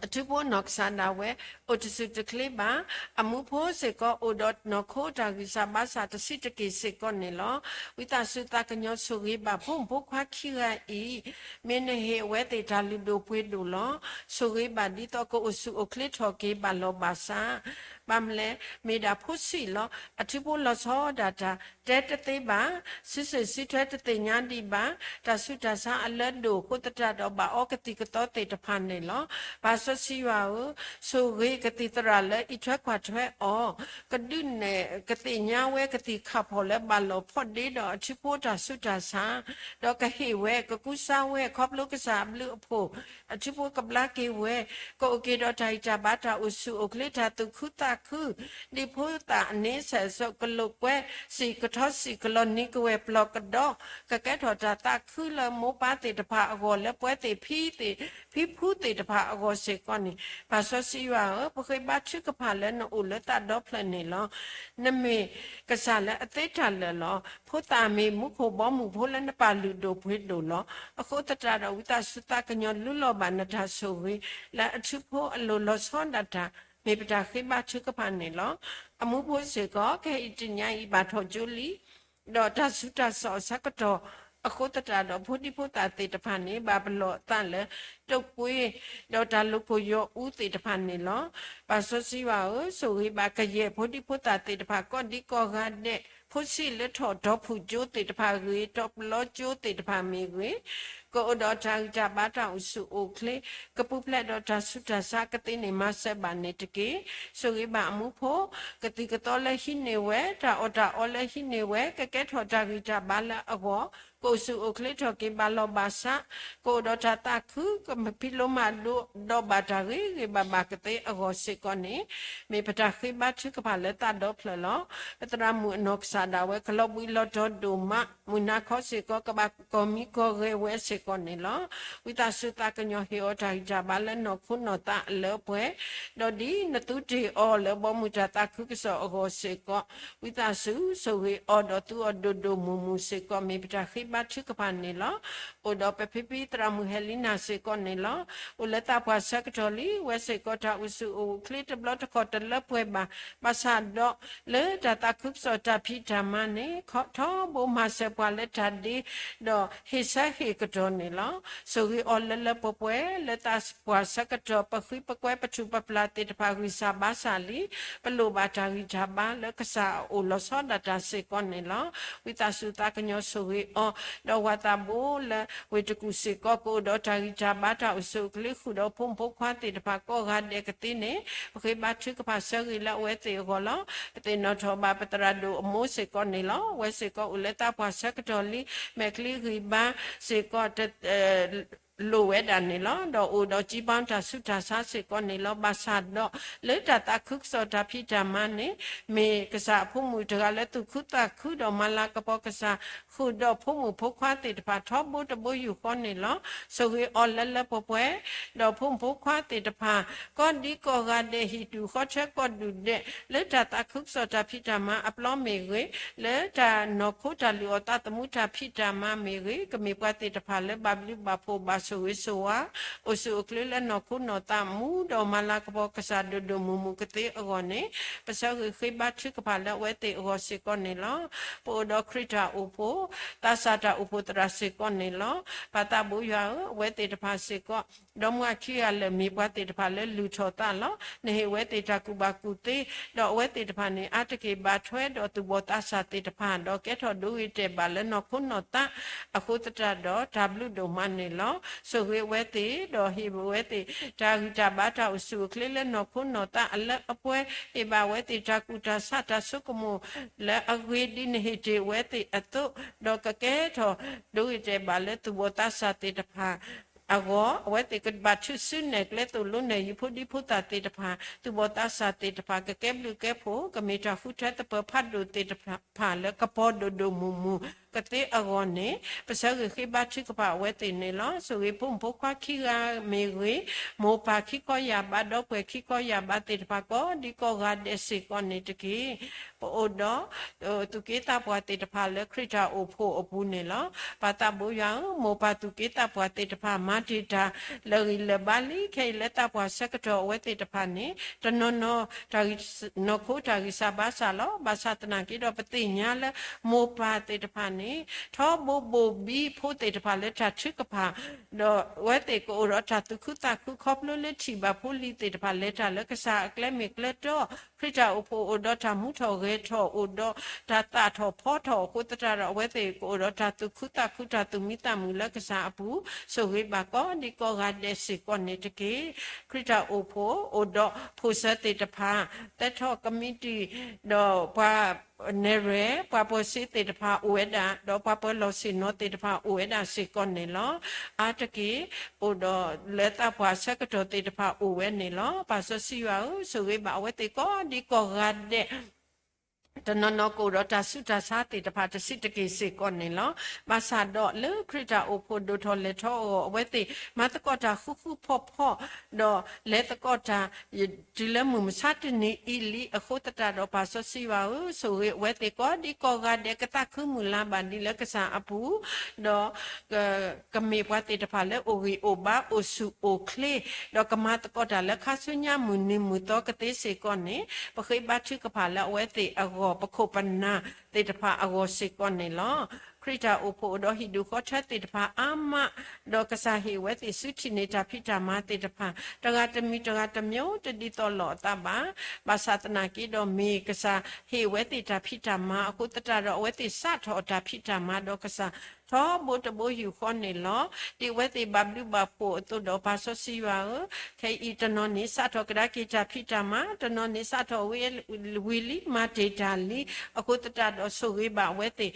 အထူဖိနီၢ်ကစၢ်ဒၣ်ဝဲ အိၣ်တစူၢ်တချ့ဘၣ်. အမူဖိစ့ၢ်ကီး အိၣ်ဒီးနီၢ်ခိတၢ်ဂံၢ်စၢ်ဘါစၢ်တဆံးတက့ၢ်စ့ၢ်ကီးန့ၣ်လီၤ. ဝံသးစူၤသးကညီၤဆိၣ်ဂ့ၤဘၣ်ဖိမုၣ်ဖိခွါခံဂၤအံၤ, မ့ၢ်နဟ့ၣ်အဝဲသ့ၣ်တၢ်လုၢ်ဒိၣ်ပှ့ၤဒိၣ်လီၤ. ဆိၣ်ဂ့ၤဘၣ်ဒ်သိးကအိၣ်ဆူၣ်အိၣ်ချ့ထီၣ်က့ၤဘၣ်လီၤဘၣ်စး ဘၣ်မနုၤလဲၣ်, မ့ၢ်ဒၣ်ဖိဆံးလီၤ. အထူဖိလီၤဆီဒၣ်တၢ် တဲတသ့ဘၣ်, စုစ့ၣ်စုထွဲတသ့ၣ်ညါဒံးဘၣ်, တၢ်ဆူးတၢ်ဆါအလၢဒိၣ်အဃိသတးဒီး ဘၣ်အီကသံၣ်ကသီသ့ၣ်တဖၣ်န့ၣ်လီၤ. ပၢ်စီဆှံယွၤဧၢ, ဆိၣ်ဂ့ၤကသံၣ်သရၣ်လၢအံးထွဲကွၢ်ထွဲအီၤ, ကဒုးနဲၣ်ကသ့ၣ်ညါဝဲကသံၣ်ခၣ်ဖီၣ်လၢဘၣ်လီၤဖီၣ်ဒ့ဒီးအထူဖိတၢ်ဆူးတၢ်ဆါ, ဒီးကဟ့ၣ်ဝဲ ကကူစါဝဲ ခီဖျိကစၢ်အဘျုးအဖှိၣ် အထူဖိကဘျါက့ၤဝဲ, ကအိၣ်က့ၤဒီးတၢ်ဂံၢ်တၢ်ဘါတၢ်အိၣ်ဆူၣ်အိၣ်ချ့ တၢ်သူၣ်ခုသးခု, ဒ်ဖိသၣ်အန့ဆဲးစိးကလိာ်ကွဲ, စံၣ်ကထီစံၣ်ကလီနံၤကဝဲၤပျီကဒီး, ကကဲထီၣ်တၢ်သးခုလၢမိၢ်ပၢ်သ့ၣ်တဖၣ်အဂီၢ် လၢပှၤသ့ၣ်ဖံသ့ၣ် ဖံဖုသ့ၣ်တဖၣ်အဂီၢ်စ့ၢ်ကီးန့ၣ်, ပၢ်စီဆှံယွၤဧၢ, ပဃ့ဘါထုကဖၣ်လၢနအိၣ်လၢသးဒီဖျၢၣ်န့ၣ်လီၤ. နမ့ၢ်ကစၢ်လၢအသ့တၢ်လၢာ်လီၤ. ဖိသၣ်မ့ၢ်မူခိၣ်ဘီမုၢ်ဖိလၢနပာ်လုၢ်ဒိၣ်ပှ့ၤဒိၣ်လီၤ. အဃိသတးဒီး ဝံသးစူၤသးကညီၤလူလီၤဘၣ်နတၢ်ဆိၣ်ဂ့ၤ လၢအထူဖိအလိၤလီၤဆီဒၣ်တၢ် မ့ၢ်ပတၢ်ဃ့ဘါထုကဖၣ်န့ၣ်လီၤ. အမူဖိစ့ၢ်ကီး ခဲအံၤတနံၤအံၤဘၣ်ထီၣ်ကၠိလံ ဒီးတၢ်ဆူးတၢ်ဆါအဆၢကတီၢ် အဃိသတးဒီး ဖိဒံဖိသၣ်သ့ၣ်တဖၣ်န့ၣ် ဘၣ်ပလီၢ်အသးလၢ တုပ်ကွေး ဒီးတၢ်လိၤကိၢ်ယီၤအူသ့ၣ်တဖၣ်န့ၣ်လီၤ. ပၢ်စီဆှံယွၤဧၢ, ဆိၣ်ဂ့ၤဘၣ်ကယဲၢ်ဖိဒံဖိသၣ်သ့ၣ်တဖၣ် ကိးဒံကိးဂၤဒဲး, ဖိဆံးလၢထီၣ်တီၤဖုၣ်ကၠိသ့ၣ်တဖၣ်ဂ့ၤ, တီၤပလီကၠိသ့ၣ်တဖၣ်မ့ၢ်ဂ့ၤ, ကအိၣ်ဒီးတၢ်ဂံၢ်တၢ်ဘါတၢ်အိၣ်ဆူၣ်အိၣ်ချ့, ကပူၤဖျဲးဒီးတၢ်ဆူးတၢ်ဆါကသ့န့ၣ် မၤစၢၤဘၣ်န့ၣ်တက့ၢ်. ဆိၣ်ဂ့ၤဘၣ်အမူဖိ, ကသံၣ်ကသီလၢဟံးန့ၢ်ဝဲ, တၢ်အီၣ်တၢ်အီလၢဟံးန့ၢ်ဝဲ, ကကဲထီၣ်တၢ်ဂံၢ်တၢ်ဘါလၢအဂီၢ်, ကအိၣ်ဆူၣ်အိၣ်ချ့ထီၣ်က့ၤဘၣ်လီၤဘၣ်စး, ကအိၣ်ဒီးတၢ်သးခု, ကဖံးလိမၤဒိးဒီးဘၣ်တၢ်ဂ့ၤဂ့ၤဘၣ်ဘၣ်ကသ့အဂီၢ်စ့ၢ်ကီးန့ၣ်, မ့ၢ်ပတၢ်ဃ့ဘါထုကဖၣ်လၢသးဒီဖျၢၣ်လီၤ. ပသရၣ်မုၣ်အနီၢ်ကစၢ်ဒၣ်ဝဲ ကလီၤဘှံးလီၤတီၤဒိၣ်မး, မုၢ်နၤခီစ့ၢ်ကီး ကဘၣ်ကီၢ်မံကီၢ်ဂဲၤဝဲစ့ၢ်ကီးန့ၣ်လီၤ. ဝံသးစူၤသးကညီၤဟ့ၣ်အီၤတၢ်ဂံၢ်တၢ်ဘါလၢနီၢ်ခိနီၢ်သးအလၢအပှဲၤ, ဒီးဒ်နသူတ့ၢ်အီၤလၢဘီမုၢ်တၢ်သးခုကစီၣ်အဂီၢ်စ့ၢ်ကီး, ဝံသးစူၤဆိၣ်ဂ့ၤအီၤဒီးသူအီၤဒိၣ်ဒိၣ်မုၢ်မုၢ်စ့ၢ်ကီး မ့ၢ်ပတၢ်ဃ့ဘါထုကဖၣ်န့ၣ်လီၤ. အိၣ်ဒီးပဖံဖံသရၣ်မုၣ်ဟဲလံနၤစ့ၢ်ကီးန့ၣ်လီၤ. အိၣ်လၢသးပှၢ်ဆၢကတီၢ်လံ, ဝဲစ့ၢ်ကီးတၢ်အိၣ်ဆူၣ်အိၣ်ချ့တဘျီတခီၣ်တလၢပှဲၤဘၣ်, ဘၣ်ဆၣ်ဒီး လၢတၢ်သးခုကစီၣ်တၢ်ဖံးတၢ်မၤန့ၣ် ထီဘိမၤစၢၤပှၤလၢတၢ်ဒ့, ဒီးဟ့ၣ်ဆၢဟ့ၣ်ကတီၢ်န့ၣ်လီၤ. ဆိၣ်ဂ့ၤအီၤလၢလၢပှဲၤပှဲၤ လၢသးပှၢ်ဆၢကတီၢ် ပဃုပကွဲပထူၣ်ပပျၢ်သ့ၣ်တဖၣ်ဂံၢ်စၢ်ဘါစၢ်လံ, ပလိၣ်ဘၣ်တၢ်ဂံၢ်တၢ်ဘါလၢကစၢ်အအိၣ်လီၤဆီဒၣ်တၢ်စ့ၢ်ကီးန့ၣ်လီၤ. ဝံသးစူၤသးကညီၤဆိၣ်ဂ့ၤအီၤ, ဒီးဝၤသးဘိလၢဝ့ၢ်တကူၣ်စ့ၢ်ကီး ကအိၣ်ဒီးတၢ်ဂံၢ်တၢ်ဘါတၢ်အိၣ်ဆူၣ်အိၣ်ချ့ဃုာ်ဒီးဖိမုၣ်ဖိခွါသ့ၣ်တဖၣ်ကိးဂၤဒဲးကသ့န့ၣ်, ပဃ့ဘါထုကဖၣ်ဆၢဂ့ၤလၢအဝဲသ့ၣ်အဂီၢ်လီၤ. ပသ့ၣ်နီၣ်ထီၣ်ဘၣ်ပသရၣ်ဒိၣ်အမိၢ်စ့ၢ်ကီးန့ၣ်လီၤ. ဝဲစ့ၢ်ကီးအိၣ်လၢသးပှၢ်ဆၢကတီၢ်လံ, မဲာ်ချံဂံၢ်ဘါစ့ၢ်ကီး လိၣ်ဝဲဒၣ်န့ၣ်လီၤ. ဒီးအိၣ်ဒီး ကံဘါ တၢ်ဆူးတၢ်ဆါစ့ၢ်ကီးန့ၣ်လီၤ. ဘၣ်ဆၣ်ဒီး လၢတၢ်သးခုကစီၣ်တၢ်ဖံးတၢ်မၤန့ၣ် မ့ၢ်ကစၢ်အဖိမုၣ်တဂၤလၢသူၣ်ခုသးခု ဒီးမၤလၤကပီၤကစၢ် ဃုာ်ဒီးဖိမုၣ်ဖိခွါသ့ၣ်တဖၣ်ထီဘိတဘိယူၢ်ဃီန့ၣ်လီၤ. ဆိၣ်ဂ့ၤအီၤလၢလၢပှဲၤပှဲၤ ဒီးဖိမုၣ်ဖိခွါသ့ၣ်တဖၣ် ကီဒံကီဂၤဒဲး ဟံၣ်ဒူၣ်ဃီထၢကီၢ်ဒူၣ်ဒဲး လၢတၢ်သးခုကစီၣ်တၢ်ဖံးတၢ်မၤအပျီမ့ၢ်ဂ့ၤ, လၢတၢ်နီၢ်ခိတၢ်လုၢ်အီၣ်သးသမူတၢ်ဖံးတၢ်မၤမ့ၢ်ဂ့ၤ, ကမ့ၢ်ပှၤသ့ၣ်တဖၣ်လၢဘၣ်ဘျုးဘၣ်ဖှိၣ်ဘၣ်ဆိၣ်ဂ့ၤဆိၣ်ဝါ, အိၣ်ဆူၣ်အိၣ်ချ့လၢနီၢ်ခိနီၢ်သးမူ ဒီးမၤလၤကပီၤကစၢ်ဒိၣ်ဒိၣ်မုၢ်မုၢ်ကသ့အဂီၢ်န့ၣ် ပဆၢဂ့ၤဃ့ဘါထုကဖၣ်လၢအဝဲသ့ၣ်အဂီၢ်စ့ၢ်ကီးန့ၣ်လီၤ. ပအိၣ်ဒီးခရံာ်တၢ်အိၣ်ဖှိၣ် သးစၢ်တၢ်အိၣ်ဖှိၣ်သရၣ်စ့ၢ်ကီးန့ၣ်လီၤ. ပၢ်သးဘိယွၤဧၢ, အဝဲသ့ၣ်တဖၣ်စ့ၢ်ကီး ဒီမါခံဂၤလၢာ်မ့ၢ်ပှၤသ့ၣ်တဖၣ်လၢလုၢ်ထီၣ်သးလီၤ. နဟ့ၣ်အဝဲသ့ၣ်တၢ်ကူၣ်ဘၣ်ကူၣ်သ့, ဒီးအဝဲသ့ၣ်တဖၣ်န့ၣ် အါတက့ၢ်ဘၣ်ထွဲဒီးသူၣ်ဘီၣ်သးစၢ်သ့ၣ်တဖၣ် ဒီးကဲထီၣ်ဒိဂ့ၤတဲာ်ဘၣ်လၢနီၢ်ခိနီၢ်သးအဃိသတးဒီး တၢ်ဘျုးဒိၣ်မးန့ၣ်လီၤ. ဆိၣ်ဂ့ၤအဝဲသ့ၣ် ဒီးဟ့ၣ်အဝဲသ့ၣ် တၢ်ဂံၢ်တၢ်ဘါတၢ်အိၣ်ဆူၣ်အိၣ်ချ့လၢနီၢ်ခိနီၢ်သးအလၢအပှဲၤ, ဟ့ၣ်ဘၣ်အဝဲသ့ၣ်တၢ်ကူၣ်တၢ်ဆးတၢ်ဆိကမိၣ် လၢအဂ့ၤဒ်နဟ့ၣ်တ့ၢ်အဝဲသ့ၣ်အသိး, ဒီးကကဲထီၣ်ဒိဂ့ၤတဲာ်ဘၣ်လၢသူၣ်ဘီၣ်သးစၢ်သ့ၣ်တဖၣ် အဂီၢ်, အဝဲသ့ၣ်ကဘၣ်ထုးစုနဲၣ်ကျဲသိၣ်လိနဲၣ်ယုၢ်ဖိဒံဖိသၣ်သ့ၣ်တဖၣ်, သူၣ်ဘီၣ်သးစၢ်သ့ၣ်တဖၣ် ကကဲဘျုးကဲဖှိၣ် ကမ့ၢ်တၢ်ဃုထၢသပၢၤဖးဒိၣ်သ့ၣ်တဖၣ်လၢကပီၤဒိၣ်ဒိၣ်မုၢ်မုၢ်ကသ့အဂီၢ်န့ၣ် ပဆၢဂ့ၤဃ့ဘါထုကဖၣ်အဝဲသ့ၣ်န့ၣ်လီၤ. ဆိၣ်ဂ့ၤဖိမုၣ်ဖိခွါခံဂၤမ့ၢ်ဂ့ၤ, မိၢ်ပၢ်ခံခီယၢ်ဘး ဒီပုၢ်ဝဲၢ်ခံခီယၢ်ဘးသ့ၣ်တဖၣ် ကိးဒံကိးဂၤဒဲးစ့ၢ်ကီးန့ၣ်တက့ၢ်. ပအိၣ်ဒီး သူၣ်က့သးပှၢ်သ့ၣ်တဖၣ်လၢခရံာ်တၢ်အိၣ်ဖှိၣ်အပူၤန့ၣ်လီၤ. ပၢ်သးဘိယွၤဧၢ, မိၢ်ပၢ်သူၣ်က့သးပှၢ်သ့ၣ်တဖၣ် မၤတ့ၢ်တၢ်လၢာ်ဂံၢ်လၢာ်ဘါလံ, ခဲအံၤလၢသးပှၢ်ဆၢကတီၢ်အဝဲသ့ၣ်တဖၣ်န့ၣ် တနီၤနီၤ တၢ်ဂံၢ် နီၢ်ခိတၢ်ဂံၢ်စၢ်ဘါစၢ်လီၤ. ဘၣ်ဆၣ်သနာ်က့ဒီး ပသ့ၣ်ညါလၢမိၢ်ပၢ်သ့ၣ်တဖၣ်န့ၣ် ထီဘိဘိၣ်ဘံဖိသ့ၣ်တဖၣ်လၢတၢ်ထုကဖၣ်, ဒီးအဝဲသ့ၣ်ကအိၣ်ဒီးတၢ်သူၣ်ခုသးခု ခီဖျိလၢထံၣ်ဘၣ်ဖိလံၤသ့ၣ်တဖၣ် လဲၤတၢ်လၢကစၢ်အကျဲမ့ၢ်ကျဲတီ, ခရံာ်တၢ်အိၣ်ဖှိၣ်အိၣ်ဒီးတၢ်မူထီၣ်ဂဲၤထီၣ် အိၣ်ဒီးတၢ်သၣ်ထီၣ်ဖီထီၣ်အဃိသတးဒီး အဝဲသ့ၣ်ကအိၣ်ဒီးတၢ်သူၣ်ခုသးခု တၢ်သူၣ်မံသးမုာ်လၢကစၢ်အပူၤ, ဆိၣ်ဂ့ၤဘၣ်ကိးဒံကိးဂၤဒဲးစ့ၢ်ကီးန့ၣ်တက့ၢ်. ခရံာ်တၢ်အိၣ်ဖှိၣ်အိၣ်ဒီးဖိၣ်စၢၤသ့ၣ်တဖၣ်, သဲထီၣ်ကမံးတံာ် ဒီးပှၤနဲၣ်ရွဲၣ်, ပှၤပၢၤစ့သ့ၣ်တဖၣ်အိၣ်ဝဲဒၣ်, ဒီးပှၤပၢၤလီၢ်ဆ့ၣ်နီၤသ့ၣ်တဖၣ်အိၣ်ဝဲဒၣ်စ့ၢ်ကီးန့ၣ်လီၤ. အါတက့ၢ် အိၣ်ဒီးလၢသးပှၢ်ဆၢကတီၢ်သ့ၣ်တဖၣ်အိၣ်ဝဲန့ၣ်လီၤ. ပၢ်စီဆှံယွၤဧၢ, ဆိၣ်ဂ့ၤဘၣ်အဝဲသ့ၣ်ကိးဒံကိးဂၤဒဲး တနီၤနီၤကအိၣ်ဒီးတၢ်ဆူးတၢ်ဆါသ့ၣ်တဖၣ်တဆံးတက့ၢ်စ့ၢ်ကီးန့ၣ်လီၤ. ဘၣ်ဆၣ်ဒီးလၢခရံာ်တၢ်အိၣ်ဖှိၣ်ဒိၣ်ထီၣ်လဲၤထီၣ်အဂီၢ် အဝဲသ့ၣ်မၤသကိးတၢ်ဃူဃူဖိးဖိး, ဒီးလဲၤသကိးတၢ် တုၤလၢမုၢ်မဆါတနံၤအံၤလံအဃိသတးဒီး ပၢ်စီဆှံယွၤဧၢ, ဆိၣ်ဂ့ၤအဝဲသ့ၣ်ကိးဒံကိးဂၤဒဲး ကသးခုမုၢ်လၢ်ဘၣ်ဒံးလၢကစၢ်အပူၤ, ဒီး ကမ့ၢ်ပှၤသ့ၣ်တဖၣ်လၢအိၣ်ဂံၢ်အိၣ်ဘါ အိၣ်ဆူၣ်အိၣ်ချ့, ဒီးကမၤသကိးတၢ်လၢခါဆူညါမုၢ်နံၤမုၢ်သီကသ့စ့ၢ်ကီးန့ၣ် ပဃ့ဘါထုကဖၣ်လၢအဝဲသ့ၣ်အဂီၢ် ပခိၣ်ပနၢ်သ့ၣ်တဖၣ်အဂီၢ်စ့ၢ်ကီးန့ၣ်လီၤ. ခရံာ်တၢ်အိၣ်ဖှိၣ်အိၣ်ဒီးဟံၣ်ဒူၣ်ဃီထၢသ့ၣ်တဖၣ်အါမး, ဒီးကစၢ်ဟ့ၣ်အဝဲသ့ၣ်စုထံၣ်န့ၢ်တၢ်ဖံးတၢ်မၤသ့ၣ်တဖၣ် တဂၤတမံၤတဂၤတမံၤ တဒ်သိးလိာ်အသးဘၣ်. ဘၣ်ဆၣ်သနာ်က့ဒီး မ့ၢ်ကစၢ်ဟ့ၣ်အဝဲသ့ၣ်တၢ်ဖံးတၢ်မၤအဃိသတးဒီး အဝဲသ့ၣ်စးထီၣ်အတၢ်ဖံးတၢ်မၤဒီးကစၢ် ထီဘိတဘိယူၢ်ဃီန့ၣ်လီၤ. ဒ်အဝဲသ့ၣ်ဘၣ်ဘျုးဘၣ်ဖှိၣ်အသိးဒီး ပၢ်စီဆှံယွၤဧၢ, ခဲအံၤတနီၤန့ၣ် စးထီၣ်ကဒါက့ၤတၢ်ဖံးတၢ်မၤ, တနီၤန့ၣ် စးထီၣ်ဝံၤလံ မၤတ့ၢ်တၢ်လံ, အဃိသတးဒီး ဆိၣ်ဂ့ၤဘၣ်အဝဲသ့ၣ်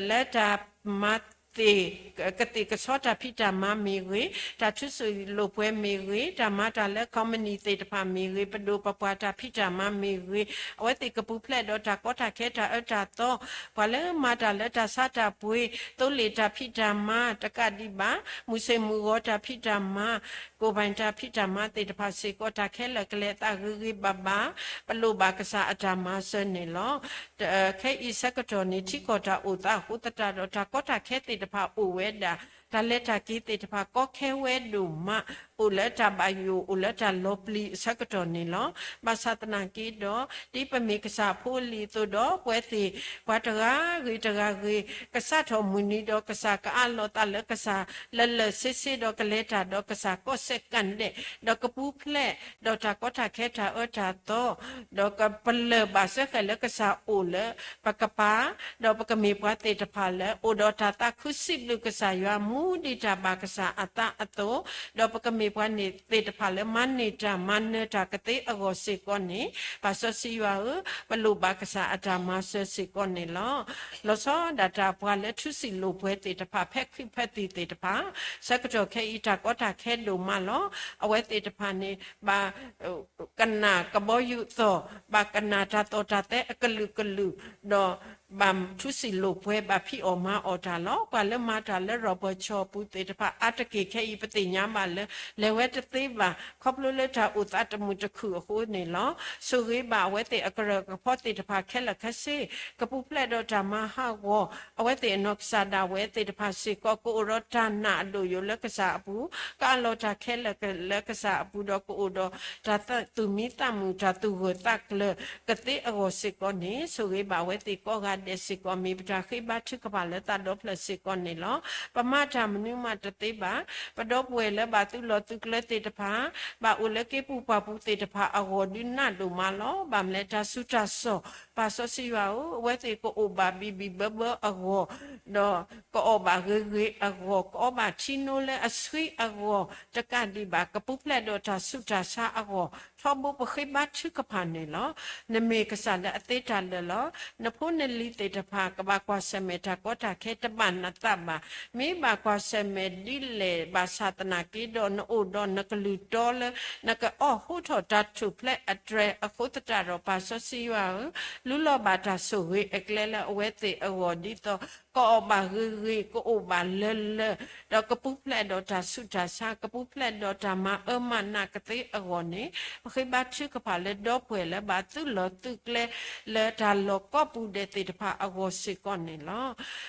လၢတၢ်မၤသ့ၣ် ကသ့ၣ်ကဆီတၢ်ဖံးတၢ်မၤမ့ၢ်ဂ့ၤ, တၢ်ထုးစုၣ်လိာ်ပှဲၤမ့ၢ်ဂ့ၤ, တၢ်မၤတၢ်လၢ company သ့ၣ်တဖၣ်မ့ၢ်ဂ့ၤ, ပဒိၣ်ပပှၢ်တၢ်ဖံးတၢ်မၤမ့ၢ်ဂ့ၤ, အဝဲသ့ၣ်ကပူၤဖျဲးဒီးတၢ်ကီတၢ်ခဲတၢ်အၢတၢ်သီ, ပှၤလၢမၤတၢ်လၢတၢ်ဆါတၢ်ပှ့ၤ, သိလ့ၣ်တၢ်ဖံးတၢ်မၤတကးဒံးဘၣ်, မုၢ်ဆ့ၣ်မုၢ်ဂီၤတၢ်ဖံးတၢ်မၤ, ကိၢ်ပၤတၢ်ဖံးတၢ်မၤသ့ၣ်တဖၣ်စ့ၢ်ကီး တၢ်ခဲလၢာ်ကလဲၤအသးဂ့ၤဂ့ၤဘၣ်ဘၣ်, ပလိၣ်ဘၣ်ကစၢ်အတၢ်မၤစၢၤန့ၣ်လီၤ. ခဲအံၤဆၢကတီၢ်န့ၣ် ထံကီၢ်တၢ်အိၣ်သးအဃိသတးဒီး တၢ်ကီတၢ်ခဲသ့ၣ်တဖၣ်အိၣ်ဝဲဒၣ်, တၢ်လဲၤတၢ်က့ၤသ့ၣ်တဖၣ်ကီခဲဝဲဒိၣ်မး, အိၣ်လၢတၢ်ဘၣ်ယိၣ် အိၣ်လၢတၢ်လီၤပျံၤအဆၢကတီၢ်န့ၣ်လီၤ. ဘၣ်ဆၣ်သနာ်က့ဒီး ဒ်ပမ့ၢ်ကစၢ်ဖိအလံၤအသိးဒီး ပဝဲသ့ၣ် ပှၤတဂၤဂ့ၤတဂၤဂ့ၤ ကစးထီၣ်မုၢ်နံၤဒီးကစၢ် ကအးလီၤသးလၢကစၢ် လၢလၢာ်ဆ့ဆ့ဒီးကလဲၤတၢ်ဒီးကစၢ် ကီၢ်စဲၣ်ကၣ်ဒဲး, ဒီးကပူၤဖျဲး ဒီးတၢ်ကီတၢ်ခဲတၢ်အၢတၢ်သီ, ဒီးကပလၢၢ်ဘၣ်စၢဃဲၤလၢကစၢ်အိၣ်လၢပကပၤ, ဒီးပကမ့ၢ်ပှၤသ့ၣ်တဖၣ်လၢ အိၣ်ဒီးတၢ်သးခုစံးဘျုးကစၢ်ယွၤမူ မူဒံးတၢ်ဘၣ်ကစၢ်အသးအသိး, ဒီးပကမ့ၢ်ပှၤန့ၣ်သ့ၣ်တဖၣ်လၢမၤန့ၢ်တၢ်မၤနၢၤတၢ်ကသ့အဂီၢ်စ့ၢ်ကီးန့ၣ်, ပၢ်စီဆှံယွၤဧၢ, ပလိၣ်ဘၣ်ကစၢ်အတၢ်မၤစၢၤစ့ၢ်ကီးန့ၣ်လီၤ. လီၤဆီဒၣ်တၢ်ပှၤလၢထူစံာ်လိာ်ပှဲၤသ့ၣ်တဖၣ် ဖဲခုၣ်ဖဲသံၣ်သ့ၣ်တဖၣ်, ဆၢကတီၢ်ခဲအံၤတၢ်ကီတၢ်ခဲဒိၣ်မးလီၤ. အဝဲသ့ၣ်တဖၣ်န့ၣ် ဘၣ် ကနၣ်ကဘီယူၤသီၣ်, ဘၣ်ကနၣ်တၢ်သီၣ်တၢ်သဲအကလုာ်ကလုာ်, ဒီးဘၣ်ထူစံာ်လိာ်ပှဲၤ ဘၣ်ဖံးအီၣ်မၤအီၣ်တၢ်လီၤ. ပှၤလၢမၤတၢ်လၢရီၢ်ဘၢၣ်ဆီၣ်ပူၤသ့ၣ်တဖၣ် အါတက့ၢ်ခဲအံၤ ပသ့ၣ်ညါဘၣ်လၢ လဲၤဝဲတသ့ဘၣ် ခီဖျိလၢတၢ်အိၣ်သးတမုာ်တခုၣ်အဃိန့ၣ်လီၤ. ဆိၣ်ဂ့ၤဘၣ်အဝဲသ့ၣ်အကရၢၢ်ကဖီသ့ၣ်တဖၣ်ခဲလၢာ်ခဲဆ့, ကပူၤဖျဲးဒီးတၢ်မၤဟးဂီၤ အဝဲသ့ၣ်အနီၢ်ကစၢ်ဒၣ်ဝဲသ့ၣ်တဖၣ်စ့ၢ်ကီး, ကအိၣ်ဒီးတၢ်နာ်အဒိၣ်ယိာ်လၢကစၢ်အပူၤ, ကအးလီၤတၢ်ခဲလၢာ်လၢကစၢ်အပူၤ, ဒီးကအိၣ်ဒီးတၢ်သူၣ်မံသးမုာ် တၢ်သူၣ်ဂၢၢ်သးကျၢၤကသ့အဂီၢ်စ့ၢ်ကီးန့ၣ်, ဆိၣ်ဂ့ၤဘၣ်အဝဲသ့ၣ်ကိးဂၤဒဲးစ့ၢ်ကီး, မ့ၢ်ပတၢ်ဃ့ဘါထုကဖၣ်လၢသးဒီဖျၢၣ်စ့ၢ်ကီးန့ၣ်လီၤ. ပမၤတၢ်မနုၤမးတသ့ဘၣ်. ပဒီပုၢ်ဝဲၢ်လၢဘၣ်သုးလီၢ်သုးကျဲသ့ၣ်တဖၣ်, ဘၣ်အိၣ်လၢက့ၤပူၤပှၢ်ပူၤသ့ၣ်တဖၣ်အဂီၢ်ဒုးနးဒိၣ်မးလီၤ. ဘၣ်မနုၤလဲၣ် တၢ်ဆူးတၢ်ဆီၣ်, ပၢ်စီဆှံယွၤဧၢ, အဝဲသ့ၣ်ကအိၣ်ဘၣ်ဘံၣ်ဘံၣ်ဘၢဘၢအဂီၢ်, ဒီးကအီၣ်ဘၣ်ဂ့ၤဂ့ၤအဂီၢ်, ကအီဘၣ်ထံနိလၢအဆှံအဂီၢ်, တကးဒံးဘၣ် ကပူၤဖျဲးဒီးတၢ်ဆူးတၢ်ဆါအဂီၢ်, ထီဘိပဃ့ဘါထုကဖၣ်န့ၣ်လီၤ. နမ့ၢ်ကစၢ်လၢအသ့တၢ်လၢာ်လီၤ. နဖိနလံၤသ့ၣ်တဖၣ် ကဘၣ်ကွၢ်ဆၢၣ်မဲာ်တၢ်ကီတၢ်ခဲတဘၣ်နသးဘၣ်. မ့ၢ်ဘၣ်ကွၢ်ဆၢၣ်မဲာ်ဒ်လဲၣ် ဘၣ်ဆၣ်သနာ်က့ဒီး နအိၣ်ဒီးနကလုၢ်တီလၢ နကအီၣ်ဟိထီၣ်တၢ်ထူၣ်ဖျဲးအတြဲၤအဃိသတးဒီး ပၢ်စီဆှံယွၤဧၢ, လူလီၤဘၣ်တၢ်ဆိၣ်ဂ့ၤအကျဲလၢအဝဲသ့ၣ်အဂီၢ် ဒ်သိး ကအီၣ်ဘၣ်ဂ့ၤဂ့ၤ, ကအိၣ်ဘၣ်လၢလၢ, ဒီးကပူၤဖျဲးဒီးတၢ်ဆူးတၢ်ဆါ, ကပူၤဖျဲးဒီးတၢ်မၤအၢမၤနးကသ့အဂီၢ်န့ၣ်, ပဃ့ဘါထုကဖၣ်လၢဒီပုၢ်ဝဲၢ်လၢဘၣ်သုးလီၢ်သုးကျဲ လၢတၢ်လီၢ်ကိးပူၤဒဲးသ့ၣ်တဖၣ်အဂီၢ်စ့ၢ်ကီးန့ၣ်လီၤ.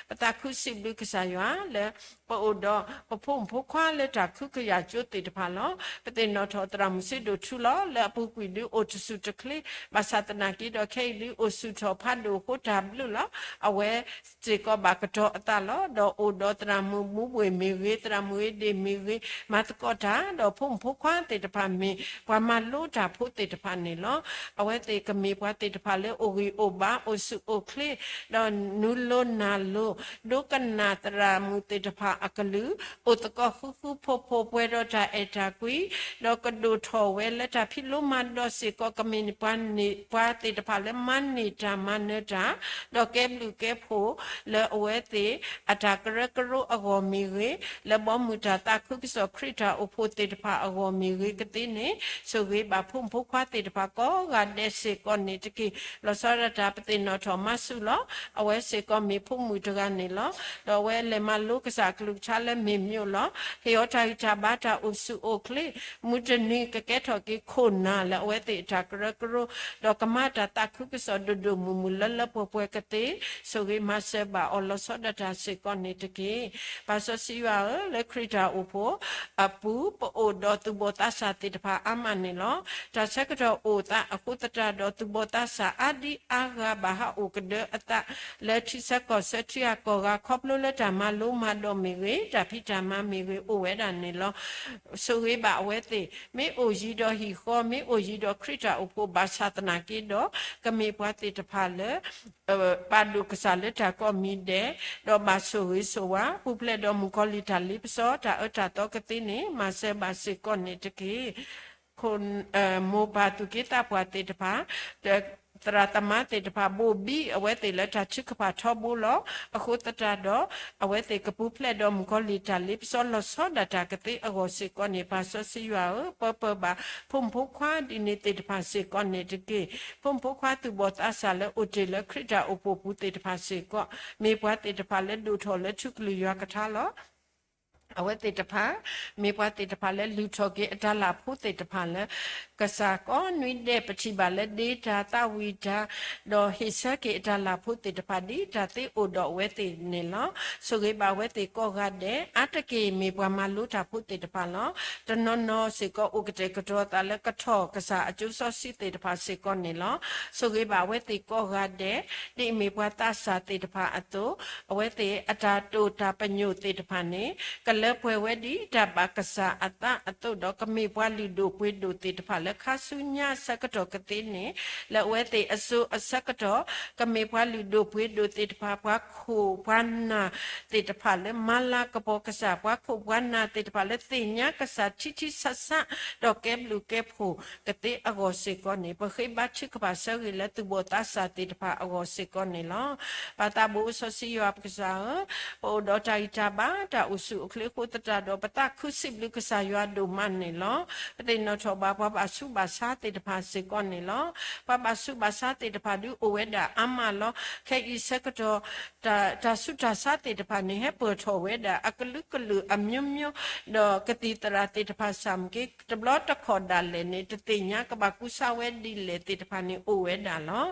ပသးခုစံးဘျုးကစၢ်ယွၤလၢ ပအိၣ်ဒီးပဖိမုၣ်ဖိခွါလၢတၢ်ခုကယာ်ကၠိသ့ၣ်တဖၣ်လီၤ. ပသ့ၣ်နီၣ်ထီၣ်သရၣ်မုၣ်စ့ဒိၣ်ထူလီၤ. လၢအပူၤကွံာ်ဒုးအိၣ်တဆူၣ်တချ့, ဘၣ်ဆၣ်သနာ်က့ဒီး ခဲအံၤဒုးအိၣ်ဆူၣ်ထီၣ်ဖးဒိၣ်အဃိတၢ်ဘျုးလီၤ. အဝဲစ့ၢ်ကီးဘၣ်ကတီၤအသးလီၤ. ဒီးအိၣ်ဒီးသရၣ်မုၣ်မူဘှ့ၣ်မ့ၢ်ဂ့ၤ, သရၣ်မုၣ်အ့ဒ့ၣ်မ့ၢ်ဂ့ၤ, မၤသကိးတၢ်, ဒီးဖိမုၣ်ဖိခွါသ့ၣ်တဖၣ်မ့ၢ်ပှၤမၤလိတၢ်ဖိသ့ၣ်တဖၣ်န့ၣ်လီၤ. အဝဲသ့ၣ်ကမ့ၢ်ပှၤသ့ၣ်တဖၣ်လၢအိၣ်ဂံၢ်အိၣ်ဘါ, အိၣ်ဆူၣ်အိၣ်ချ့, ဒီးနုာ်လီၤနၢ်လိၤ, ဒိကနၣ်သရၣ်မုၣ်သ့ၣ်တဖၣ်အကလုၢ်, အိၣ်သကိးဃူဃူဖိးဖိး ပှဲၤဒီးတၢ်အဲၣ်တၢ်ကွံ, ဒီးကဒိၣ်ထီၣ်ဝဲလၢတၢ်ဖံးလိမၤဒိးစ့ၢ်ကီး, ကမ့ၢ်ပှၤန့ၣ် ပှၤသ့ၣ်တဖၣ်လၢမၤန့ၢ်တၢ်မၤနၢၤတၢ်, ဒီးကဲဘျုးကဲဖှိၣ်လၢအဝဲသ့ၣ် အတၢ်ကရၢကရိအဂီၢ်မ့ၢ်ဂ့ၤ, လၢဘီမုၢ်တၢ်သးခုကစီၣ်ခရံာ်တၢ်အိၣ်ဖှိၣ်သ့ၣ်တဖၣ်အဂီၢ်မ့ၢ်ဂ့ၤကသ့န့ၣ်, ဆိၣ်ဂ့ၤဘၣ်ဖိမုၣ်ဖိခွါသ့ၣ်တဖၣ်ကိးဂၤဒဲးစ့ၢ်ကီးန့ၣ်တက့ၢ်. လီၤဆီဒၣ်တၢ်ပသ့ၣ်နီၣ်ထီၣ်မါဆူၣ်လီၤ. အဝဲစ့ၢ်ကီးမ့ၢ်ဖိမုၣ်တဂၤန့ၣ်လီၤ. ဒီးအဝဲလဲၤမၤလိကစၢ်အကလုၢ်ကထါလၢမ့ၢ်မ့ၢ်လီၤ. ဟ့ၣ်အီၤတၢ်ဂံၢ်တၢ်ဘါတၢ်အိၣ်ဆူၣ်အိၣ်ချ့, မုၢ်တနံၤကကဲထီၣ်က့ၤခိၣ်နၢ်လၢအဝဲသ့ၣ်အတၢ်ကရၢကရိ, ဒီးကမၤတၢ်သးခုကစီၣ်ဒိၣ်ဒိၣ်မုၢ်မုၢ်လၢလၢပှဲၤပှဲၤကသ့, ဆိၣ်ဂ့ၤမၤစၢၤဘၣ်အီၤလီၤဆီဒၣ်တၢ်စ့ၢ်ကီးန့ၣ်တက့ၢ်. ပၢ်စီဆှံယွၤဧၢ, လၢခရံာ်တၢ်အိၣ်ဖှိၣ်အပူၤ ပအိၣ်ဒီးသူၣ်ဘီၣ်သးစၢ်သ့ၣ်တဖၣ်အါမးန့ၣ်လီၤ. တၢ်ဆၢကတီၢ်အိၣ်သးအဃိသတးဒီး သူၣ်ဘီၣ်သးစၢ်အါဒံအါဂၤဘၣ်ဟးအိၣ်ကဒၢအသး လၢထံဆၢကီၢ်ဆၢထံဂၤကီၢ်ဂၤ ခီဖျိလၢတၢ်မၤလိမၤဒိးမ့ၢ်ဂ့ၤ, တၢ်ဖံးတၢ်မၤမ့ၢ်ဂ့ၤ အိၣ်ဝဲဒၣ်န့ၣ်လီၤ. ဆိၣ်ဂ့ၤဘၣ်အဝဲသ့ၣ်, မ့ၢ်အိၣ်ယံၤဒီးဟံၣ်ဃီ, မ့ၢ်အိၣ်ယံၤဒီးခရံာ်တၢ်အိၣ်ဖှိၣ်ဘၣ်ဆၣ်သနာ်က့ဒီး, ကမ့ၢ်ပှၤသ့ၣ်တဖၣ်လၢ ပာ်ဒိၣ်ကစၢ်လၢတၢ်ကိးမံၤဒဲး, ဒီးဘၣ်ဆိၣ်ဂ့ၤဆိၣ်ဝါ, ပူၤဖျဲးဒီးမုၣ်ကီၤလံၢ်တၢ်လ့ပစီ, တၢ်အၢတၢ်သီကသ့န့ၣ် မၤစၢၤဘၣ်စ့ၢ်ကီးန့ၣ်တက့ၢ်. မိၢ်ပၢ်သူၣ်က့သးပှၢ်သ့ၣ်တဖၣ်, သရၣ်သမါသ့ၣ်တဖၣ် ဘိၣ်ဘံအဝဲသ့ၣ်လၢတၢ်ထုကဖၣ်ထီဘိလီၤ. အဃိသတးဒီး အဝဲသ့ၣ်ကပူၤဖျဲးဒီးမုၣ်ကီၤလံၢ်တၢ်လ့ပစီလီၤဆီဒၣ်တၢ်ကသ့အဂီၢ်စ့ၢ်ကီးန့ၣ် ပၢ်စီဆှံယွၤဧၢ, ပၢပၢၢ်ဘၣ် ဖိမုၣ်ဖိခွါဒ်န့ၣ်သ့ၣ်တဖၣ်စ့ၢ်ကီးန့ၣ်တက့ၢ်. ဖိမုၣ်ဖိခွါသူၣ်ဘီၣ်သးစၢ်လၢအိၣ်တ့ၢ်လၢခရံာ်တၢ်အိၣ်ဖှိၣ်ပူၤသ့ၣ်တဖၣ်စ့ၢ်ကီး မ့ၢ်ပှၤသ့ၣ်တဖၣ်လၢဒိၣ်ထီၣ်လၢထူကလုာ်ယွၤကထါလီၤ. အဝဲသ့ၣ်တဖၣ် မ့ၢ်ပှၤသ့ၣ်တဖၣ်လၢလုၢ်ထီၣ်က့ၤအတၢ်လၢ်ဖိသ့ၣ်တဖၣ်လၢ ကစၢ်ကိးနွံဒဲး ပထံၣ်ဘၣ်လၢဒ့တၢ်သးဝံၣ်တၢ်, ဒီးဟ့ၣ်ဆၢက့ၤအတၢ်လၢ်ဖိသ့ၣ်တဖၣ် ဒ်တၢ်သ့အိၣ်ဒီးအဝဲသ့ၣ်န့ၣ်လီၤ. ဆိၣ်ဂ့ၤဘၣ်အဝဲသ့ၣ်ကိးဂၤဒဲး, အါတက့ၢ်မ့ၢ်ပှၤမၤလိတၢ်ဖိသ့ၣ်တဖၣ်လီၤ. တနီၤနီၤစ့ၢ်ကီးအိၣ်ကတဲာ်ကတီၤအသးလၢကထီၣ်ကစၢ်အကၠိစီဆှံသ့ၣ်တဖၣ်စ့ၢ်ကီးန့ၣ်လီၤ. ဆိၣ်ဂ့ၤဘၣ်အဝဲသ့ၣ်ကိးဂၤဒဲး, ဒ်အမ့ၢ်ပှၤသးစၢ်သ့ၣ်တဖၣ်အသိး, အဝဲသ့ၣ်အတၢ်တိာ်တၢ်ပညိၣ်သ့ၣ်တဖၣ်န့ၣ်, က လၢပှဲၤဝဲဒ်တၢ်ဘၣ်ကစၢ်အသးအသိးဒီး ကမ့ၢ်ပှၤလုၢ်ဒိၣ်ပှ့ၤဒိၣ်သ့ၣ်တဖၣ်လၢခါဆူညါအဆၢကတီၢ်ကသ့န့ၣ်, လၢအဝဲသ့ၣ်အစိၤအဆၢကတီၢ် ကမ့ၢ်ပှၤလုၢ်ဒိၣ်ပှ့ၤဒိၣ်သ့ၣ်တဖၣ်, ပှၤခိၣ်ပှၤနၢ်သ့ၣ်တဖၣ်လၢမၤလၤကပီၤကစၢ်, ပှၤခိၣ်ပှၤနၢ်သ့ၣ်တဖၣ်လၢသ့ၣ်ညါကစၢ်ထံထံဆးဆး ဒီးကဲဘျုးကဲဖှိၣ်ကသ့အဂီၢ်စ့ၢ်ကီးန့ၣ်, ပဃ့ဘါထုကဖၣ်ဆၢဂ့ၤလၢသူၣ်ဘီၣ်သးစၢ်သ့ၣ်တဖၣ်အဂီၢ်စ့ၢ်ကီးန့ၣ်လီၤ. ပၢ်သးဘိစီဆှံယွၤပကစၢ်ဧၢ, ပအိၣ်ဒီးတၢ်ဂံၢ်တၢ်ဘါ, တၢ်အိၣ်ဆူၣ်အိၣ်ချ့အဃိသတးဒီး ပသးခုစံးဘျုးကစၢ်ယွၤဒိၣ်မးန့ၣ်လီၤ. ပသ့ၣ်နီၣ်ထီၣ်ဘၣ်ပှၤဘၣ်ဆူးဘၣ်ဆါသ့ၣ်တဖၣ်စ့ၢ်ကီးန့ၣ်လီၤ. ပှၤဘၣ်ဆူးဘၣ်ဆါသ့ၣ်တဖၣ်ဒုးအိၣ်ဝဲဒၣ်အါမးလီၤ. ခဲအံၤဆၢကတီၢ် တၢ်ဆူးတၢ်ဆါသ့ၣ်တဖၣ်န့ၣ် ဟဲပၢၢ်ထီၣ်ဝဲဒၣ်အကလုာ်ကလုာ်အမျိုးမျိုး, ဒီးကသံၣ်သရၣ်သ့ၣ်တဖၣ်စၢ်မ့ၢ်ဂ့ၤ, တဘျီတခီၣ်ဒၣ်လဲာ်န့ၣ် တသ့ၣ်ညါကဘၣ်ကူစါဝဲဒ်လဲၣ်သ့ၣ်တဖၣ်န့ၣ်အိၣ်ဝဲဒၣ်လီၤ.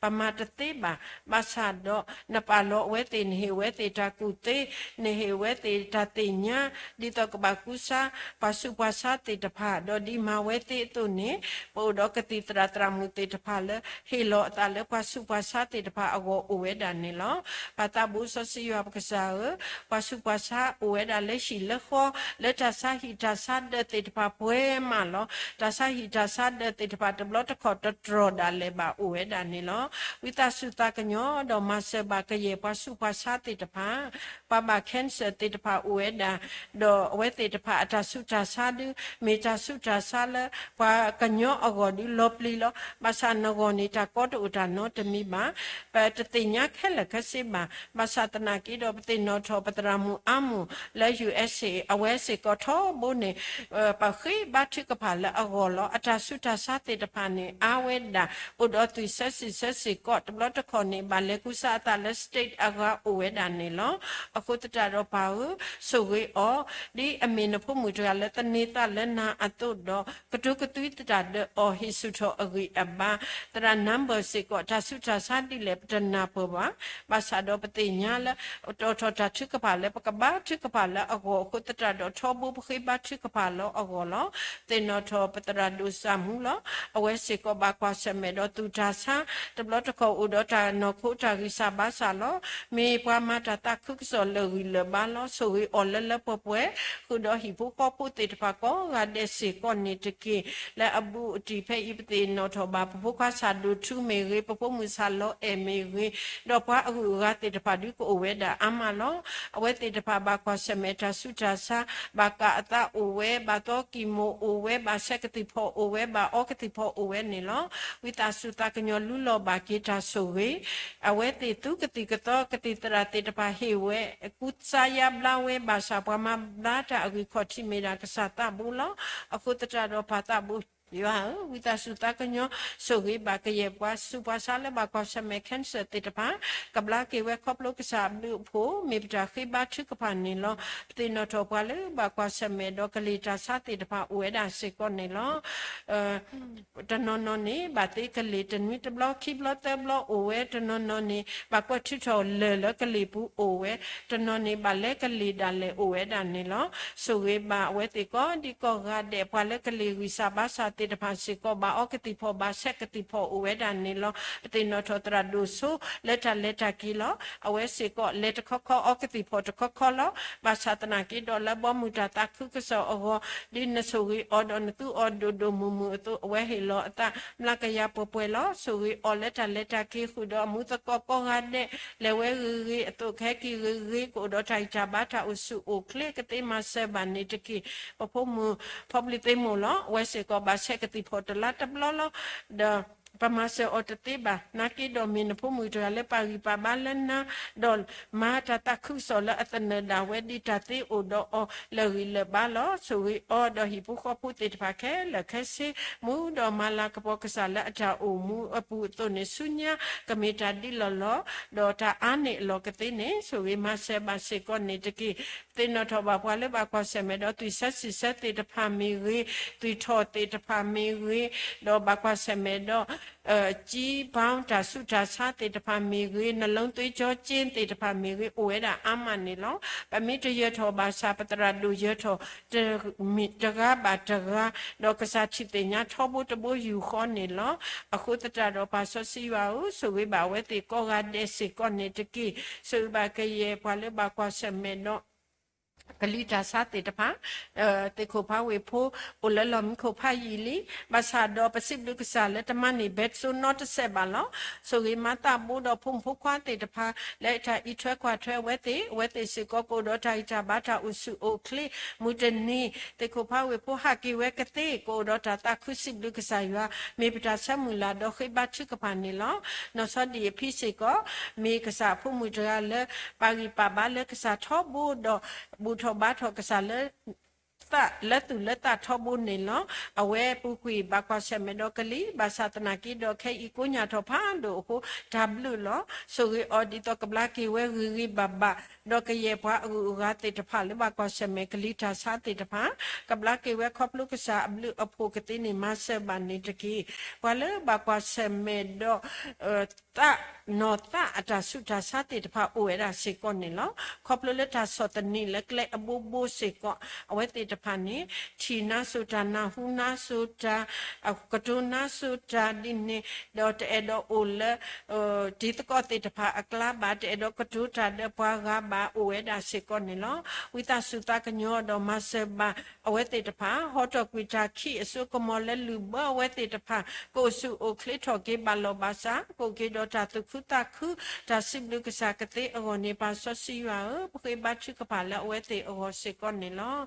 ပမၤတသ့ဘၣ်, ဘၣ်ဆၣ်ဒီးနပာ်လီၤအဝဲသ့ၣ်, နဟ့ၣ်ဝဲသ့ၣ်တၢ်ကူၣ်သ့, နဟ့ၣ်ဝဲသ့ၣ်တၢ်သ့ၣ်ညါ ဒ်သိးကဘၣ်ကူစါ ပှၤဆူးပှၤဆါသ့ၣ်တဖၣ်, ဒီးဒ်မၤဝဲသ့အသိးန့ၣ်, ပအိၣ်ဒီးကသံၣ်သရၣ်သရၣ်မုၣ်သ့ၣ်တဖၣ်လၢ ဟ့ၣ်လီၤအသးလၢပှၤဆူးပှၤဆါသ့ၣ်တဖၣ်အဂီၢ်အိၣ်ဝဲဒၣ်န့ၣ်လီၤ. ပၢ်သးဘိစီဆှံယွၤပကစၢ်ဧၢ, ပှၤဆူးပှၤဆါအိၣ်ဝဲဒၣ်လၢဟံၣ်လၢဃီ, လၢတၢ်ဆါဟံၣ်တၢ်ဆါဒၢးသ့ၣ်တဖၣ်ပှဲၤမးလီၤ. တၢ်ဆါဟံၣ်တၢ်ဆါဒၢးသ့ၣ်တဖၣ် တဘျီတခီၣ်တတြီၢ်ဒၣ်လဲာ်ဘၣ်အိၣ်ဝဲဒၣ်န့ၣ်လီၤ. ဝံသးစူၤသးကညီၤဒီးမၤစၢၤဘၣ်ကယဲၢ်ပှၤဆူးပှၤဆါသ့ၣ်တဖၣ်, ပှၤဘၣ် cancer သ့ၣ်တဖၣ်အိၣ်ဝဲဒၣ်, ဒီးအဝဲသ့ၣ်တဖၣ်အတၢ်ဆူးတၢ်ဆါဒုး မ့ၢ်တၢ်ဆူးတၢ်ဆါလၢ ပှၤကညီအဂီၢ်ဒုးလီၤပျံၤလီၤ. ဘၣ်ဆၣ်နဂီၢ်န့ၣ် တၢ်ကီတအိၣ်တၢ်နီတမံၤဘၣ်. ပတသ့ၣ်ညါခဲလၢာ်ခဲဆ့ဘၣ်. ဘၣ်ဆၣ်သနာ်က့ဒီး ပသ့ၣ်နီၣ်ထီၣ်ပသရၣ်မုၣ်အါမူၣ်လၢ ယူၣ်အ့ၣ်စ့ၣ် အဝဲစ့ၢ်ကီးထီဘိန့ၣ် ပဃ့ဘါထုကဖၣ်လၢအဂီၢ်လီၤ. အတၢ်ဆူးတၢ်ဆါသ့ၣ်တဖၣ်န့ၣ် အါဝဲဒၣ် အိၣ်ဒီးသွံၣ်ဆၢစံၣ်ဆၢစ့ၢ်ကီး, တဘျီတခီၣ်န့ၣ် ဘၣ်လဲၤကူစါအသးလၢ state အဂၤအိၣ်ဝဲဒၣ်န့ၣ်လီၤ. အဃိသတးဒီးပၢ်ဧၢ, ဆိၣ်ဂ့ၤအီၤ, ဒ်အမ့ၢ်နဖိမုၣ်တဂၤလၢသန့ၤသးလၢနၤအသိးဒီး ကတိၤကသွံတၢ်ဒီးအီၤ ဟ့ၣ်ဆူၣ်ထီၣ်အဂံၢ်အဘါ, သရၣ် number စ့ၢ်ကီး တၢ်ဆူးတၢ်ဆါဒ်လဲၣ် ပတနၢ်ပၢၢ်ဘၣ်. ဘၣ်ဆၣ်ဒီးပသ့ၣ်ညါလၢ တီၣ်ထီၣ်တၢ်ထုကဖၣ်လၢပကဘါထုကဖၣ်လၢအဂီၢ်အဃိသတးဒီး ထီဘိပဃ့ဘါထုကဖၣ်လၢအဂီၢ်လီၤ. သ့ၣ်နီၣ်ထီၣ်ပသရၣ်ဒိၣ်စၢ်မူလီၤ. အဝဲစ့ၢ်ကီးဘၣ်ကွၢ်ဆၢၣ်မဲာ်ဒီးသူၣ်တၢ်ဆါ, တဘျီတခီၣ်အိၣ်ဒီးတၢ်နီၢ်ခိတၢ်ဂံၢ်စၢ်ဘါစၢ်လီၤ. မ့ၢ်ပှၤမၤတၢ်သးခုကစီၣ်လၢာ်ဂံၢ်လၢာ်ဘါလီၤ. ဆိၣ်ဂ့ၤအီၤလၢလၢပှဲၤပှဲၤ, ဃုာ်ဒီးဟံၣ်ဖိဃီဖိသ့ၣ်တဖၣ်ကိးဂၤဒဲးစ့ၢ်ကီးန့ၣ်တက့ၢ်. လၢအဘူးအတံၢ်ဖဲအံၤ ပသ့ၣ်နီၣ်ထီၣ်ဘၣ် ပဖိခွါဆၣ်ဒိၣ်ထူမ့ၢ်ဂ့ၤ, ပဖိမုၣ်ဆၣ်လီၤအဲၣ်မ့ၢ်ဂ့ၤ, ဒီးပှၤအဂုၤအဂၤသ့ၣ်တဖၣ်ဒုးကအိၣ်ဝဲဒၣ်အါမးလီၤ. အဝဲသ့ၣ်တဖၣ်ဘၣ်ကွၢ်ဆၢၣ်မဲာ်တၢ်ဆူးတၢ်ဆါ, ဘၣ်ကၢ်အသးအိၣ်ဝဲ, ဘၣ်သီကံၢ်မိၣ်အိၣ်ဝဲ, ဘၣ်ဆဲးကသံၣ်ဖီၣ်အိၣ်ဝဲ, ဘၣ်အီကသံၣ်ဖီၣ်အိၣ်ဝဲန့ၣ်လီၤ. ဝံသးစူၤသးကညီၤလူလီၤဘၣ်က့ၤတၢ်ဆိၣ်ဂ့ၤ, အဝဲသ့ၣ်သူကသံၣ်ကသီ ကသံၣ်သရၣ်သ့ၣ်တဖၣ်ဟ့ၣ်ဝဲ, ကူစါယါဘျါဝဲ, ဘၣ်ဆၣ်ပှၤမၤဘျါတၢ်အဂံၢ်ခီၣ်ထံးမ့ၢ်ဒၣ်ကစၢ်သးဘိလီၤ. အဃိသတးဒီးပၢ်သးဘိယွၤဧၢ, ဝံသးစူၤသးကညီၤ ဆိၣ်ဂ့ၤဘၣ်ကယဲၢ်ပှၤဆူးပှၤဆါလၢဘၣ်ကွၢ်ဆၢၣ်မဲာ် cancer သ့ၣ်တဖၣ်, ကဘျါက့ၤဝဲခီဖျိကစၢ်အဘျုးအဖှိၣ်, မ့ၢ်ပတၢ်ဃ့ဘါထုကဖၣ်န့ၣ်လီၤ. ပသ့ၣ်နီၣ်ထီၣ်ပှၤလၢဘၣ်ကွၢ်ဆၢၣ်မဲာ်ဒီးကလံၤတၢ်ဆါသ့ၣ်တဖၣ်အိၣ်ဝဲဒၣ်စ့ၢ်ကီးန့ၣ်လီၤ. တနီၤနီၤန့ၣ် ဘၣ်သ့ကလံၤတနွံတဘျီခံဘျီသၢဘျီအိၣ်ဝဲ, တနီၤနီၤန့ၣ် ဘၣ်ကွၢ်ထုးထီၣ်လၢၢ်လၢကလံၤပူၤအိၣ်ဝဲ, တနီၤန့ၣ်ဘၣ်လဲကလံၤဒၣ်လဲာ်အိၣ်ဝဲဒၣ်န့ၣ်လီၤ. ဆိၣ်ဂ့ၤဘၣ်အဝဲသ့ၣ်ကိးဒံကိးဂၤဒဲး, ပှၤလၢကလံၤဂံၢ်စၢ်ဘါစၢ်သ့ၣ်တဖၣ်စ့ၢ်ကီး ဘၣ်အီကသံၣ်ဖီၣ်ဘၣ်ဆဲးကသံၣ်ဖီၣ်အိၣ်ဝဲဒၣ်န့ၣ်လီၤ. ပသ့ၣ်နီၣ်ထီၣ်သရၣ်ဒိၣ်စိလၢတၢ်လဲၤတၢ်က့ၤလီၤ. အဝဲစ့ၢ်ကီးလဲၤတခီခီအီကသံၣ်ဖီၣ်တခီခီလီၤ. ဘၣ်ဆၣ်သနာ်က့ဒီးလၢဘီမုၢ်တၢ်သးခုကစီၣ်အဂီၢ်, ဒ်နဆိၣ်ဂ့ၤအီၤဒီးနသူအီၤဒိၣ်ဒိၣ်မုၢ်မုၢ်အသိး အဝဲဟ့ၣ်လီၤအသးမျးကယၤပှဲၤပှဲၤလီၤ. ဆိၣ်ဂ့ၤအီၤလၢတၢ်လဲၤတၢ်က့ၤဃုာ်ဒီးအမူသကိးကိးဂၤဒဲး, လဲၤဝဲဂ့ၤဂ့ၤအသိးကဟဲက့ၤဂ့ၤဂ့ၤ, ကအိၣ်ဒီးတၢ်ဂံၢ်တၢ်ဘါတၢ်အိၣ်ဆူၣ်အိၣ်ချ့ ကသ့မၤစၢၤဘၣ်န့ၣ်တက့ၢ်. ပဖိမုၣ်ဖီပျံၤသ့မိၢ်လီၤ. အဝဲစ့ၢ်ကီးဘၣ်ဆဲးကသံၣ်ဖီၣ်တလါတဘျီလီၤ. ဒီး ပမၤစၢၤအီၤတသ့ဘၣ်. နာ်က့ဒီးမ့ၢ်နဖိမုၣ်တဂၤလၢပာ်ဂံၢ်ပာ်ဘါလၢနၤ, ဒီးမၤတၢ်သးခုကစီၣ်လၢအသနၢၣ်ဒၣ်ဝဲဒ်တၢ်သ့အိၣ်ဒီးအီၤလၢာ်ဂံၢ်လၢာ်ဘါလီၤ. ဆိၣ်ဂ့ၤအီၤဒီးဟံၣ်ဖိဃီဖိသ့ၣ်တဖၣ်ခဲလၢာ်ခဲဆ့, မူဒီးမၤလၤကပီၤကစၢ်လၢအတၢ်အိၣ်မူအပူၤအသိးန့ၣ် ဆူညါကမ့ၢ်တၢ်ဒ်လီၢ်လီၤ, ဒီးတၢ်အါန့ၢ်အလီၢ်ကသ့န့ၣ် ဆိၣ်ဂ့ၤမၤစၢၤဘၣ်စ့ၢ်ကီးန့ၣ်တက့ၢ်. သ့ၣ်နီၣ်ထီၣ်ဘၣ်ပှၤလၢဘၣ်ကွၢ်ဆၢၣ်မဲာ်ဒီးသွံၣ်ဆၢစံၣ်ဆၢသ့ၣ်တဖၣ်မ့ၢ်ဂ့ၤ, သွံၣ်ထီၣ်သ့ၣ်တဖၣ်မ့ၢ်ဂ့ၤ, ဒီးဘၣ်ကွၢ်ဆၢၣ်မဲာ်ဒီး ကၠံဘီတၢ်ဆူးတၢ်ဆါသ့ၣ်တဖၣ်မ့ၢ်ဂ့ၤ, နလူင်းသွေးကြောကျဉ်သ့ၣ်တဖၣ်မ့ၢ်ဂ့ၤ, အိၣ်ဝဲဒၣ်အါမးန့ၣ်လီၤ. ပမ့ၢ်တယၢၤထီၣ်ဘၣ်ဆၣ် ပသရၣ်ဒိၣ်ယၢၤထီၣ် တဂၤဘၣ်တဂၤ, ဒီးကစၢ်ထံၣ်သ့ၣ်ညါထီဘိတဘိယူၢ်ဃီန့ၣ်လီၤ. အဃိသတးဒီးပၢ်စီဆှံယွၤဧၢ, ဆိၣ်ဂ့ၤဘၣ်အဝဲသ့ၣ်ကိးဂၤဒဲးစ့ၢ်ကီးန့ၣ်တက့ၢ်. ဆိၣ်ဂ့ၤဘၣ်ကယဲၢ်ပှၤလၢဘၣ်ကွၢ်ဆၢၣ်မဲာ်ဒီး ကလံၤတၢ်ဆါသ့ၣ်တဖၣ်, သ့ၣ်ခိၣ်ဖးဝ့ၢ်ဖိ အိၣ်လၢလီၢ်မံခိၣ်ဖးယံာ်လံ, ဘၣ်ဆၣ်ဒီးပစံးဘျုးကစၢ်လၢတမၤန့ၢ်ဘဲစိနီတစဲးဘၣ်လီၤ. ဆိၣ်ဂ့ၤမၤသးဘိဒီးဖိမုၣ်ဖိခွါသ့ၣ်တဖၣ် လၢတၢ်အံးထွဲကွၢ်ထွဲအဝဲသ့ၣ်, အဝဲသ့ၣ်စ့ၢ်ကီးကအိၣ်ဒီးတၢ်ဂံၢ်တၢ်ဘါတၢ်အိၣ်ဆူၣ်အိၣ်ချ့, မုၢ်တနံၤ သ့ၣ်ခိၣ်ဖးဝ့ၢ်ဖိဟးက့ၤဝဲကသ့ ကအိၣ်ဒီးတၢ်သးခုစံးဘျုးကစၢ်ယွၤ, မ့ၢ်ပတၢ်ဆၢမုၢ်လၢ်ဒီးဃ့ဘါထုကဖၣ်န့ၣ်လီၤ. နီၢ်ဆီဒံၣ်အဖံစ့ၢ်ကီး မ့ၢ်ကစၢ်အဖိမုၣ်တဂၤလၢ ပာ်ဂံၢ်ပာ်ဘါလၢကစၢ်ထီဘိဒီး ဘူၣ်ထီၣ်ဘါထီၣ်ကစၢ်လၢ လၢသူၣ်လၢသးထီဘိန့ၣ်လီၤ. အဝဲပူၤကွံာ်ဘၣ်ကွၢ်ဆၢၣ်မဲာ်ဒီးကလံၤ, ဘၣ်ဆၣ်သနာ်က့ဒီးခဲအံၤကိးညါထီၣ်ဖးဒိၣ်အဃိ တၢ်ဘျုးလီၤ. ဆိၣ်ဂ့ၤအီၤဒ်သိးကဘျါက့ၤဝဲဂ့ၤဂ့ၤဘၣ်ဘၣ်, ဒီးကယဲၢ်ပှၤအဂုၤအဂၤသ့ၣ်တဖၣ်လၢဘၣ်ကွၢ်ဆၢၣ်မဲာ်ကလံၤတၢ်ဆါသ့ၣ်တဖၣ်, ကဘျါက့ၤဝဲခီဖျိကစၢ်အဘျုးအဖှိၣ်ကသ့န့ၣ် မၤစၢၤဘၣ်န့ၣ်တက့ၢ်. ပှၤလၢဘၣ်ကွၢ်ဆၢၣ်မဲာ်ဒီး သးနီၢ်သးအတၢ်ဆူးတၢ်ဆါသ့ၣ်တဖၣ်အိၣ်ဝဲဒၣ်စ့ၢ်ကီးန့ၣ်လီၤ. ခီဖျိလၢတၢ်ဆီၣ်သနံးလၢကျဲအဘိဘိစ့ၢ်ကီး အဝဲသ့ၣ်တဖၣ်န့ၣ် ထံၣ်နါစိၤတၢ်နၢ်ဟူနါစိၤတၢ် ကတိၤနါစိၤတၢ်ဒ်န့ၣ် ဒီးတအဲၣ်ဒိးအိၣ်လၢ တံၤသကိးသ့ၣ်တဖၣ်အကျါဘၣ်, တအဲၣ်ဒိးကတိၤတၢ်ဒီးပှၤဂၤဘၣ် အိၣ်ဝဲဒၣ်စ့ၢ်ကီးန့ၣ်လီၤ. ဝံသးစူၤသးကညီၤဒီးမၤစၢၤဘၣ်အဝဲသ့ၣ်တဖၣ် ဟီထီၣ်ကွံာ်တၢ်ခံးအစိကမီၤလၢလုၢ်ဘၢအဝဲသ့ၣ်တဖၣ် ကအိၣ်ဆူၣ်အိၣ်ချ့ထီၣ်က့ၤဘၣ်လီၢ်ဘၣ်စး, ကအိၣ်က့ၤဒီးတၢ်သူၣ်ခုသးခု တၢ်စံးဘျုးကစၢ်ကသ့အဂီၢ်န့ၣ် ပၢ်စီဆှံယွၤဧၢ, ပဃ့ဘါထုကဖၣ်လၢအဝဲသ့ၣ်အဂီၢ်စ့ၢ်ကီးန့ၣ်လီၤ.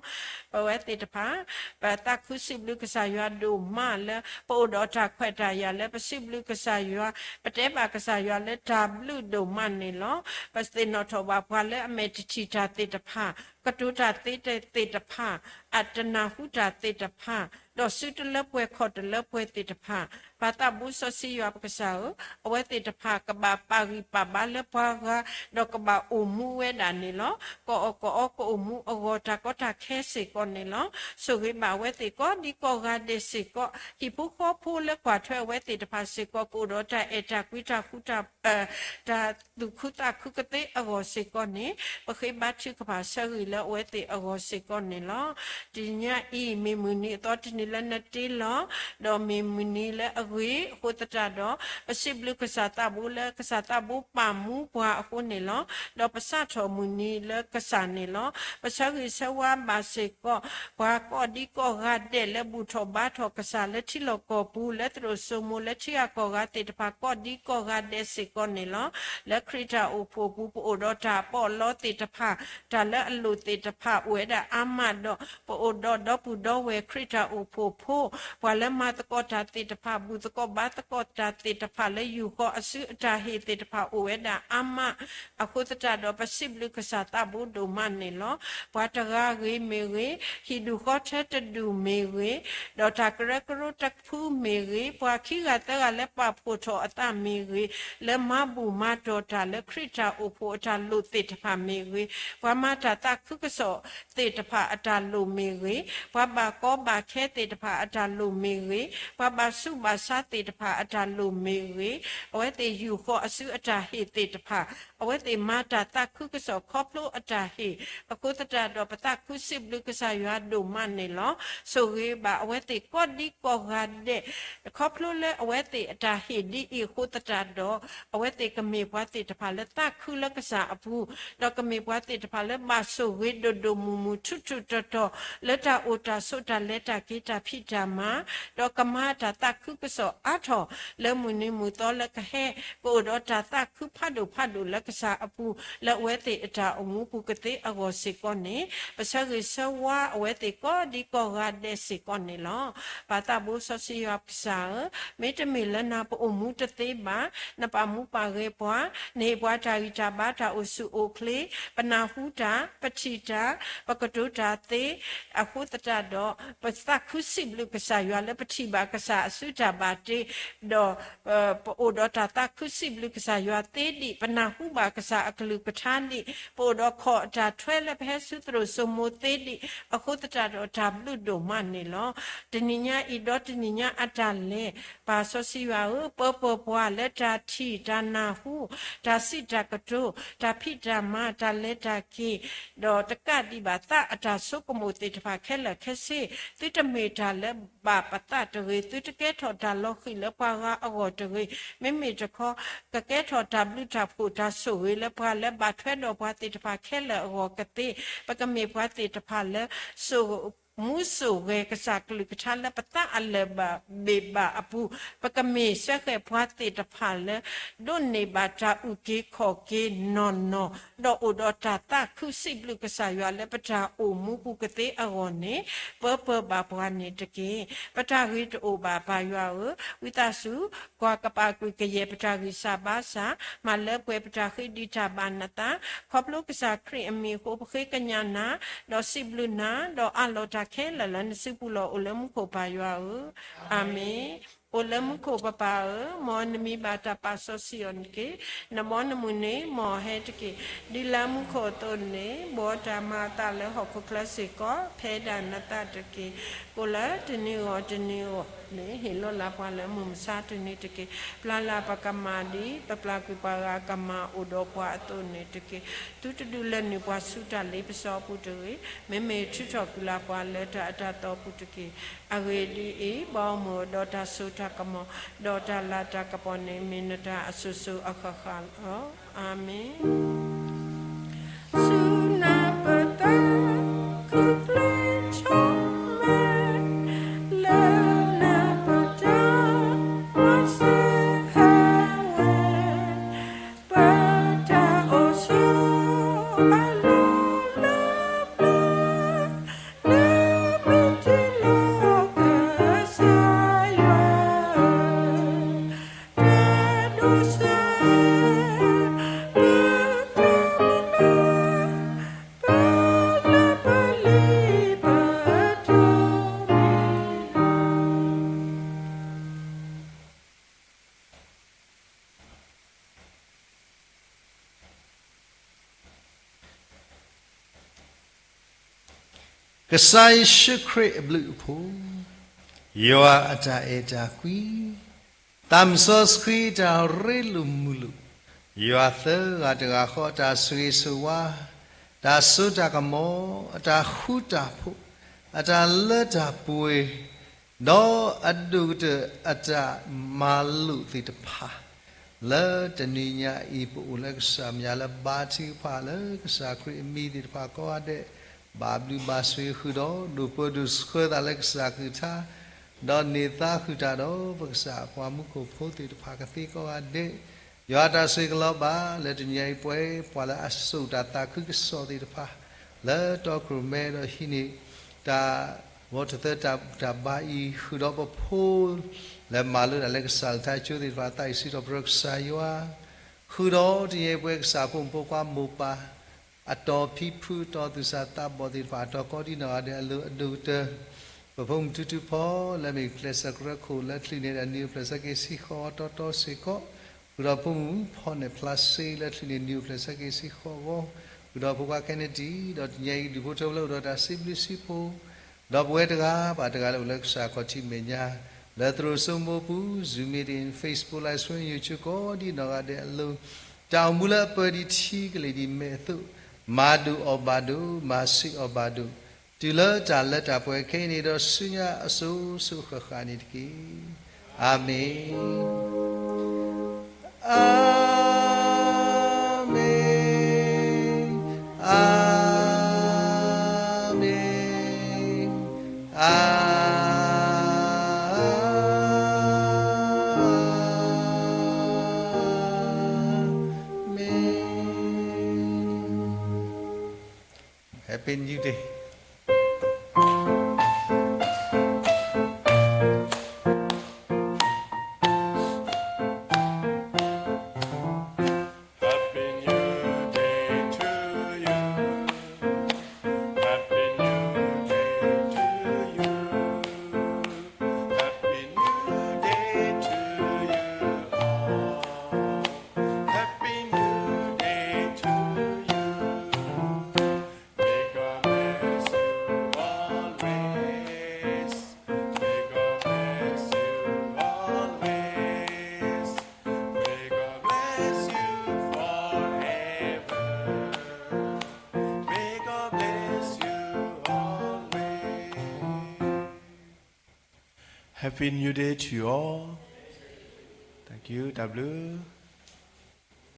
ပဝဲသ့ၣ်တဖၣ် ပသးခုစံးဘျုးကစၢ်ယွၤဒိၣ်မးလၢ ပအိၣ်ဒီးတၢ်ခွဲးတၢ်ယာ်လၢပစံးဘျုးကစၢ်ယွၤ, ပတဲဘၣ်ကစၢ်ယွၤလၢတၢ်ဘျုးဒိၣ်မးန့ၣ်လီၤ. ပသ့ၣ်နီၣ်ထီၣ်ဘၣ်ပှၤလၢအမဲာ်တထံၣ်တၢ်သ့ၣ်တဖၣ်, ကတိၤတၢ်သ့သ့ၣ်တဖၣ်, အတနၢ်ဟူတၢ်သ့ၣ်တဖၣ်, ဒီးစုတလၢပှဲၤခီၣ်တလၢပှဲၤသ့ၣ်တဖၣ်, ပၢ်သးဘိစီဆှံယွၤပကစၢ်ဧၢ, အဝဲသ့ၣ်တဖၣ်ကဘၣ်ပာ်ဂံၢ်ပာ်ဘါလၢပှၤဂၤ, ဒီးကဘၣ်အိၣ်မူဝဲဒၣ်န့ၣ်လီၤ. ကအီၣ်ကအီကအိၣ်မူအဂီၢ် တၢ်ကီတၢ်ခဲစ့ၢ်ကီးန့ၣ်လီၤ. ဆိၣ်ဂ့ၤဘၣ်အဝဲသ့ၣ်ကိးဒံကိးဂၤဒဲးစ့ၢ်ကီး, ဟံၣ်ဖိဃီဖိလၢကွၢ်ထွဲအဝဲသ့ၣ်တဖၣ်စ့ၢ်ကီး ကအိၣ်ဒီးတၢ်အဲၣ်တၢ်ကွံတၢ်ဃူတၢ် တၢ်သူၣ်ခုသးခုကသ့အဂီၢ်စ့ၢ်ကီးန့ၣ်, ပဃ့ဘါထုကဖၣ်ဆၢဂ့ၤလၢအဝဲသ့ၣ်အဂီၢ်စ့ၢ်ကီးန့ၣ်လီၤ. တနံၤညါအံၤ မ့ၢ်မုၢ်နံၤအသီတနံၤလၢနတ့လီၤ, ဒီးမ့ၢ်မုၢ်နံၤလၢအဂ့ၤအဃိသတးဒီး, ပစံးဘျုးကစၢ်သးဘိလၢကစၢ်သးဘိပာ်မူပှၤအဃိန့ၣ်လီၤ. ဒီးပစးထီၣ်မုၢ်နံၤလၢကစၢ်န့ၣ်လီၤ. ပဆၢဂ့ၤဆၢဝါဘၣ်စ့ၢ်ကီး ပှၤကိးဒံကိးဂၤဒဲးလၢဘူၣ်ထီၣ်ဘါထီၣ်ကစၢ်လၢထံလီၢ်ကီၢ်ပူၤ လၢသရိာ်စိမိၤလၢထံဂၤကီၢ်ဂၤသ့ၣ်တဖၣ်ကိးဒံကိးဂၤဒဲးစ့ၢ်ကီးန့ၣ်လီၤ. လၢခရံာ်တၢ်အိၣ်ဖှိၣ်ပူၤ ပအိၣ်ဒီးတၢ်ပီးလီသ့ၣ်တဖၣ်, တၢ်လၢအလိၣ်သ့ၣ်တဖၣ်အိၣ်ဝဲဒၣ်အါမးဒီး ပအိၣ်ဒီးဒီပုၢ်ဒီဝဲၢ်ခရံာ်တၢ်အိၣ်ဖှိၣ်ဖိ, ပှၤလၢမၤသကိးတၢ်သ့ၣ်တဖၣ် ဘူၣ်သကိးဘါသကိးတၢ်သ့ၣ်တဖၣ်လၢယူၢ်ဃီအစုအတၢ်ဟ့ၣ်သ့ၣ်တဖၣ်အိၣ်ဝဲဒၣ်အါမး အဃိသတးဒီး ပစံးဘျုးကစၢ်သးဘိဒိၣ်မးန့ၣ်လီၤ. ပှၤတဂၤဂ့ၤမ့ၢ်ဂ့ၤ, ဟံၣ်ဒူၣ်ဃီထၢတဒူၣ်မ့ၢ်ဂ့ၤ, ဒီးတၢ်ကရၢကရိတဖုမ့ၢ်ဂ့ၤ, ပှၤခံဂၤသၢဂၤလၢပာ်ဖှိၣ်ထီၣ်အသးမ့ၢ်ဂ့ၤ, လၢမၤဘူၣ်မၤတီၢ်တၢ်လၢခရံာ်တၢ်အိၣ်ဖှိၣ်အတၢ်လိၣ်သ့ၣ်တဖၣ်မ့ၢ်ဂ့ၤ, ပှၤမၤတၢ်သးခုကစီၣ်သ့ၣ်တဖၣ်အတၢ်လိၣ်မ့ၢ်ဂ့ၤ, ပှၤဘၣ်ကီဘၣ်ခဲသ့ၣ်တဖၣ်အတၢ်လိၣ်မ့ၢ်ဂ့ၤ, ပှၤဘၣ်ဆူးဘၣ်ဆါသ့ၣ်တဖၣ်အတၢ်လိၣ်မ့ၢ်ဂ့ၤ, အဝဲသ့ၣ်ယူၢ်ဃီအစုအတၢ်ဟ့ၣ်သ့ၣ်တဖၣ်, အဝဲသ့ၣ်မၤတၢ်သးခုကစီၣ်ခီဖျိအတၢ်ဟ့ၣ်, အဃိသတးဒီး ပသးခုစံးဘျုးကစၢ်ယွၤဒိၣ်မးန့ၣ်လီၤ. ဆိၣ်ဂ့ၤဘၣ်အဝဲသ့ၣ်ကိးဒံကိးဂၤဒဲး, ခီဖျိလၢအဝဲသ့ၣ်အတၢ်ဟ့ၣ်ဒ်အံၤအဃိသတးဒီး, အဝဲသ့ၣ်ကမ့ၢ်ပှၤသ့ၣ်တဖၣ်လၢသးခုလၢကစၢ်အပူၤ, ဒီးကမ့ၢ်ပှၤသ့ၣ်တဖၣ်လၢဘၣ်ဆိၣ်ဂ့ၤဒိၣ်ဒိၣ်မုၢ်မုၢ်ထူထူတီတီ, လၢတၢ်အိၣ်တၢ်ဆိးတၢ်လဲၤတၢ်က့ၤတၢ်ဖံးတၢ်မၤ, ဒီးကမၤတၢ်သးခုကစီၣ်အါထီၣ်လၢမုၢ်နံၤမုၢ်သီလၢကဟဲ, ကအိၣ်ဒီးတၢ်သးခုဖးဒိၣ်ဖးဒိၣ်လၢကစၢ်အပူၤ, လၢအဝဲသ့ၣ်အတၢ်အိၣ်မူပူၤကသ့အဂီၢ်စ့ၢ်ကီးန့ၣ်, ပဆၢဂ့ၤဆၢဝါအဝဲသ့ၣ်ကိးဒံကိးဂၤဒဲးစ့ၢ်ကီးန့ၣ်လီၤ. ပၢ်သးဘိစီဆှံယွၤပကစၢ်ဧၢ, မ့တမ့ၢ်လၢနၤပအိၣ်မူတသ့ဘၣ်, နပာ်မူပာ်ဂဲၤပှၤ, နဟ့ၣ်ပှၤတၢ်ဂံၢ်တၢ်ဘါတၢ်အိၣ်ဆူၣ်အိၣ်ချ့, ပနၢ်ဟူတၢ်, ပထံၣ်တၢ်, ပကတိၤတၢ်သ့, အဃိသတးဒီး ပသးခုစံးဘျုးကစၢ်ယွၤလၢပထံၣ်ဘၣ်ကစၢ်အစုတၢ်ဘၣ်တ့, ဒီး ပအိၣ်ဒီးတၢ်သးခုစံးဘျုးကစၢ်ယွၤသ့ဒံး, ပနၢ်ဟူဘၣ်ကစၢ်အကလုၢ်ကထါဒံး, ပအိၣ်ဒီးခီၣ်အတၢ်ထွဲလၢပဟဲဆူသရိာ်စိမိၤသ့ဒံး, အဃိသတးဒီးတၢ်ဘျုးဒိၣ်မးန့ၣ်လီၤ. တနံၤညါအံၤဒီတနံၤညါအတၢ်လဲၤ, ပၢ်စီဆှံယွၤဧၢ, ပၢပၢၢ်ပှၤလၢတၢ်ထံၣ်, တၢ်နၢ်ဟူ, တၢ်စံးတၢ်ကတိၤ, တၢ်ဖံးတၢ်မၤ, တၢ်လဲၤတၢ်က့ၤ, ဒီးတကးဒံးဘၣ်သးအတၢ်ဆိကမိၣ်သ့ၣ်တဖၣ်ခဲလၢာ်ခဲဆ့, သုတမ့ၢ်တၢ်လၢဘၣ်ပသးတဂ့ၤ, သုတကဲထီၣ်တၢ် လီၤဃံၤလၢပှၤဂၤအဂီၢ်တဂ့ၤ, မ့မ့ၢ်တခီ ကကဲထီၣ်တၢ်ဘျုးတၢ်ဖှိၣ်တၢ်ဆိၣ်ဂ့ၤလၢပှၤလၢဘၣ်ထွဲဒီးပှၤသ့ၣ်တဖၣ်ခဲလၢာ်အဂီၢ်ကသ့, ပကမ့ၢ်ပှၤသ့ၣ်တဖၣ်လၢ စိာ်မူစိာ်ဂဲၤကစၢ်ကလုၢ်ကထါလၢပသးအလၢၢ်ဘၣ်ဘ့ၣ်ဘၣ်အပူၤ, ပကမ့ၢ်စၢဃဲၣ်ပှၤသ့ၣ်တဖၣ်လၢ ဒိးန့ၢ်ဘၣ်တၢ်အုၣ်က့ၤခီၣ်က့ၤနီၢ်နီၢ်, ဒီးအိၣ်ဒီးတၢ်သးခုစံးဘျုးကစၢ်ယွၤလၢပတၢ်အိၣ်မူပူၤကသ့အဂီၢ်န့ၣ်, ပၢပၢဘၣ်ပှၤန့ၣ်တက့ၢ်. ပတၢ်ဂ့ၤတအိၣ်ဘၣ်ပၢ်ယွၤဧၢ, ဝံသးစူၤ ကွၢ်ကပာ်ကွံာ်ကယဲၢ်ပတၢ်ဂံၢ်စၢ်ဘါစၢ်, မၤလၢပှဲၤပတၢ်ဃ့ဒံးတၢ်ဘၣ်နသး, ခီဖျိကစၢ်ခရံာ်အမံၤအဃိ ပဃ့ကညးနၤ, ဒီးစံးဘျုးနၤ, ဒီးအးလီၤတၢ်ခဲလၢာ်လၢနစုပူၤလီၤ အိၣ်လၢမူခိၣ်ပၢ်ယွၤဧၢ, အၤမ့ၣ်. အိၣ်လၢမူခိၣ်ပပၢ်ဧၢ, မ်နမံၤဘၣ်တၢ်ပာ်စီဆှံအီၤတက့ၢ်. နဘီနမုၢ်န့ၣ် မ်အဟဲတက့ၢ်. ဒ်လၢမူခိၣ်အသိးန့ၣ်, ဘှီတၢ်မၤအသးလၢဟီၣ်ခိၣ်ချၢစ့ၢ်ကီး, ဖဲဒၣ်နသးတက့ၢ်. ကိၣ်လၢတနံၤဂီၢ်တနံၤဂီၢ်န့ၣ် ဟ့ၣ်လီၤလၢ်ပှၤလၢမုၢ်မဆါတနံၤတက့ၢ်. ပျၢ်လၢ်ပကမၣ်ဒ်ပပျၢ်ကွံာ်ပှၤဂၤကမၣ်အိၣ်ဒီးပှၤအသိးန့ၣ်တက့ၢ်. သုတဒုးလဲၤနုာ်ပှၤဆူတၢ်လ့ပစီအပူၤတဂ့ၤ, မ့မ့ၢ်ထုးထီၣ်ကွံာ်လၢ်ပှၤလၢတၢ်အတၢ်သီအပူၤတက့ၢ်. အဂ့ၢ်ဒ်အံၤ, ဘီမုၢ်ဒီးတၢ်စိတၢ်ကမီၤ, ဒီးတၢ်လၤတၢ်ကပီၤန့ၣ် မ့ၢ်နတၢ်အစိၤစိၤအဃၣ်ဃၣ်လီၤ. အၤမ့ၣ်. ဆူနၢ်ပတၢ် ခုၣ်ကျဲဆိမဲ လၢနၢ်ပတၢ် မၤစၢၤဟဲဝဲ ပတၢ်အိၣ်ဆိးအလီၢ်လၢပျၢၤ လၢမ့ၢ်တ့ၢ်လီၤကစၢ်ယွၤ တၢ်ဒိးစၢၤ ပတၢ်မုၢ်လၢ် ပလၢပလံၤပတၢ်မံၤလီၤ. ကစၢ်ယ့ၣ်ၡူးခရံာ်အဘျုးအဖှိၣ်, ယွၤအတၢ်အဲၣ်တၢ်ကွံ, သးစီဆှံတၢ်ရ့လိာ်မုာ်လိာ်, ယွၤသၢဂၤတဂၤဃီအတၢ်ဆိၣ်ဂ့ၤဆိၣ်ဝါ, တၢ်စိတၢ်ကမီၤ, အတၢ်ဃူတၢ်ဖိး, အတၢ်လၢတၢ်ပှဲၤ, ဒီးအဒိၣ်ကတၢၢ်အတၢ်မၤလိာ်သ့ၣ်တဖၣ် လၢတနံၤညါအံၤ ပအိၣ်လၢကစၢ်မဲာ်ညါလၢဘါထုကဖၣ်လၢကစၢ်ခရံာ်အမံၤသ့ၣ်တဖၣ်ကိးဂၤဒဲး, ဘၣ်ဘျုးဘၣ်ဆိၣ်ဂ့ၤဃုာ်ဒီး ဒိၣ်ပၢဒိၣ်ဆှၢသးလၢကစၢ်ကလုၢ်ကထါ, ဒီးန့ၢ်သါဃုာ်တၢ်ဒီး ပကစၢ်ပှၤမူခိၣ်ဖိသ့ၣ်တဖၣ်ကသ့ကိးဂၤဒဲး, ယွၤတၢ်ဆိၣ်ဂ့ၤကလီၤဘၣ်လၢတနံၤညါအံၤ ပဝဲပှၤလၢအစိာ်တၢ်သးခုကစီၣ်သ့ၣ်တဖၣ် လၢတီခိၣ်ရိၣ်မဲဒီးဟံးန့ၢ် တၢ်ဂီၤတသၢတၢ်ဘူၣ်တၢ်ဘါအံၤ ဃုာ်ဒီးပဖိ လၢမၤလိတၢ်လၢကစၢ်ကလုၢ်ကထါကၠိသ့ၣ်တဖၣ် သးအံၤစံးထီၣ်ပတြၢၤကစၢ်ယွၤ, ဃုာ်ဒီးတနံၤညါအံၤပဝဲကစၢ်ဖိမုၣ်ဖိခွါမိၢ်ပၢ် အတီၢ်ဖံဖုအတီၢ်သူၣ်စၢ်သးဘီၣ်သ့ၣ်တဖၣ် အတီၢ်ကီဒံနီၢ်ဂၤဒဲးအလိၤအဒိၣ်ကတၢၢ်, ပဖိမုၣ်ထူထူဖီ လၢမ့ၢ်ပျဲၢ်ဆၢကရၢခိၣ်လၢချုးန့ၢ်ဒၣ်နံၣ်အိၣ်ဖျဲၣ်ဆၢက့ၤဆံဃိးတီတီစ့ၢ်ကီး, ဃုာ်ဒီးဖိမုၣ်ဖီနဲၣ်ဖျါစ့ လၢချုးန့ၢ်နံၣ်အိၣ်ဖျဲၣ်ဆၢက့ၤဆံဃိးဂီၤ, ဃုာ်ဒီးဖိခွါခဲန့ၣ်တံၢ်, ဒီးတနံၤညါအံၤဒုးဖိထၢဖိလၢအိၣ်ဒီးတၢ်စံးဘျုးစံးဖှိၣ်, ဒီးပဝဲတဂၤဘၣ်တဂၤလၢအိၣ်လၢကစၢ်ခီၣ်ထံးမဲာ်ညါ, လၢသရိာ်စိမိပူၤ Zoom meeting, Facebook live stream, YouTube ကီဒံနီၢ်ဂၤဒဲးအလိၤ, တၢ်အိၣ်မူလၢအပၢဒံးထံကလ့ၤဒံးမဲာ်အသိး, မၤဒိၣ်အီၣ်ဘၣ်ဒိၣ်, မၤဆံးအီၣ်ဘၣ်ဒိၣ်, တုၤလၢတၢ်လၢတၢ်ပှဲၤခဲအံၤန့ၣ်ဒီးဆူညါအစိၤစိၤဃၣ်ဃၣ်န့ၣ်တက့ၢ်. အၤမ့ၣ်. အၤမ့ၣ်, အၤမ့ၣ်, အၤမ့ၣ်. Happy New Day. Happy New Day to you all. Thank you. တၢ်ဘျုး